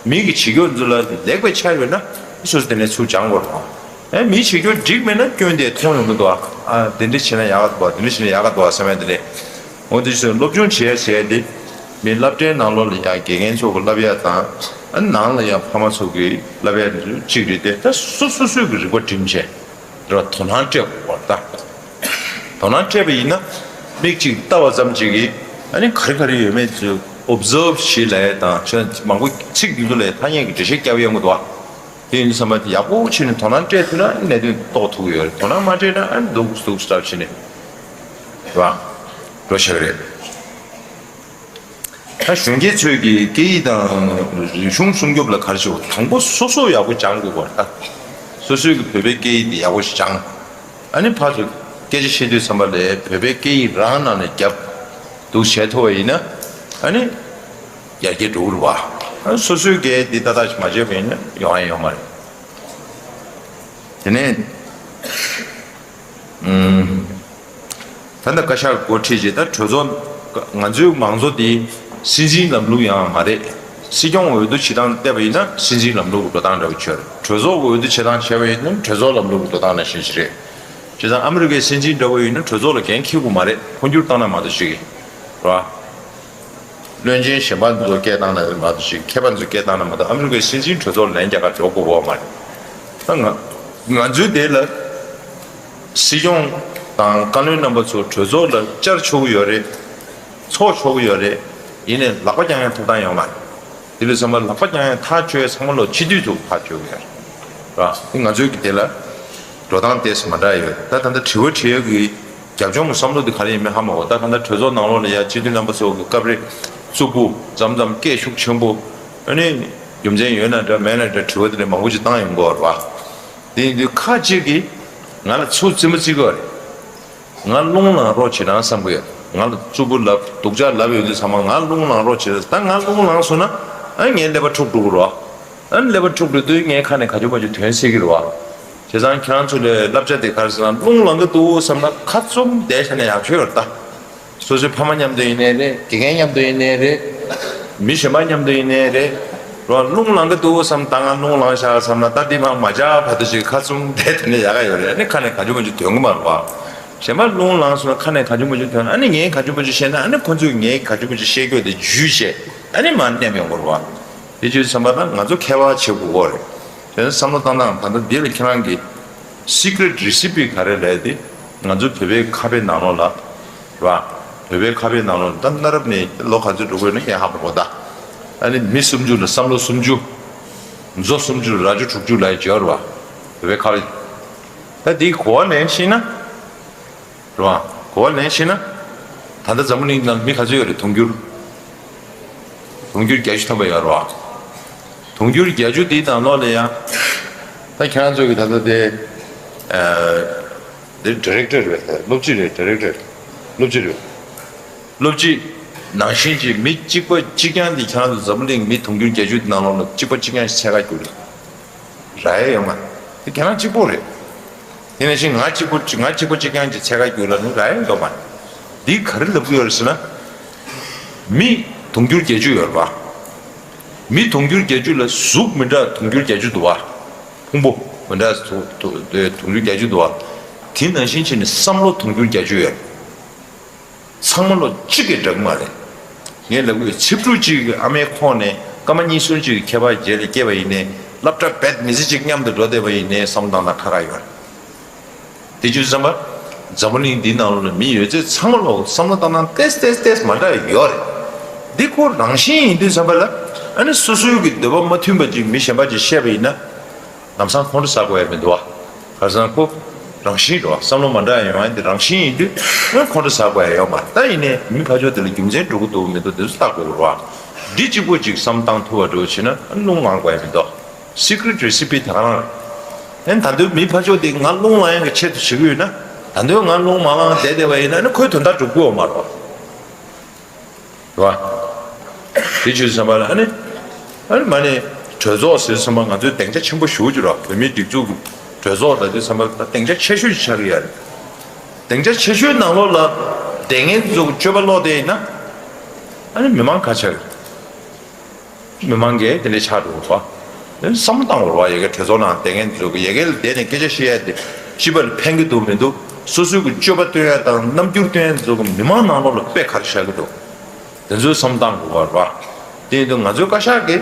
མི་གི་བྱེད་སྐྱོར་ཚོ་ལ་ལེགས་པའི་ཆ་ཡོད་ན། སོ་སོ་དེ་ནས་ཚུར་སྦྱང་དགོས་རེད། ཨེ། མིའི་བྱེད་སྐྱོར་འགྲིག་མེད་ན་སྐྱོན་དེ་མཐོང་ཡོང་གི་འདུག་ཨ། ཨ། དེ་འདྲ་བྱས་ན་ཡག་ག་འདུག་ཨ། དེ་འདྲ་བྱས་ན་ཡག་ག་འདུག་ཨ་བསམ་ཡ་དེ་རེད། འོ་དེ་བཞིན་སློབ་སྦྱོང་བྱེད་ཡ་ཟེར་ཡ་དེ། མི་སློབ་གྲྭའི་ནང་ལོགས་ལ་ཡང་དགེ་རྒན་ཚོ་གི་བསླབ་ཡ་དང་། ཨ། ནང་ལ་ཡང་ཕ་མ་ཚོ་གི་བསླབ་ཡ་དེ་ཚོ་གཅིག་རེད་དེ། ད་སོ་སོ་སོ་སོའི་གི་རིག་པ་སྒྲིམ་བྱས། རེད་བ། དོ་སྣང་སྤྲད་དགོས་པ་རེད་ད། དོ་སྣང་སྤྲད་པ་ཡིན་ན། མིག་གཅིག་ལྟ་བ་ཙམ་གཅིག་གིས། ཨ་ནི་ག་རེ་ག་རེ་ཡོད་མེད་ཚོ་ཨོབ་ཛརབ་བྱེད་ལབ་ཡ་དང་། ཁྱོད་མང་པོ་ཚིག་འདི་ཚོ་ལ་ཐ་སྙད་ཀྱི་འགྲེལ་བཤད་རྒྱབ་ཡོང་གི་འདུག་ཨ། དེ་ཡིན་དུས་ཙམ་པ་དེ་ཡག་པོ་བྱས་ནས་དོ་སྣང་སྤྲད་ཐུབ་ན་གནད་དོན་རྟོགས་ཐུབ་ཀྱི་ཡོད་རེད། དོ་སྣང་མ་སྤྲད་ན་ཨ་ནི་སྡུག་སྡུག་སྟབས་བྱས་ནས་རེད་བ། འགྲོ་ཆགས་ཀྱི་རེད། ད་གཞོན་སྐྱེས་ཚོས་ཀྱི་སྐད་ཡིག་དང་རིག་གཞུང་སྲུང་སྐྱོབ་ལ་ག་རེ་བྱེད་དགོས། དང་པོ་སོ་སོ་ཡག་པོ་སྦྱང་དགོས་པ་རེད་ད། སོ་སོའི་གི་བོད་པའི་སྐད་ཡིག་དེ་ཡག་པོ་ཞིག་སྦྱང་། ཨ་ནི་ཕར་ཚུར་སྐད་ཆ་བཤད་དུས་ཙམ་པ་ལ་བོད་པའི་སྐད་ཡིག་རང་ནང་ནས་རྒྱབ་འདུག་བྱས་ཐུབ་པ་ཡིན་ན། ཨ་ནི་ཡར་རྒྱས་འགྲོ་གི་རེད་བ། ཨ། སོ་སོའི་སྐད་འདི་ཏག་ཏག་ཞིག་མ་བྱས་པ་ཡིན་ན་ཡོང་ཡ་ཡོད་མ་རེད། དེ་ནས། ཨུམ། ད་ལྟ་བཀའ་ཤག་འགོ་ཁྲིད་ཅིག་ད་གྲོས་ཚོགས། ང་ཚོའི་མང་གཙོ་འདི་སྲིད་འཛིན་ལམ་ལུགས་ཡང་མ་རེད། སྲིད་སྐྱོང་འོས་བསྡུ་བྱེད་སྟངས་བལྟས་པ་ཡིན་ན་སྲིད་འཛིན་ལམ་ལུགས་ཀྱི་འགྲོ་སྟངས་འདྲ་བོ་ཅིག་ཡོད་རེད། གྲོས་ཚོགས་འོས་བསྡུ་བྱེད་སྟངས་བྱས་པ་ཡིན་ན་གྲོས་ཚོགས་ལམ་ལུགས་ཀྱི་འགྲོ་སྟངས་ནང་བཞིན་ཞིག་རེད། བྱས་ཙང་ཨ་མི་རི་ཀའི་སྲིད་འཛིན་འདྲ་བོ་ཡིན་ན་གྲོས་ཚོགས་ལ་འགན་འཁྱེར་དགོས་མ་རེད། འཕོ་འགྱུར་བཏང་ན་མ་གཏོགས་ཅིག་གི་རེད་བ། བློན་ཆེན་གཞན་པ་ཚོ་སྐད་བཏང་ན་མ་གཏོགས་ཅིག་མཁས་པ་ཚོ་སྐད་བཏང་ན་མ་གཏོགས། ཨ་མི་རི་ཀའི་སྲིད་འཛིན་གྲོས་ཚོགས་ལ་ལན་རྒྱག་གར་འགྲོ་དགོས་པ་མ་རེད། ད་ང་ང་ཚོའི་དེ་ལ་སྲིད་སྐྱོང་དང་བཀའ་བློན་རྣམ་པ་ཚོ་གྲོས་ཚོགས་ལ་བཅར་ཆོག་གི་ཡོད་རེད། ཚོགས་ཆོག་གི་ཡོད་རེད། ཡིན་ནའི་ལག་པ་བརྐྱང་ཡའི་ཐོབ་ཐང་ཡོད་མ་རེད། དེ་ལས་ཚང་མ་ལག་པ་བརྐྱང་ཡའི་ཐག་གཅོད་ཚང་མ་ལོ་སྤྱི་འཐུས་ཚོ་ཐག་གཅོད་ཀྱི་ཡོད་རེད། ར། དེ་ང་ཚོའི་གི་དེ་ལ་འགྲོ་སྟངས་ཏོག་ཙམ་མ་འདྲ་ཡོད། ད་ད་ལྟ་དྲི་བ་དྲི་ཡག་གི་རྒྱབ་ལྗོངས་ཀྱི་བསམ་བློ་དེ་ག་རེ་ཡིན་མིན་ཧ་མ་གོ། ད་གང་ལྟར་གྲོས་ཚོགས་ནང་ལོགས་ལ་ཡ་སྤྱི་འཐུས་རྣམ་པ་ཚོ་གི་སྐབས་རེ་རྩུབ་པོ་མཚམས་མཚམས་སྐད་ཤུགས་ཆེན་པོ། ཨ་ནི་རྒྱུ་མཚན་ཡོད་ན་འདྲ་མེད་ན་འདྲ་དྲི་བ་དེ་འདྲ་མང་པོ་ཅིག་བཏང་ཡོང་གི་ཡོད་རེད་བ། དེ་ཡིན་དུས་ཁ་ཅིག་གིས་ང་ལ་ཚུར་རྩིས་མ་རྩིས་ཀྱི་ཡོད་རེད། ང་རླུང་ལངས་རོགས་བྱེད་རང་བསམ་གྱི་ཡོད། ང་ལ་རྩུབ་པོ་ལབ་སྡུག་ཅག་ལབ་ཡོང་དུས་ཚང་མ་ང་རླུང་ལངས་རོགས་བྱེད། ད་ང་རླུང་ལངས་སོང་ན་ཨ་ངའི་ཀླད་པ་འཁྲུག་འགྲོ་གི་རེད་བ། ཨ་ཀླད་པ་འཁྲུག་འགྲོ་དུས་ངའི་ཁ་ནས་ག་ཚོད་མ་ཚོད་དོན་སེལ་གྱི་རེད་བ། བྱས་ཙང་ཁྱེད་རང་ཚོ་ལ་བསླབ་བྱ་དེ་ག་རེ་ཟེར་ན། རླུང་ལངས་ཀྱི་འདུག་བསམ་ན་ཁ་བཙུམ་བསྡད་བྱས་ན་ཡག་ཤོས་ཡོད་རེད་ད། སོ་སོའི་ཕ་མ་མཉམ་དུ་ཡིན་ནའི་རེད། དགེ་རྒན་མཉམ་དུ་ཡིན་ནའི་རེད། མི་གཞན་པ་མཉམ་དུ་ཡིན་ནའི་རེད། རོ་རླུང་ལངས་ཀྱི་འདུག་བསམ། ད་ང་རླུང་ལངས་ཤག་བསམ་ན། ད་འདི་མ་མ་བྱ་བར་དུ་ཅིག་ཁ་བཙུམ་བསྡད། དེ་ནས་ཡག་ག་ཡོད་རེད། ཨ་ནི་ཁ་ནས་གང་བྱུང་མང་བྱུང་ཐོན་གི་མ་རེད་བ། གཞན་པ་རླུང་ལངས་སོང་ན་ཁ་ནས་གང་བྱུང་མང་བྱུང་ཐོན། ཨ་ནི་ངས་གང་བྱུང་མང་བྱུང་བཤད་ན། ཨ་ནི་ཁོ་ཚོས་ངས་གང་བྱུང་མང་བྱུང་བཤད་རྒྱུ་དེ་འཇུས་བྱས། ཨ་ནི་མར་མནན་ཡོང་གི་རེད་བ། དེ་བྱས་ཙང་ད་ང་ཚོ་ཁྱད་པར་བྱེད་དགོས་ཀྱི་རེད། དེ་ནས་བསམ་བློ་བཏང་སྟངས། ད་ལྟ་འདི་ལ་ཁྱེད་རང་གི་secret recipe ག་རེ་རེད་དེ། ང་ཚོ་བོད་པའི་ཁ་དཔེ་ནང་ལོགས་ལ། རེད་བ། བོད་པའི་ཁ་དཔེ་ནང་ལོགས་ད་གནའ་རབས་ནས་ལོ་ག་ཚོད་འགྲོ་གི་ཡོད་ན་ངས་ཧ་མ་གོ་ད། ཨ་ནི་མི་སུམ་ཅུ་ལ་བསམ་བློ་སུམ་ཅུ། མཛོ་སུམ་ཅུ་ལ་རྭ་ཅོ་དྲུག་ཅུ་ལབ་ཡ་ཅིག་ཡོད་རེད་བ། བོད་པའི་ཁ་དཔེ། ད་འདིའི་གོ་བ་ལེན་ཤེས་ན། རེད་བ། གོ་བ་ལེན་ཤེས་ན། ད་ལྟ་འཛམ་བུ་གླིང་ནང་མི་ག་ཚོད་ཡོད་རེད། དུང་ཕྱུར། དུང་ཕྱུར་བརྒྱད་ཅུ་ཐམ་པ་ཡོད་རེད་བ། དུང་ཕྱུར་བརྒྱད་ཅུ་དེའི་ནང་ལོགས་ལ་ཡང་། ད་ཁྱེད་རང་ཚོ་གི་ད་ལྟ་དེ། ཨ། དེ་ཌི་རེག་ཊར་རེད། སློབ་སྤྱི་རེད། ཌི་རེག་ཊར། སློབ་སྤྱི་རེད། སློབ་སྤྱི་ནང་བཞིན་གྱི་མི་གཅིག་པ་གཅིག་རྐྱང་དེ་ཁྱེད་རང་ཚོ་འཛམ་བུ་གླིང་མི་དུང་ཕྱུར་བརྒྱད་ཅུ་དེ་ནང་ལོགས་ལ་གཅིག་པ་གཅིག་རྐྱང་ཞིག་འཚོལ་ག་རྒྱུགས་རེད། རག་ཡ་ཡོད་མ་རེད། དེ་ཁྱེད་རང་གཅིག་པོ་རེད། དེ་ནང་བཞིན་ང་གཅིག་པོ་ང་གཅིག་པོ་གཅིག་རྐྱང་གིས་འཚོལ་ག་རྒྱུགས་ལབ་ན་རག་ཡ་ཡོད་མ་རེད། འདི་ག་རེ་ལབ་ཀྱི་ཡོད་རེད་ཟེར་ན། མི་དུང་ཕྱུར་བརྒྱད་ཅུ་ཡོད་རེད་བ། མི་དུང་ཕྱུར་བརྒྱད་ཅུ་ལ་གཟུགས་མི་འདྲ་དུང་ཕྱུར་བརྒྱད་ཅུ་འདུག་བ། ཕུང་པོ་མི་འདྲ་དུ་དུ་དུ་དུང་ཕྱུར་བརྒྱད་ཅུ་འདུག་བ། དེ་ནང་བཞིན་བྱས་ནས་བསམ་བློ་དུང་ཕྱུར་བརྒྱད་ཅུ་ཡོད། ཚང་མ་ལོ་གཅིག་གི་འདྲ་གི་མ་རེད། ངས་ལབ་གི་ཡོད། ཚེ་ཕྲུག་གཅིག་གི་ཨ་མའི་ཁོག་ནས་སྐར་མ་གཉིས་གསུམ་གཅིག་གི་ཁྱད་པར་རྗེས་ལ་སྐྱེས་པ་ཡིན་ནའི། སློབ་གྲྭ་བེད་མི་ཚེ་གཅིག་མཉམ་དུ་འགྲོ་བསྡད་པ་ཡིན་ནའི། བསམ་བློ་བཏང་ན་ཁ་ཁ་ཡོད་རེད། དེ་བྱས་ཙང་ད་འཛམ་བུ་གླིང་འདིའི་ནང་ལོགས་ལ་མི་ཡོད་ཚད་ཚང་མ་ལོ་བསམ་བློ་བཏང་སྟངས་ཏོག་ཙམ་ཏོག་ཙམ་མ་འདྲ་ཡོད་རེད། འདི་ཁོ་རང་བཞིན་ཡིན་དུས་ཙམ་པ་ལ། ཨ་ནི་སོ་སོའི་གི་འདོད་པ་མ་མཐུན་པ་ཅིག་མི་གཞན་པ་ཅིག་བཤད་པ་ཡིན་ན། ལམ་སང་ཁོང་ཁྲོ་ཟ་དགོས་ཡ་མི་འདུག་བ། ག་རེ་ཟེར་ན་ཁོ་རང་བཞིན་རེད་བ། བསམ་བློ་མ་འདྲ་ཡ་ཡོང་ཡ་འདི་རང་བཞིན་ཡིན་དུས། ཨ་ཁོང་ཁྲོ་ཟ་དགོས་ཡ་ཡོད་མ་རེད། ད་ཡིན་ནའི་མི་ཕར་ཕྱོགས་དེ་ལ་རྒྱུ་མཚན་འགྲོ་གི་འདུག་མི་འདུག་འདི་ཚོ་བལྟ་དགོས་ཀྱི་རེད་བ། འདི་གཅིག་པོ་ཅིག་བསམ་བཏང་ཐུབ་པ་འདྲ་བོ་བྱས་ན། ཨ་རླུང་ལངས་དགོས་ཡ་མི་འདུག། Secret recipe དེ་ག་རང་རེད། ཨ་ནི་ད་དུང་མི་ཕར་ཕྱོགས་དེ་ང་རླུང་ལངས་ཡག་གི་ཆེད་དུ་བྱེད་ཀྱི་ཡོད་ན། ད་དུང་ང་རླུང་མ་ལངས་བསྡད་བསྡད་པ་ཡིན་ན། ཨ་ནི་ཁོའི་དོན་དག་འགྲུབ་ཀྱི་ཡོད་མ་རེད་བ། རེད་བ། དེ་བྱས་ཙང་ད་ལྟ་ཨ་ནི། ཨ་ནི་མ་ནི་གྲོས་ཚོགས་ཟེར་དུས་ཙམ་པ་ང་ཚོས་སྡིངས་ཆ་ཆེན་པོ་ཞེ་པོ་ཅིག་རེད་བ། བོད་མིའི་སྒྲིག་འཛུགས་ཀྱི་གྲོས་ཚོགས་ལབ་དུས་ཙམ་པ་ད་སྡིངས་ཆ་ཆེ་ཤོས་ཅིག་ཆགས་ཀྱི་ཡོད་རེད། སྡིངས་ཆ་ཆེ་ཤོས་ནང་ལོགས་ལ་བསྡད་མཁན་ཚོ་སྤྱོད་པ་ལོག་བསྡད་ཡིན་ན། ཨ་ནི་མི་མང་ག་ཆགས་ཀྱི་རེད། མི་མང་གིས་དེ་འདྲ་ཆགས་འགྲོ་གི་རེད་བ། བསམ་བློ་བཏང་དགོས་རེད་བ། ཡ་གིའི་གྲོས་ཚོགས་ནང་བསྡད་མཁན་ཚོ་གིས། ཡ་གིར་བསྡད་ནས་སྐད་ཆ་བཤད་ཡ་དེ་སྤྱི་པ་ལ་ཕན་གྱི་འདུག་མི་འདུག། སོ་སོའི་གི་སྤྱོད་པ་སྟོན་ཡ་དང་རྣམ་འགྱུར་སྟོན་ཡ་ཚོ་གིས་མི་མང་ནང་ལོགས་ལ་དཔེ་ག་རེ་བཞག་གི་འདུག། དེ་ཚོའི་བསམ་བློ་བཏང་དགོས་པ་རེད་བ། དེ་ཡིན་དུས་ང་ཚོའི་བཀའ་ཤག་གིས་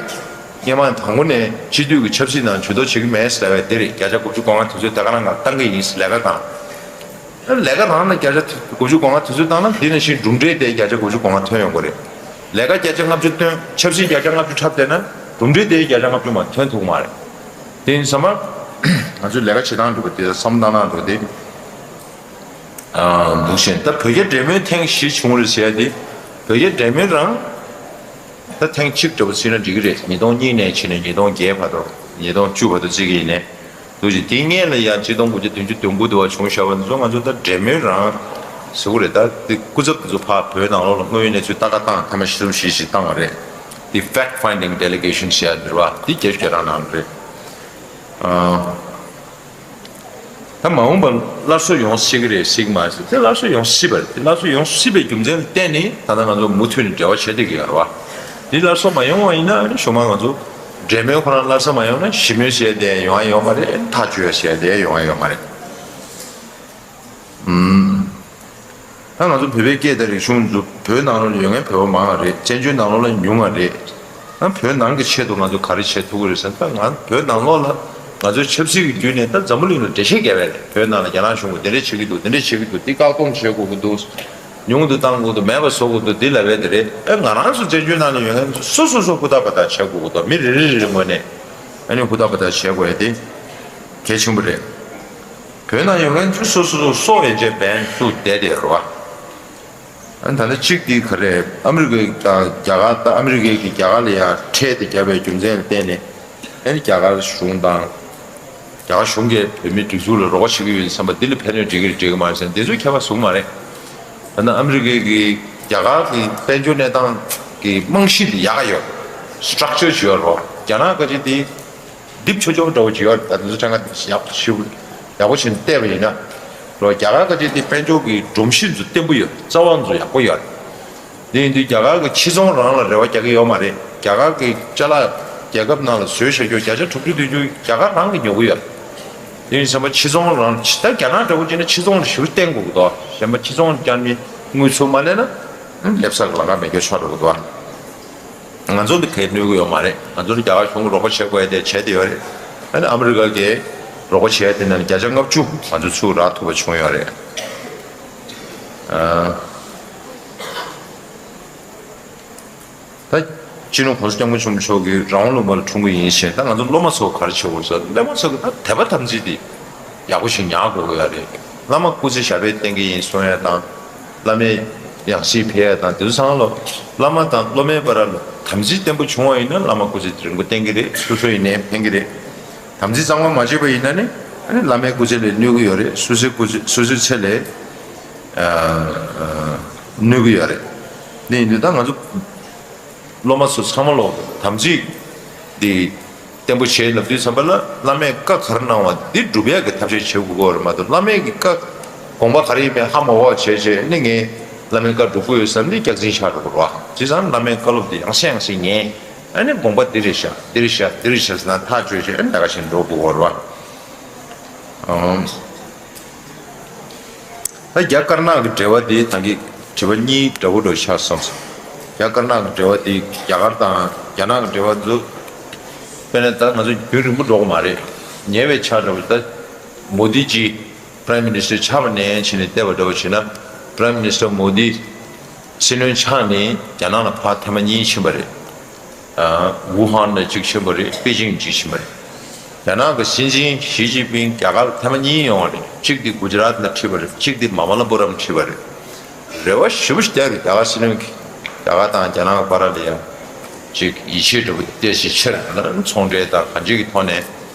སྔོན་མ་དང་པོ་ནས་སྤྱི་འཐུས་ཀྱི་ཆབ་སྲིད་ནང་ཇུས་གཏོགས་བྱེད་ཀྱི་མེད་ཟེར་བ་དེ་རེད། བརྒྱ་ཆ་དགུ་བཅུ་གོ་ལྔ་དེ་ཚོས་ད་ག་རང་ང་བཏང་གི་ཡིན་ཟེར་ལས་ཀ་བཏང་། ལས་ཀ་རང་ལ་བརྒྱ་ཆ་དགུ་བཅུ་གོ་ལྔ་དེ་ཚོས་བཏང་ན། དེ་ནང་བཞིན་གྲུབ་འབྲས་དེ་བརྒྱ་ཆ་དགུ་བཅུ་གོ་ལྔ་ཐོན་ཡོང་གི་རེད། ལས་ཀ་བརྒྱ་ཆ་ལྔ་བཅུ་བཏོན། ཆབ་སྲིད་བརྒྱ་ཆ་ལྔ་བཅུ་འཁྲབ་བསྡད་ན། གྲུབ་འབྲས་དེ་བརྒྱ་ཆ་ལྔ་བཅུ་མ་ཐོན་ཐུབ་ཀྱི་མ་རེད། དེ་ཡིན་ཙང་ང་ཚོའི་ལས་ཀ་བྱེད་སྟངས་འགྲོ་གི་དེ་བསམ་བློ་བཏང་སྟངས་འགྲོ་གི་དེ། ཨ། འདུག་བཞིན་ད་བོད་རྒྱ་འབྲེལ་མོལ་ཐེངས་བཞི་བྱུང་བ་རེད་ཟེར་ཡ་དེ། བོད་རྒྱ་འབྲེལ་མོལ་རང་ད་ཐེངས་གཅིག་འདྲ་པོ་ཕྱིན་ན་འགྲིག་གི་རེད། ཉིས་སྟོང་གཉིས་ནས་ཕྱིན་ནས་ཉིས་སྟོང་བརྒྱད་བར་དུ། ཉིས་སྟོང་བཅུ་བར་དུ་བརྩི་གི་ཡིན་ནའི། འདུག་བཞིན་དེའི་སྔོན་ལ་ཡང་ཆིག་སྟོང་དགུ་བརྒྱ་བདུན་ཅུ་དོན་དགུ་དུ་བ་བྱུང་བཞག་པ་འདི་ཚོ་ང་ཚོ་ད་འབྲེལ་མོལ་རང་ཟེར་དགོས་རེད། ད་དེ་སྐུ་ཚབ་དེ་ཚོ་ཕར་བོད་ནང་ལོགས་ལ་དངོས་ཡོད་གནས་ཚུལ་ལྟ་ག་བཏང་། ཐེངས་མ་བཞི་གསུམ་བཞི་བཞི་བཏང་བ་རེད། དེ་fact finding delegation ཟེར་ཡ་འདི་རེད་བ། དེ་བརྒྱད་ཅུ་གྱ་གྲངས་ནང་རེད། ཨ། ད་མ་འོངས་པར་སླར་གསོ་ཡོང་སྲིད་ཀྱི་རེད་ཟེར་གྱི་མ་རེད། དེ་སླར་གསོ་ཡོང་སྲིད་པ་རེད། དེ་སླར་གསོ་ཡོང་སྲིད་པའི་རྒྱུ་མཚན་ལ་བརྟེན་ནས་ད་ལྟ་ང་ཚོ་མུ་མཐུད་ནས་འབྲེལ་བ་བྱེད་བསྡད་ཀྱི་ཡོད་རེད་བ། དེ་སླར་གསོ་མ་ཡོང་བ་ཡིན་ན་ཨ་ནི་གཞུག་མ་ང་ཚོ་འབྲེལ་མོལ་ཁོ་རང་སླར་གསོ་མ་ཡོང་ན་ཞི་མོལ་ཟེར་ཡ་དེ་ཡོང་ཡ་ཡོད་མ་རེད། ཐག་གཅོད་ཡ་ཟེར་ཡ་དེ་ཡོང་ཡ་ཡོད་མ་རེད། ཨུམ། ད་ང་ཚོ་བོད་པའི་སྐད་དང་རིག་གཞུང་ཚོ་བོད་ནང་ལོགས་ལ་ཡོད་མཁན་བོད་པ་མང་བ་རེད། བཙན་བྱོལ་ནང་ལོགས་ལ་ཉུང་བ་རེད། ད་བོད་ནང་གི་ཆེད་དུ་ང་ཚོ་ག་རེ་བྱེད་ཐུབ་ཀྱི་རེད་ཟེར་ན། ད་ང་བོད་ནང་ལོགས་ལ་ང་ཚོའི་ཆབ་སྲིད་ཀྱི་བརྒྱུད་ནས་ད་འཛམ་བུ་གླིང་ལ་འགྲེལ་བཤད་རྒྱག་ཡ་རེད། བོད་ནང་ལ་རྒྱ་ནག་གཞུང་གིས་འདི་འདྲ་བྱེད་ཀྱི་འདུག། འདི་འདྲ་བྱེད་ཀྱི་འདུག། འདི་བཀག་སྡོམ་བྱེད་དགོས་ཀྱི་འདུག། ཉུང་དུ་བཏང་དགོས་འདུག། མེད་པ་བཟོ་དགོས་འདུག། འདི་ལབ་ཡ་དེ་རེད། ཨེ་ང་རང་ཚོ་བཙན་བྱོལ་ནང་ལ་ཡོད་མཁན་ཚོ་སོ་སོ་སོ་ཧུར་ཐག་པ་ཐག་བྱེད་དགོས་ཀྱི་འདུག། མི་རེ་རེ་རེ་རེ་ངོས་ནས་ཨ་ནི་ཧུར་ཐག་པ་ཐག་བྱེད་དགོས་ཡ་དེ་གལ་ཆེན་པོ་རེད། བོད་ནང་ཡོད་མཁན་ཚོ་སོ་སོ་སོ་སོ་ཡན་ཆད་འབེན་བཙུགས་བསྡད་དེ་རེད་བ། ཨ་ནི་ད་ལྟ་གཅིག་དེ་ག་རེ། ཨ་མི་རི་ཀའི་དང་རྒྱ་གར། ད་ཨ་མི་རི་ཀའི་གིས་རྒྱ་གར་ལ་ཡང་ཁྲལ་དེ་བརྒྱབ་པའི་རྒྱུ་མཚན་ལ་བརྟེན་ནས། ཨ་ནི་རྒྱ་གར་གཞུང་དང་། རྒྱ་གར་གཞུང་གིས་བོད་མིའི་སྒྲིག་འཛུགས་ལ་རོགས་པ་བྱེད་ཀྱི་ཡོད་བསམ་པ། འདི་ལ་ཕན་གནོད་འགྲིག་གི་རེད་འགྲིག་གི་མ་རེད་ཟེར་ན་འདི་ཚོས་ཁྱད་པར་བཟོ་གི་མ་རེད། ད་ནི་ཨ་མི་རི་ཀའི་གིས་རྒྱ་གར་གྱི་དཔལ་འབྱོར་གནས་སྟངས་ཀྱི་རྨང་གཞི་འདི་ཡག་ག་ཡོད། སི་ཊག་ཅར་ཅིག་ཡོད་རེད་བ། རྒྱ་ནག་ག་ཅིག་དེ་རྡིབ་ཆོག་ཆོག་འདྲ་བོ་ཅིག་ཡོད་རེད། ད་དེ་ཚོ་ཕྲན་ཁ་ཡག་ཞིབ་ཡག་པོ་བྱས་ནས་བལྟས་པ་ཡིན་ན། རོ། རྒྱ་གར་ག་ཅིག་དེ་དཔལ་འབྱོར་གྱི་སྒྲོམ་གཞི་ཚོ་བརྟན་པོ་ཡོད། རྩ་བ་ཚོ་ཡག་པོ་ཡོད་རེད། དེ་ཡིན་དུས་རྒྱ་གར་གྱི་ཕྱི་ཚོང་རང་ལ་རེ་བ་རྒྱག་གི་ཡོད་མ་རེད། རྒྱ་གར་གྱི་ཅ་ལག་རྒྱལ་ཁབ་ནང་ལ་བཟོས་བཞག་རྒྱུ་བརྒྱ་ཆ་དྲུག་ཅུ་བདུན་ཅུ་རྒྱ་གར་རང་གིས་ཉོ་གི་ཡོད་རེད། དེ་ཡིན་ཙང་ཕྱི་ཚོང་རང་ད་རྒྱ་ནག་འདྲ་བོ་བྱས་ན་ཕྱི་ཚོང་ལ་ཞེ་པོ་བརྟེན་དགོས་ཀྱི་འདུག་གཞན་པ་ཕྱི་ཚོང་བསྐྱར་མའི་དངུལ་ཚུར་མ་སླེབས་ན་སླེབས་ས་གི་ལམ་ཁ་མེད་རྒྱུ་ཆགས་འགྲོ་གི་འདུག་ང་ཚོ་འདི་གས་གནོད་གི་ཡོད་མ་རེད། ང་ཚོ་ནི་རྒྱ་གར་གཞུང་གི་རོགས་པ་བྱེད་དགོས་ཡ་དེ་བྱས་ཏེ་ཡོད་རེད། ཨ་ནི་ཨ་མི་རི་ཀ་གིས་རོགས་པ་བྱས་ཡ་དེ་ནང་བརྒྱ་ཆ་ལྔ་བཅུ་ང་ཚོ་ཚུར་རག་ཐུབ་པ་བྱུང་ཡོད་རེད། ཨ། ད་སྤྱི་ནོར་༸གོང་ས་༸སྐྱབས་མགོན་ཆེན་པོ་མཆོག་གིས་རང་དབང་ལུང་པ་ལ་འཁྲུངས་པ་ཡིན་ཞེས། ད་ང་ཚོ་སློབ་མ་ཚོ་ག་རེ་བྱེད་དགོས་ཟེར། སློབ་མ་ཚོ་གི་ད་དད་པ་དམ་ཚིག་དེ་ཡག་པོ་ཞིག་ཉར་དགོས་ཀྱི་ཡོད་རེད། བླ་མ་སྐུ་ཚེ་ཞབས་པད་བརྟན་གྱི་ཡིན་གསུང་ཡ་དང་། བླ་མའི་ཡང་སྲིད་འཕེལ་ཡ་དང་དེ་ཚོ་ཚང་ལ། བླ་མ་དང་སློབ་མའི་བར་ལ་དམ་ཚིག་བརྟན་པོ་བྱུང་བ་ཡིན་ན་བླ་མ་སྐུ་ཚེ་རིང་པོ་བརྟན་གྱི་རེད། སོ་སོ་ཡིན་ནའི་ཕན་གྱི་རེད། དམ་ཚིག་གཙང་མ་མ་བྱས་པ་ཡིན་ན་ནི་ཨ་ནི་བླ་མའི་སྐུ་ཚེ་ལ་གནོད་ཀྱི་ཡོད་རེད། སོ་སོའི་སྐུ་ཚེ་སོ་སོའི་ཚེ་ལ་ཨ་ཨ་གནོད་ཀྱི་ཡོད་རེད། འདི་ཡིན་དུས་ད་ང་ཚོ་སློབ་མ་ཚོ་ཚང་མ་ལོ་དམ་ཚིག་འདི་བརྟན་པོ་བྱས་ལབ་དུས་ཙམ་པ་ལ་བླ་མས་བཀའ་ག་རེ་གནང་བ་འདི་སྒྲུབ་ཡག་གི་ཐབས་ཤེས་བྱེད་དགོས་ཀྱི་རེད་མ་གཏོགས། བླ་མའི་གི་བཀའ་དགོངས་པ་ག་རེ་ཡིན་མིན་ཧ་མ་གོ་བ་བྱས་བྱས་ནི་ངས་བླ་མའི་བཀའ་སྒྲུབ་ཀྱི་ཡོད་བསམ་ནས་སྐྱག་རྫུན་བཤད་འགྲོ་གི་རེད་བ། བྱས་ཙང་བླ་མའི་བཀའ་སློབ་འདི་ཡང་སེ་ཡང་སེ་ཉན། ཨ་ནི་དགོངས་པ་འདི་རེད་ཤག་འདི་རེད་ཤག་འདི་རེད་ཤག་ཟེར་ན་ཐག་གཅོད་བྱས་ཨ་ནི་ལས་ཀ་བྱེད་འགྲོ་དགོས་ཀྱི་རེད་བ། ཨང་། ད་རྒྱ་དཀར་ནག་གི་འབྲེལ་བ་དེ་ད་གིན་དྲི་བ་གཉིས་འདྲ་བོ་འདྲ་བོ་ཆགས་སོང་ཟེར། རྒྱ་དཀར་ནག་གི་འབྲེལ་བ་དེ་རྒྱ་གར་དང་རྒྱ་ནག་གི་འབྲེལ་བ་འདུག་དཔེར་ན་ད་ང་ཚོ་རྒྱུན་རིང་པོ་འགྲོ་གི་མ་རེད། ཉེ་བའི་ཆར་འདྲ་བོ་ད་མོ་དི་ཇི་Prime Minister་ཆགས་པ་ནས་བྱས་ནས་བལྟས་པ་འདྲ་བོ་བྱས་ན། Prime Minister མོ་དི་སྲིད་བློན་ཆགས་ནས་རྒྱ་ནག་ལ་ཕར་ཐེངས་མ་གཉིས་ཕྱིན་པ་རེད། ཝུ་ཧན་ལ་གཅིག་ཕྱིན་པ་རེད། པེ་ཅིང་གཅིག་ཕྱིན་པ་རེད། རྒྱ་ནག་གི་སྲིད་འཛིན་ཞི་ཅིན་ཕིང་རྒྱ་གར་ཐེངས་མ་གཉིས་ཡོང་བ་རེད། གཅིག་དེ་གུ་ཇ་རཱཏ་ལ་ཁྲིད་པ་རེད། གཅིག་དེ་མ་མ་ལ་པུ་རམ་ཁྲིད་པ་རེད། རེ་བ་ཞེ་པོ་ཞིག་བརྒྱབ་རེད། རྒྱ་གར་སྲིད་བློན་གྱིས་རྒྱ་གར་དང་རྒྱ་ནག་བར་ལ་ཡང་ཅིག་ཡིད་ཆེས་འདྲ་པོ་ཏོག་ཙམ་ཆེ་རུ་ཚོང་འབྲེལ་དང་གང་ཅིའི་ཐོག་ནས་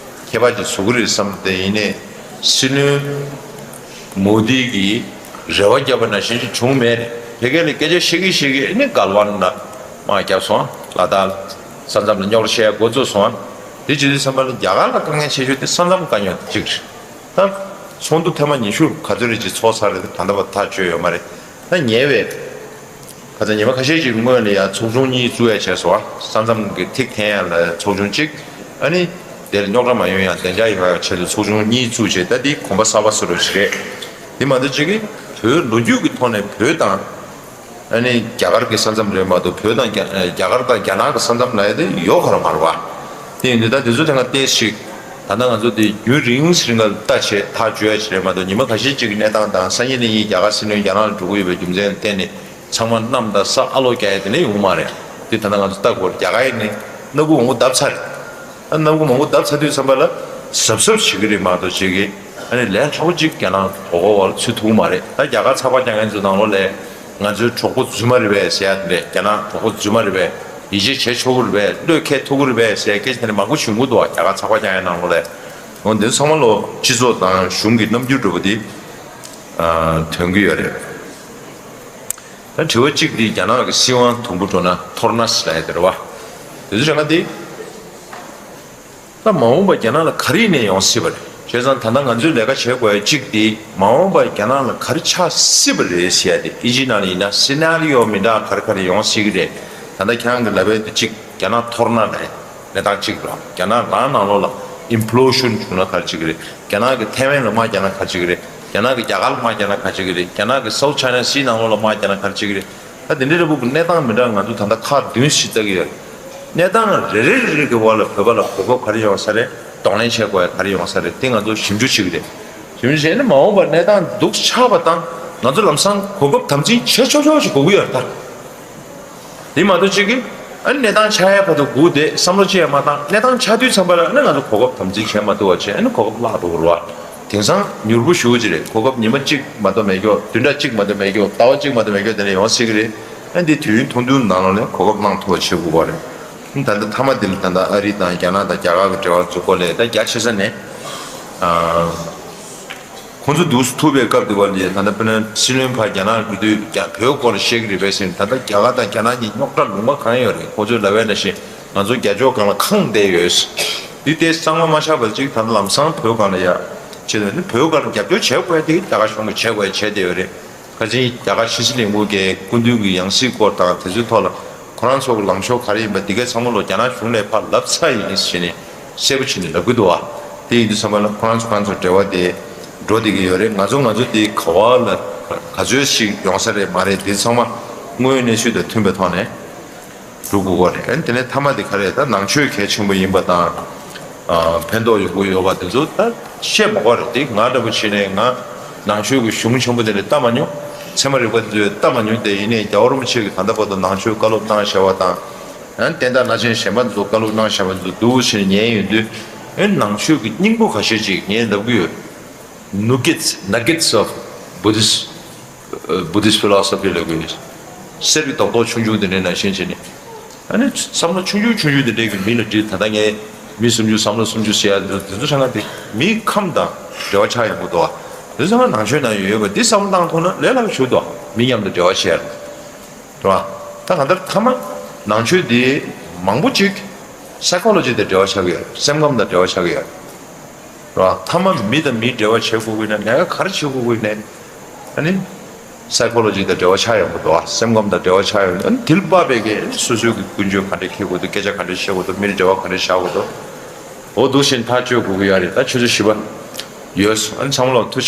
ཁྱད་པར་ཅིག་བཟོ་གི་རེད་བསམ་སྟེ། ཡིན་ནའི་སྲིད་བློན་མོ་དི་གིས་རེ་བ་བརྒྱབ་པ་ནང་བཞིན་ཅིག་བྱུང་མེད་རེད། ཕ་གི་ལ་སྐད་ཆ་བཤད་ཀྱིན་བཤད་ཀྱིན་ཨ་ནི་གལ་ཝན་ལ་དམག་བརྒྱབ་སོང་། ལ་དྭགས་ས་མཚམས་ལ་རྙོག་དྲ་བཤད་འགོ་བཙུགས་སོང་། དེ་བྱེད་དུས་ཙམ་པ་ལ་རྒྱ་གར་ལ་དཀའ་ངལ་ཆེ་ཤོས་དེ་ས་མཚམས་དཀའ་རྙོག་དེ་གཅིག་རེད། ད་ཚོགས་འདུ་ཐེངས་མ་ཉི་ཤུ་ག་ཚོད་རེ་ཅིག་ཚོགས་ཚར་རེད། ད་ལྟ་བར་ཐག་གཅོད་ཡོད་མ་རེད། ད་ཉེ་བའི་ཁ་ཚ་ཉི་མ་ཁ་ཤས་ཅིག་སྔོན་ལ་ཡང་ཚོགས་ཆུང་གཉིས་བཙུགས་ཡ་བྱས་སོང་། ས་མཚམས་ཀྱི་ཐིག་འཐེན་ཡ་ལ་ཚོགས་ཆུང་གཅིག་ཨ་ནི་དེར་རྙོག་དྲ་མ་ཡོང་ཡ་བདེ་འཇགས་ཡོང་ཡ་ཆེད་དུ་ཚོགས་ཆུང་གཉིས་བཙུགས་བྱས། ད་འདི་གོམ་པ་གསར་པ་བཟོ་འདྲ་ཞིག་རེད། དེ་མ་གཏོགས་གཅིག་གིས་བོད་ལོ་རྒྱུས་ཀྱི་ཐོག་ནས་བོད་དང་ཨ་ནི་རྒྱ་གར་གྱི་ས་མཚམས་རེད་མ་གཏོགས། བོད་དང་རྒྱ་རྒྱ་གར་དང་རྒྱ་ནག་གི་ས་མཚམས་ལབ་ཡ་དེ་ཡོད་ཁ་ར་མ་རེད་བ། དེ་ཡིན་དུས་ད་དེ་ཚོ་དེ་སྔ་ཏོག་ཙམ་ཞིག་ད་ལྟ་ང་ཚོ་དེ་རྒྱུན་རིང་རིང་ལ་ལྟ་བྱས་ཐག་གཅོད་ཡ་ཞིག་རེད་མ་གཏོགས། ཉི་མ་ཁ་ཤས་ཅིག་གི་གནས་སྟངས་དང་། སང་ཉིན་གནངས་ཉིན་རྒྱ་གར་སྲིད་བློན་རྒྱ་ནག་ལ་འགྲོ་གི་ཡོད་པའི་རྒྱུ་མཚན་ལ་བརྟེན་ནས་ཚང་མ་གནམ་དང་ས་ཨ་ལོག་རྒྱག་ཡ་དེ་འདྲ་ཡོང་གི་མ་རེད། དེ་ད་ལྟ་ང་ཚོ་ལྟ་དགོས་རེད། རྒྱ་གར་ཡིན་ནའི་སྣ་ཁུག་མང་པོ་བརྡབས་ཚར་རེད། ཨ་སྣ་ཁུག་མང་པོ་བརྡབས་ཚར་དུས་ཙམ་པ་ལ་གཟབ་གཟབ་བྱེད་ཀྱི་རེད་མ་གཏོགས་བྱེད་ཀྱི་ཨ་ནི་ལས་སླ་པོ་ཅིག་རྒྱ་ནག་གོ་གོ་བ་ལ་ཚུད་ཐུབ་ཀྱི་མ་རེད། ད་རྒྱ་གར་ཚགས་པར་རྒྱག་མཁན་ཚོ་ནང་ལོགས་ལ་ང་ཚོའི་གྲོགས་པོ་རྫུན་མ་རེད་པས་ཟེར་ཡ་དེ་འདྲས། རྒྱ་ནག་གྲོགས་པོ་རྫུན་མ་རེད་པས། ཡིད་ཆེས་བྱེད་ཆོག་གི་རེད་པས། བློས་འཁེལ་ཐུབ་ཀྱི་རེད་པས་ཟེར་ཡ་སྐད་ཆ་དེ་འདྲས་མང་པོ་ཞིག་ཡོང་གི་འདུག་བ། རྒྱ་གར་ཚགས་པར་རྒྱག་མཁན་ནང་ལོགས་ལ། འོ་འདི་ཚང་མ་ལོ་སྤྱི་ཚོགས་དང་གཞུང་གི་རྣམ་འགྱུར་འདྲ་པོ་འདི་ཐོན་གྱི་ཡོད་རེད། ད་དྲི་བ་གཅིག་འདི་རྒྱ་ནག་གི་སྲིད་དབང་དུམ་བུ་འགྲོ་ན་འཐོར་ན་ཟེར་ཡ་དེ་རེད་བ། དེ་ཚོ་རེད་ང་འདི། ད་མ་འོངས་པ་རྒྱ་ནག་ལ་ག་རེ་ཡིན་ནའི་ཡོང་སྲིད་པ་རེད། བྱས་ཙང་ད་ལྟ་ང་ཚོས་ལས་ཀ་བྱེད་དགོས་ཡ་གཅིག་འདི་མ་འོངས་པ་རྒྱ་ནག་ལ་ག་རེ་ཆགས་སྲིད་པ་རེད་ཟེར་ཡ་དེ། ཨིན་ཇིའི་ནང་ལ་ཡིན་ན་སི་ན་རི་ཡོ་མི་འདྲ་ག་རེ་ག་རེ་ཡོང་སྲིད་ཀྱི་རེད། ད་ལྟ་ཁྱེད་རང་གི་ལབ་ཡ་དེ་གཅིག་རྒྱ་ནག་འཐོར་ན་ལས་གནས་སྟངས་གཅིག་རེད། རྒྱ་ནག་རང་ནང་ལོགས་ལ་ཨིམ་པི་ལོ་ཤན་བྱུང་ན་ག་རེ་བྱེད་ཀྱི་རེད། རྒྱ་ནག་གིས་ཐའེ་ཝན་ལ་དམག་རྒྱག་ན་ག་རེ་བྱེད་ཀྱི་རེད། རྒྱ་ནག་གིས་རྒྱ་གར་ལ་དམག་རྒྱག་ན་ག་རེ་བྱེད་ཀྱི་རེད། རྒྱ་ནག་གིས་སའུ་ཐི་ཆའི་ན་སི་ནང་ལོགས་ལ་དམག་རྒྱག་ན་ག་རེ་བྱེད་ཀྱི་རེད། ད་དེ་འདྲའི་འདྲ་པོ་གི་གནས་སྟངས་མི་འདྲ་ང་ཚོ་ད་ལྟ་ཁག་བདུན་ཞིག་བལྟ་གི་ཡོད་རེད། གནས་སྟངས་རེ་རེ་རེ་རེ་གི་བར་ལ་བོད་པ་ལ་གོ་སྐབས་ག་རེ་ཡོང་ས་རེད། གདོང་ལེན་བྱེད་དགོས་ཡ་ག་རེ་ཡོང་ས་རེད། དེ་ང་ཚོ་ཞིབ་འཇུག་བྱེད་ཀྱི་རེད། ཞིབ་འཇུག་བྱས་ནས་མ་འོངས་པར་གནས་སྟངས་སྡུག་ཆགས་པ་དང་ང་ཚོ་ལམ་སང་གོ་སྐབས་དམ་འཛིན་བྱེད་ཆོག་ཆོག་ཞིག་དགོས་ཀྱི་ཡོད་རེད་ད། དེ་མ་གཏོགས་གཅིག་གིས་ཨ་ནི་གནས་སྟངས་ཆགས་ཡ་བར་དུ་སྒུག་བསྡད་བསམ་བློ་ཅི་ཡང་མ་བཏང་། གནས་སྟངས་ཆགས་དུས་ཙམ་པ་ལ་ཨ་ནི་ང་ཚོ་གོ་སྐབས་དམ་འཛིན་བྱེད་མ་ཐུབ་པ་བྱས། ཨ་ནི་གོ་སྐབས་བརླག་འགྲོ་གི་རེད་བ། དེང་སང་མྱུར་པོ་ཞེ་པོ་ཅིག་རེད། གོ་སྐབས་ཉི་མ་གཅིག་མ་གཏོགས་མེད་ཀྱོག་བདུན་ཕྲག་གཅིག་མ་གཏོགས་མེད་ཀྱོག་ཟླ་བ་གཅིག་མ་གཏོགས་མེད་ཀྱོག་དེ་ནས་ཡོང་སྲིད་ཀྱི་རེད། ཨ་ནི་དེ་དུས་ཡུན་ཐུང་ཐུང་ནང་ལོགས་ནས་གོ་སྐབས་བླང་ཐུབ་པ་བྱེད་དགོས་པ་རེད། ད་ལྟ་མཐའ་མ་དེ་ལ་ད་ལྟ་ཨ་རི་དང་རྒྱ་ནག་དང་རྒྱ་གར་གྱི་འབྲེལ་བ་འཛུགས་སྐོར་ལས། ད་རྒྱ་ཆེ་ས་ནས་ཨ། ཁོང་ཚོ་འདུག་སེ་ཐུག་པའི་སྐབས་དེ་བ་ལ་ད་ལྟ་དཔེར་ན་སྲིད་བློན་ཕར་རྒྱ་ནག་འགྲོ་དུས་རྒྱ་བོད་སྐོར་ལ་བཤད་ཀྱི་རེད་པས་ཟེར་ནས། ད་ལྟ་རྒྱ་གར་དང་རྒྱ་ནག་གཉིས་རྙོག་དྲ་ལུང་པ་གང་ཡོད་རེད། ཁོང་ཚོས་ལབ་ཡ་ནང་བཞིན་ང་ཚོ་རྒྱ་ཕྱོགས་སྒང་ལ་ཁེངས་བསྡད་ཡོད། འདི་དེ་གཙང་མ་མ་ཆགས་པ་ཅིག་ད་ལྟ་ལམ་སང་བོད་སྒང་ལ་ཡ་ བྱས་ནས་ནི་བོད་སྒང་ལ་རྒྱབ་སྐྱོར་བྱེད་དགོས་དེ་རྒྱ་གར་གཞུང་གིས་བྱེད་དགོས་བྱས་བསྡད་ཡོད་རེད། ཁ་ཅིག་རྒྱ་གར་ཕྱི་སྲིད་ལས་ཁུངས་ཀྱི་སྐུ་མདུན་གྱི་ཡང་སྲིད་སྐོར་དང་དེ་ཚོའི་ཐོག་ལ་ཁོ་རང་ཚོ་གི་ལངས་ཕྱོགས་ག་རེ་ཡིན་པ་འདི་གའི་ཚང་མ་ལོ་རྒྱ་ནག་གཞུང་ལ་ཕར་ལབ་ཚར་ཡིན་ཟེར་ནས་གསལ་པོ་བྱས་ནས་ལབ་ཀྱི་འདུག་བ། དེ་ཡིན་དུས་ཙམ་པ་ལ་ཁོ་རང་ཚོ་ཁོ་རང་ཚོ་འབྲེལ་བ་དེ་འགྲོ་བསྡད་ཀྱི་ཡོད་རེད། ང་ཚོ་ང་ཚོ་དེ་ག་བ་ལ་ག་ཚོད་ཞིག་ཡོང་ས་རེད་མ་རེད་དེ་ཚང་མ་དངོས་ཡོད་གནས་ཚུལ་དང་མཐུན་པའི་ཐོག་ནས་འགྲོ་དགོས་ཀྱི་རེད། ཨ་ནི་དེ་ནས་མཐའ་མ་དེ་ག་རེ་ད་ནང་ཆོས་གལ་ཆེན་པོ་ཡིན་པ་དང་། ཨ་ཕན་ཐོགས་ཡོང་གི་ཡོད་པ་དེ་ཚོ་ད་བཤད་མ་དགོས་རེད། དེ་ང་འདྲ་པོ་བྱས་ནས་ང་ནང་ཆོས་ཀྱི་གཞུང་ཆེན་པོ་དེ་ནས་ལྟ་མ་མྱོང་། ཚད་མ་རིག་པ་དེ་ཚོ་ལྟ་མ་མྱོང་། དེ་ཡིན་ནའི་རྒྱལ་བ་རིན་པོ་ཆེ་གིས་ད་ལྟ་བར་དུ་ནང་ཆོས་བཀའ་སློབ་གནང་བཞག་པ་དང་། ཨ་ནི་བསྟན་བདག་བླ་ཆེན་གཞན་པ་ཚོ་བཀའ་སློབ་གནང་བཞག་པ་ཚོ་འདུག་ཟེར་ནས་ཉན་ཡོང་དུས། ཨ་ནི་ནང་ཆོས་ཀྱི་སྙིང་པོ་ཁ་ཤས་ཅིག་ངས་ལབ་ཀྱི་ཡོད། Nuggets, nuggets of Buddhist, uh, Buddhist philosophy ལབ་ཀྱི་ཡོད། གསེར་གྱི་རྡོག་རྡོག་ཆུང་ཆུང་དེ་འདྲའི་ནང་བཞིན་བྱས་ནས། ཨ་ནི་བསམ་བློ་ཆུང་ཆུང་ཆུང་ཆུང་དེ་འདྲའི་གི་མི་ལ་དྲིས། ད་ལྟ་ངས་མི་སུམ་ཅུ་བསམ་བློ་སུམ་ཅུ་ཟེར་ཡ་དེ་ཚོ་ཧྲ་ང་དེ་མིའི་ཁམས་དང་འབྲེལ་བ་ཆགས་ཡོང་གི་འདུག་བ། དེ་ཚོ་ང་ནང་ཆོས་ནང་ཡོད་པ་འདི་བསམ་བློ་བཏང་ཐུབ་ན་ལས་སླ་པོ་ཞིག་འདུག་མི་མཉམ་དུ་འབྲེལ་བ་བྱེད་ཡ་ལ། རེད་བ། ད་གང་ལྟར་མཐའ་མ་ནང་ཆོས་འདི་མང་པོ་ཅིག་psychology དང་འབྲེལ་བ་ཆགས་ཀྱི་ཡོད། སེམས་ཁམས་དང་འབྲེལ་བ་ཆགས་ཀྱི་ཡོད། རེད་བ། མཐའ་མ་མི་དང་མི་འབྲེལ་བ་བྱེད་དགོས་ཀྱི་ན་ལས་ཀ་ག་རེ་བྱེད་དགོས་ཀྱི་ན། ཨ་ནི་psychology དང་འབྲེལ་བ་ཆགས་ཡོང་གི་འདུག་བ། སེམས་ཁམས་དང་འབྲེལ་བ་ཆགས་ཡོང་གི་འདུག་ཨ་ནི་དེ་ལ་དཔག་པའི་གི་སོ་སོའི་གི་ཀུན་སྤྱོད་ག་འདྲ་འཁྱེར་དགོས་འདུག་སྐད་ཆ་ག་འདྲ་བཤད་དགོས་འདུག་མི་ལ་འབྲེལ་བ་ག་འདྲ་བྱ་དགོས་འདུག་འོ་འདུག་བཞིན་ཐག་གཅོད་དགོས་ཀྱི་ཡོད་རེད། ད་ཆུ་ཚོད་བཞི་པ་ཡོལ་སོང་། ཨ་ནི་ཚང་མ་ལ་ཐུགས་